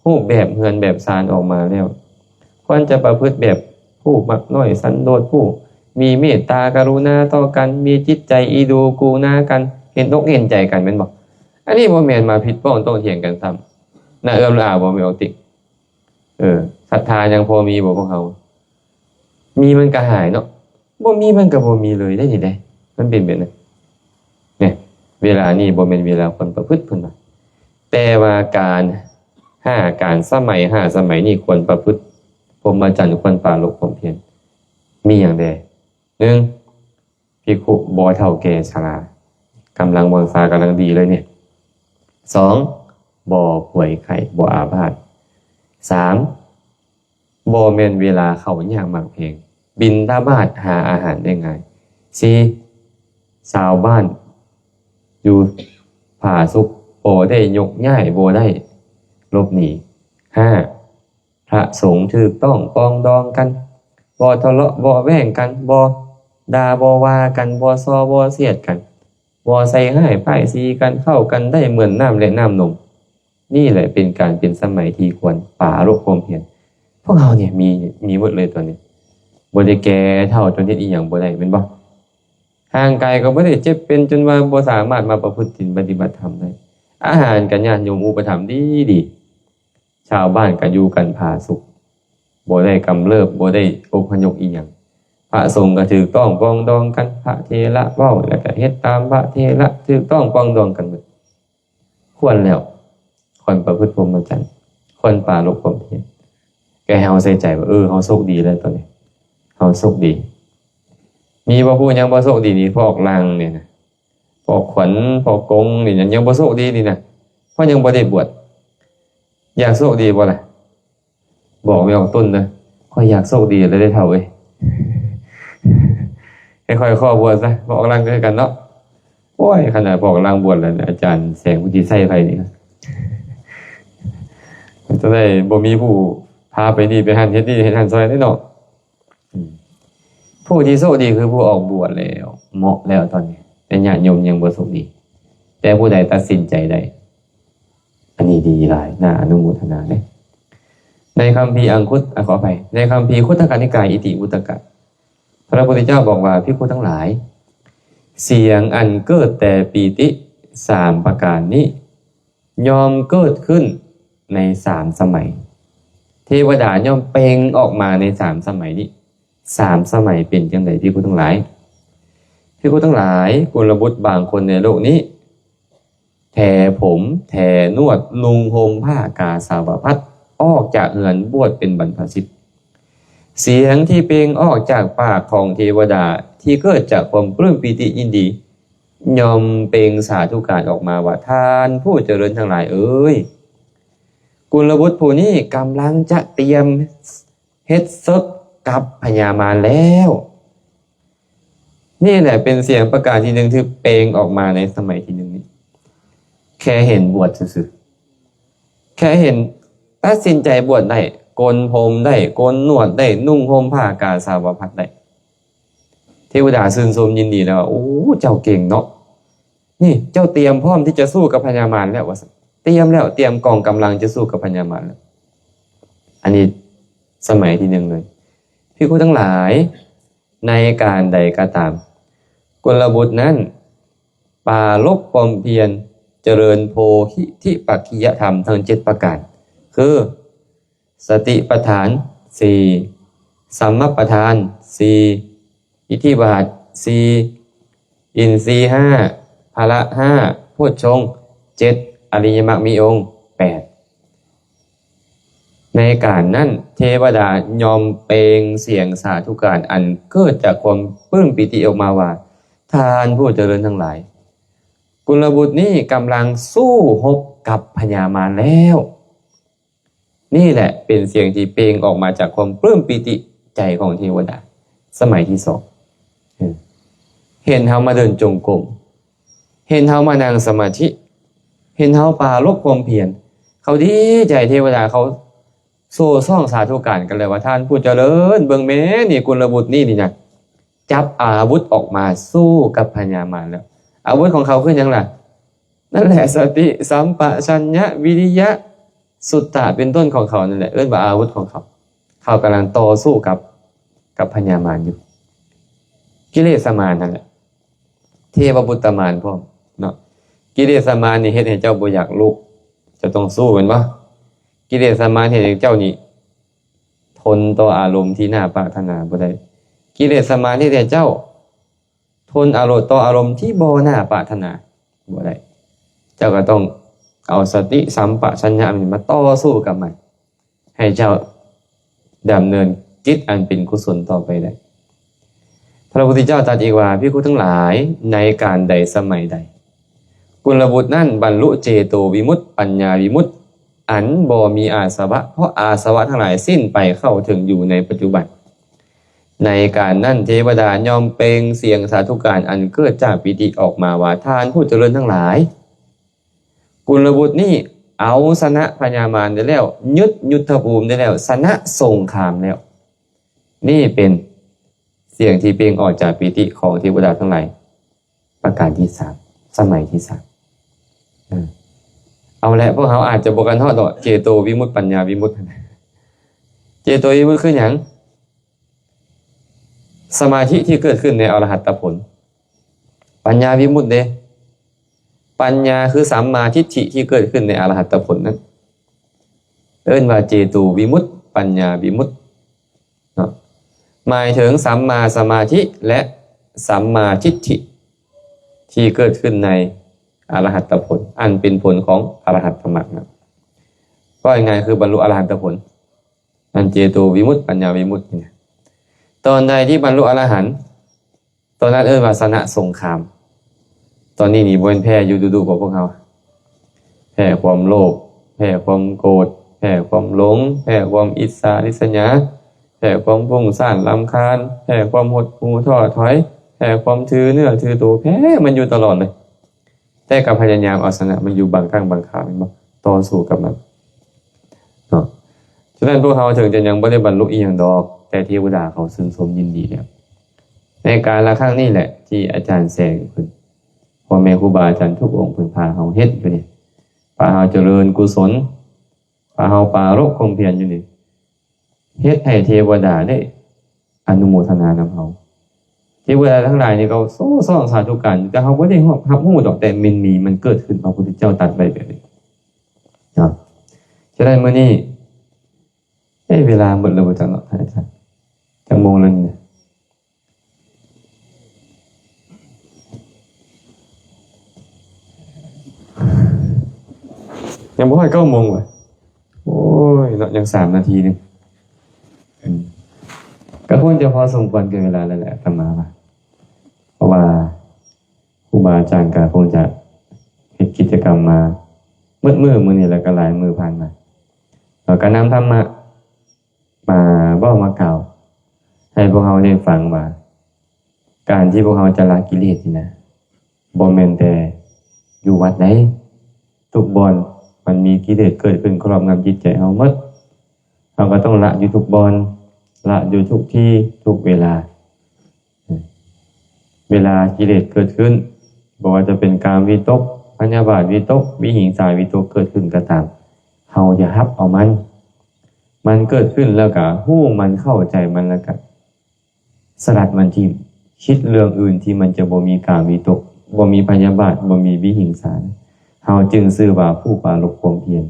ຮູບແບບເຮືອນແບບຊານອອກມາແລ້ວ, ຄວນຈະປະພຶດແບບຜູ້ມັກນ້ອຍສັນໂດດ, ຜູ້ມີເມດຕາກະລຸນາຕໍ່ກັນ, ມີຈິດໃຈອີດູກູນາກັນ, ເຫັນອົກເຫັນໃຈກັນ, ແມ່ນບໍ່? ອັນນີ້ບໍ່ແມ່ນມາຜິດປ້ອງຕ້ອງຖຽງກັນຊ້ຳ, ໜ້າເອື້ອມລະອາບໍ່ແມ່ນອອກຕິ. ເອີ, ສັດທາຍັງພໍມີບໍ່ພວກເຮົາ? ມີມັນກໍຫາຍເນາະ, ບໍ່ມີມັນກໍບໍ່ມີເລີຍໄດ໋ນີ້ເດ້, ມັນເປັນແບບນັ້ນ. ນີ້ ເວລານີ້ບໍ່ແມ່ນເວລາຄວນປະພຶດ ເພິ່ນວ່າ, ແຕ່ວ່າການຫ້າ ການສະໄໝຫ້າສະໄໝນີ້ຄວນປະພຶດພົມມະຈັນ, ຄວນປາລົບຄວາມພຽນ. ມີຫຍັງແດ່? ໜຶ່ງ ພິກຂຸບໍ່ເຖົ້າແກ່ຊະລາ, ກຳລັງວັງຊາກຳລັງດີເລີຍນີ້. ສອງ ບໍ່ປ່ວຍໄຂ້, ບໍ່ອາພາດ. ສາມ ບໍ່ແມ່ນເວລາເຂົ້າຍາກໝາກແພງ, ບິນທະບາດຫາອາຫານໄດ້ງ່າຍ. ສີ່ ຊາວບ້ານຢູ່ຜາສຸກ, ບໍ່ໄດ້ຍົກຍ້າຍ, ບໍ່ໄດ້ຫຼົບໜີ. ຫ້າ ພະສົງຖືກຕ້ອງປອງດອງກັນ, ບໍ່ທະເລາະເບາະແວ້ງກັນ, ບໍ່ດ່າບໍ່ວ່າກັນ, ບໍ່ສໍ້ບໍ່ສຽດກັນ, ບໍ່ໃສ່ຮ້າຍປ້າຍສີກັນ, ເຂົ້າກັນໄດ້ເໝືອນນ້ຳ ແລະ ນ້ຳນົມ. ນີ້ແຫຼະເປັນການເປັນສະໄໝທີ່ຄວນປາລົບຄວາມພຽນ. ພວກເຮົານີ້ມີ ມີໝົດເລີຍຕອນນີ້, ບໍ່ໄດ້ແກ່ເຖົ້າຈົນເຮັດອີ່ຫຍັງບໍ່ໄດ້, ແມ່ນບໍ່? ຮ່າງກາຍກໍບໍ່ໄດ້ເຈັບເປັນຈົນວ່າບໍ່ສາມາດມາປະພຶດສິນປະຕິບັດທຳໄດ້. ອາຫານກໍຍາດໂຍມອຸປະຖຳດີໆ, ຊາວບ້ານກໍຢູ່ກັນຜາສຸກ, ບໍ່ໄດ້ກຳເລີບ, ບໍ່ໄດ້ອົບພະຍົບອີ່ຫຍັງ. ພະສົງກໍຖືກຕ້ອງປອງດອງກັນ, ພະເຖລະເວົ້າແລ້ວກໍເຮັດຕາມພະເຖລະ, ຖືກຕ້ອງປອງດອງກັນໝົດ. ຄວນແລ້ວ, ຄວນປະພຶດພົມມະຈັນ, ຄວນປາລົບຄວາມພຽນ. ກໍໃຫ້ເຮົາໃສ່ໃຈວ່າ, ເອີ, ເຮົາໂຊກດີແລ້ວຕອນນີ້, ເຮົາໂຊກດີ. ມີບໍ່ຜູ້ຍັງບໍ່ໂຊກດີນີ້? ພວກລັງນີ້ນະ, ພວກຂວັນ, ພວກກົງນີ້ນະ, ຍັງບໍ່ໂຊກດີນີ້ນະ, ເພາະຍັງບໍ່ໄດ້ບວດ. ຢາກໂຊກດີບໍ່ລະ? ບອກແມ່ອອກຕົນເດີ, ຂ້ອຍຢາກໂຊກດີແລ້ວເດ້ເຖົ້າເອີຍ. ໃຫ້ຂ້ອຍຂໍບວດຊະ, ພວກລັງຄືກັນເນາະ. ໂອ້ຍ, ຂະໜາດພວກລັງບວດແລ້ວ, ອາຈານແສງພຸດທິໄຊໄພນີ້, ຈະໄດ້ບໍ່ມີຜູ້ພາໄປນີ້ໄປຫັ້ນ, ເຮັດນີ້ເຮັດຫັ້ນຊ່ອຍເດ້ເນາະ. ອືມ ຜູ້ທີ່ໂຊກດີຄືຜູ້ອອກບວດແລ້ວ, ເໝາະແລ້ວຕອນນີ້, ແຕ່ຍາດໂຍມຍັງບໍ່ໂຊກດີ. ແຕ່ຜູ້ໃດຕັດສິນໃຈໄດ້, ອັນນີ້ດີຫຼາຍ, ໜ້າອະນຸໂມທະນາເດ້. ໃນຄຳພີອັງຄຸດ, ອາ, ຂໍອະໄພ, ໃນຄຳພີຄຸດທະກະນິກາຍ ອິຕິວຸດຕະກະ, ພະພຸດທະເຈົ້າບອກວ່າ, ພິກຂຸທັງຫຼາຍ, ສຽງອັນເກີດແຕ່ປີຕິສາມປະການນີ້ ຍ່ອມເກີດຂຶ້ນໃນສາມສະໄໝ. ເທວະດາຍ່ອມເປັ່ງອອກມາໃນສາມສະໄໝນີ້. ສາມສະໄໝເປັນຈັ່ງໃດ, ພິກຂຸທັງຫຼາຍ? ພິກຂຸທັງຫຼາຍ, ກຸນລະບຸດບາງຄົນໃນໂລກນີ້ ແຖຜົມ, ແຖໜວດ, ນຸ່ງຫົ່ມຜ້າກາສາວະພັດ, ອອກຈາກເຮືອນ, ບວດເປັນບັນພະສິດ. ສຽງທີ່ເປັ່ງອອກຈາກປາກຂອງເທວະດາ ທີ່ເກີດຈາກຄວາມປຶ້ມປີຕິຍິນດີ ຍ່ອມເປັ່ງສາທຸການອອກມາວ່າ, ທ່ານຜູ້ຈະເລີນທັງຫຼາຍເອີຍ, ກຸນລະບຸດຜູ້ນີ້ກຳລັງຈະຕຽມເຮັດເສິກກັບພະຍາມານແລ້ວ. ນີ້ແຫຼະເປັນສຽງປະການທີໜຶ່ງທີ່ເປັ່ງອອກມາໃນສະໄໝທີໜຶ່ງນີ້. ແຄ່ເຫັນບວດຊື່ໆ, ແຄ່ເຫັນ ຕັດສິນໃຈບວດໄດ້, ໂກນຜົມໄດ້, ໂກນໜວດໄດ້, ນຸ່ງຫົ່ມຜ້າກາສາວະພັດໄດ້. ເທວະດາຊື່ນຊົມຍິນດີແລ້ວວ່າ, ໂອ້, ເຈົ້າເກັ່ງເນາະ. ນີ້ເຈົ້າຕຽມພ້ອມທີ່ຈະສູ້ກັບພະຍາມານແລ້ວວ່າຊັ້ນ. ຕຽມແລ້ວ, ຕຽມກອງກຳລັງຈະສູ້ກັບພະຍາມານແລ້ວ. ອັນນີ້ສະໄໝທີໜຶ່ງເລີຍ. ພິກຂຸທັງຫຼາຍ, ໃນການໃດກໍຕາມ, ກຸນລະບຸດນັ້ນປາລົບຄວາມພຽນ ຈະເລີນໂພທິປັກຂິຍະທຳທັງເຈັດປະການ ຄື ສະຕິປະທານສີ່, ສຳມະປະທານສີ່, ອິດທິບາດສີ່, ອິນຊີຫ້າ, ພະລະຫ້າ, ໂພດຊົງເຈັດ, ອະລິຍະມັກມີອົງແປດ. ໃນການນັ້ນ ເທວະດາຍ່ອມເປັ່ງສຽງສາທຸການອັນເກີດຈາກຄວາມປຶ້ມປີຕິອອກມາວ່າ, ທ່ານຜູ້ຈະເລີນທັງຫຼາຍ, ກຸນລະບຸດນີ້ກຳລັງສູ້ຮົບກັບພະຍາມານແລ້ວ. ນີ້ແຫຼະເປັນສຽງທີ່ເປັ່ງອອກມາຈາກຄວາມປຶ້ມປີຕິໃຈຂອງເທວະດາສະໄໝທີສອງ. ເອີ ເຫັນເຮົາມາເດີນຈົງກົມ, ເຫັນເຮົາມານັ່ງສະມາທິ, ເຫັນເຮົາປາລົບຄວາມພຽນ, ເຂົາດີໃຈ. ເທວະດາເຂົາໂຊຊ້ອງສາທຸການກັນເລີຍວ່າ, ທ່ານຜູ້ຈະເລີນ, ເບິ່ງແມ້ນີ້, ກຸນລະບຸດນີ້ນີ້ນະ ຈັບອາວຸດອອກມາສູ້ກັບພະຍາມານແລ້ວ. ອາວຸດຂອງເຂົາຄືຫຍັງລະ? ນັ້ນແຫຼະ ສະຕິ, ສຳປະຊັນຍະ, ວິລິຍະ, ສຸດຕະ ເປັນຕົ້ນຂອງເຂົານັ້ນແຫຼະ, ເອີ້ນວ່າອາວຸດຂອງເຂົາ. ເຂົາກຳລັງຕໍ່ສູ້ກັບ, ກັບພະຍາມານຢູ່. ກິເລສະມານນັ້ນແຫຼະ, ເທວະບຸດຕະມານພ້ອມເນາະ. ກິເລສະມານນີ້ເຮັດໃຫ້ເຈົ້າບໍ່ຢາກລຸກ, ເຈົ້າຕ້ອງສູ້ແມ່ນບໍ່? ກິເລສະມານເຮັດໃຫ້ເຈົ້ານີ້ ທົນຕໍ່ອາລົມທີ່ໜ້າປາດຖະໜາບໍ່ໄດ້. ກິເລສະມານເຮັດໃຫ້ເຈົ້າທົນອາລົມ, ຕໍ່ອາລົມທີ່ບໍ່ໜ້າປາດຖະໜາບໍ່ໄດ້. ເຈົ້າກໍຕ້ອງເອົາສະຕິສຳປະຊັນຍະນີ້ມາຕໍ່ສູ້ກັບມັນ, ໃຫ້ເຈົ້າດຳເນີນກິດອັນເປັນກຸສົນຕໍ່ໄປໄດ້. ພະພຸດທະເຈົ້າຕັດອີກວ່າ, ພິກຂຸທັງຫຼາຍ, ໃນການໃດສະໄໝໃດ ກຸນລະບຸດນັ້ນບັນລຸເຈໂຕວິມຸດ, ປັນຍາວິມຸດ, ອັນບໍ່ມີອາສະວະ, ເພາະອາສະວະທັງຫຼາຍສິ້ນໄປເຂົ້າເຖິງຢູ່ໃນປັດຈຸບັນ. ໃນການນັ້ນ ເທວະດາຍ່ອມເປັ່ງສຽງສາທຸການອັນເກີດຈາກປີຕິອອກມາວ່າ, ທ່ານຜູ້ຈະເລີນທັງຫຼາຍ, ກຸນລະບຸດນີ້ເອົາຊະນະພະຍາມານໄດ້ແລ້ວ, ຍຶດຍຸດທະພູມໄດ້ແລ້ວ, ຊະນະສົງຄາມແລ້ວ. ນີ້ເປັນສຽງທີ່ເປັ່ງອອກຈາກປີຕິຂອງເທວະດາທັງຫຼາຍ ປະການທີສາມ, ສະໄໝທີສາມ. ເອີ ເອົາແຫຼະ, ພວກເຮົາອາດຈະບໍ່ກັນຮອດດອກ ເຈໂຕວິມຸດ, ປັນຍາວິມຸດ. ເຈໂຕວິມຸດຄືຫຍັງ? ສະມາທິທີ່ເກີດຂຶ້ນໃນອະລະຫັດຕະຜົນ. ປັນຍາວິມຸດເດ? ປັນຍາຄືສຳມາທິດຖິທີ່ເກີດຂຶ້ນໃນອະລະຫັດຕະຜົນນັ້ນ ເອີ້ນວ່າເຈໂຕວິມຸດ, ປັນຍາວິມຸດເນາະ, ໝາຍເຖິງສຳມາສະມາທິ ແລະ ສຳມາທິດຖິທີ່ເກີດຂຶ້ນໃນອະລະຫັດຕະຜົນ, ອັນເປັນຜົນຂອງອະລະຫັດຕະມັກນັ້ນ. ເວົ້າງ່າຍໆ ຄືບັນລຸອະລະຫັດຕະຜົນ, ອັນເຈໂຕວິມຸດ, ປັນຍາວິມຸດນີ້ນະ. ຕອນໃດທີ່ບັນລຸອະລະຫັນ, ຕອນນັ້ນເອີ້ນວ່າຊະນະສົງຄາມ. ຕອນນີ້ນີ້ບໍ່ແມ່ນແພ້ຢູ່ດຸໆບໍ່ພວກເຮົາ? ແພ້ຄວາມໂລບ, ແພ້ຄວາມໂກດ, ແພ້ຄວາມຫຼົງ, ແພ້ຄວາມອິດສາລິດສະຫຍາ, ແພ້ຄວາມຟຸ້ງສ້ານລຳຄານ, ແພ້ຄວາມຫົດຫູທໍ້ຖອຍ, ແພ້ຄວາມຖືເນື້ອຖືໂຕ, ແພ້ມັນຢູ່ຕະຫຼອດເລີຍ. ແຕ່ກໍພະຍາຍາມເອົາຊະນະມັນຢູ່ບາງຄັ້ງບາງຄາວແມ່ນບໍ່? ຕໍ່ສູ້ກັບມັນເນາະ. ສະນັ້ນພວກເຮົາເຖິງຈະຍັງບໍ່ໄດ້ບັນລຸອີ່ຫຍັງດອກ, ແຕ່ເທວະດາເຂົາຊື່ນຊົມຍິນດີແລ້ວ. ໃນການລະຄັ້ງນີ້ແຫຼະທີ່ອາຈານແສງເພິ່ນ, ພໍ່ແມ່ຄູບາອາຈານທຸກອົງເພິ່ນພາເຮົາເຮັດຢູ່ນີ້, ພາເຮົາຈະເລີນກຸສົນ, ພາເຮົາປາລົບຄວາມພຽນຢູ່ນີ້. ເຮັດໃຫ້ເທວະດາໄດ້ອະນຸໂມທະນານຳເຮົາ. ເທວະດາທັງຫຼາຍນີ້ກໍໂຊຊ້ອງສາທຸການ, ແຕ່ເຮົາບໍ່ໄດ້ຮັບ, ຮັບຮູ້ດອກ, ແຕ່ມັນມີ, ມັນເກີດຂຶ້ນ, ພະພຸດທະເຈົ້າຕັດໄວ້ແບບນີ້ເນາະ. ສະນັ້ນມື້ນີ້, ເອີ ເວລາໝົດແລ້ວບໍ່ຈັກເນາະ ທ່ານອາຈານ, ຈັກໂມງແລ້ວນີ້? ຍັງບໍ່ຮອດເກົ້າໂມງຫວາ? ໂອ້ຍເນາະ, ຍັງສາມນາທີໜຶ່ງ. ເອີ ກໍຄວນຈະພໍສົມຄວນແກ່ເວລາແລ້ວແຫຼະ ອາດຕະມາວ່າ, ເພາະວ່າຄູບາອາຈານກໍຄົງຈະເຮັດກິດຈະກຳມາໝົດມື້ມື້ນີ້ ແລ້ວກໍຫຼາຍມື້ຜ່ານມາ, ແລ້ວກໍນຳທຳມະມາເວົ້າມາກ່າວໃຫ້ພວກເຮົາໄດ້ຟັງວ່າ ການທີ່ພວກເຮົາຈະລະກິເລດນີ້ນະ ບໍ່ແມ່ນແຕ່ຢູ່ວັດໃດ, ທຸກບ່ອນມັນມີກິເລດເກີດຂຶ້ນຄອບງຳຈິດໃຈເຮົາໝົດ. ເຮົາກໍຕ້ອງລະຢູ່ທຸກບ່ອນ, ລະຢູ່ທຸກທີ່, ທຸກເວລາ. ເວລາກິເລດເກີດຂຶ້ນ, ບໍ່ວ່າຈະເປັນກາມວິຕົກ, ພະຍາບາດວິຕົກ, ວິຫິງສາວິຕົກເກີດຂຶ້ນກໍຕາມ, ເຮົາຢ່າຮັບເອົາມັນ. ມັນເກີດຂຶ້ນແລ້ວກໍຮູ້ມັນ, ເຂົ້າໃຈມັນ, ແລ້ວກໍ ສະລັດມັນຖິ້ມ, ຄິດເລື່ອງອື່ນທີ່ມັນຈະບໍ່ມີກາມວິຕົກ, ບໍ່ມີພະຍາບາດ, ບໍ່ມີວິຫິງສາ. ເຮົາຈຶ່ງຊື່ວ່າຜູ້ປາລົບຄວາມພຽນ.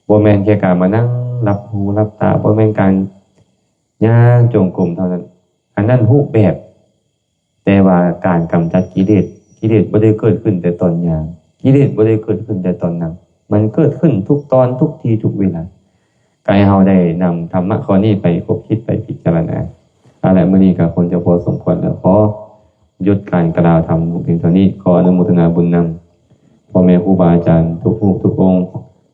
ບໍ່ແມ່ນແຄ່ການມານັ່ງຫຼັບຫູຫຼັບຕາ, ບໍ່ແມ່ນການຍ່າງຈົງກົມເທົ່ານັ້ນ, ອັນນັ້ນຮູບແບບ, ແຕ່ວ່າການກຳຈັດກິເລດ, ກິເລດບໍ່ໄດ້ເກີດຂຶ້ນແຕ່ຕອນຍ່າງ, ກິເລດບໍ່ໄດ້ເກີດຂຶ້ນແຕ່ຕອນນັ່ງ, ມັນເກີດຂຶ້ນທຸກຕອນ, ທຸກທີ່, ທຸກເວລາ. ກໍໃຫ້ເຮົາໄດ້ນຳທຳມະຂໍ້ນີ້ໄປຄົບຄິດໄປພິຈາລະນາ. ເອົາລະ ມື້ນີ້ກໍຄົງຈະພໍສົມຄວນແລ້ວ, ຂໍຢຸດການກ່າວທຳເພງເທົ່ານີ້. ຂໍອະນຸໂມທະນາບຸນນຳພໍ່ແມ່ຄູບາອາຈານທຸກຮູບທຸກອົງ,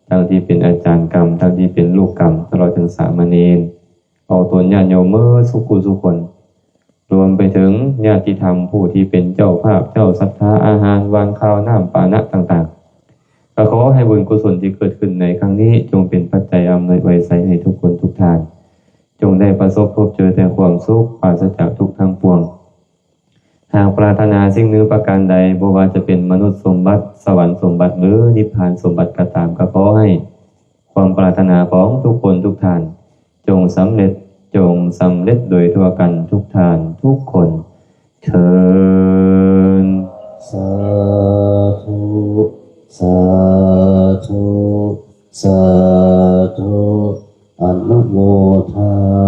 ທັງທີ່ເປັນອາຈານກຳ, ທັງທີ່ເປັນລູກກຳ, ຕະຫຼອດເຖິງສາມະເນນ, ອອກຕົນຍາດໂຍມເໝິດສູ່ຜູ້ສູ່ຄົນ, ລວມໄປເຖິງຍາດຕິທຳຜູ້ທີ່ເປັນເຈົ້າພາບເຈົ້າສັດທາ, ອາຫານຫວານຄາວ, ນ້ຳປານະຕ່າງໆ. ກໍຂໍໃຫ້ບຸນກຸສົນທີ່ເກີດຂຶ້ນໃນຄັ້ງນີ້ ຈົ່ງເປັນປັດໄຈອຳນວຍອວຍໄຊໃຫ້ທຸກຄົນທຸກທ່ານ, ຈົ່ງໄດ້ປະສົບພົບເຈີແຕ່ຄວາມສຸກ, ປາສະຈາກທຸກທັງປວງ. ຫາກປາດຖະໜາສິ່ງໜຶ່ງປະການໃດ, ບໍ່ວ່າຈະເປັນມະນຸດສົມບັດ, ສະຫວັນສົມບັດ ຫຼື ນິບພານສົມບັດກໍຕາມ, ກໍຂໍໃຫ້ຄວາມປາດຖະໜາຂອງທຸກຄົນທຸກທ່ານ ຈົ່ງສຳເລັດ, ຈົ່ງສຳເລັດໂດຍທົ່ວກັນທຸກທ່ານທຸກຄົນເທີ້ນ. ສາທຸ ສາທຸ ສາທຸ ອະນຸໂມທາ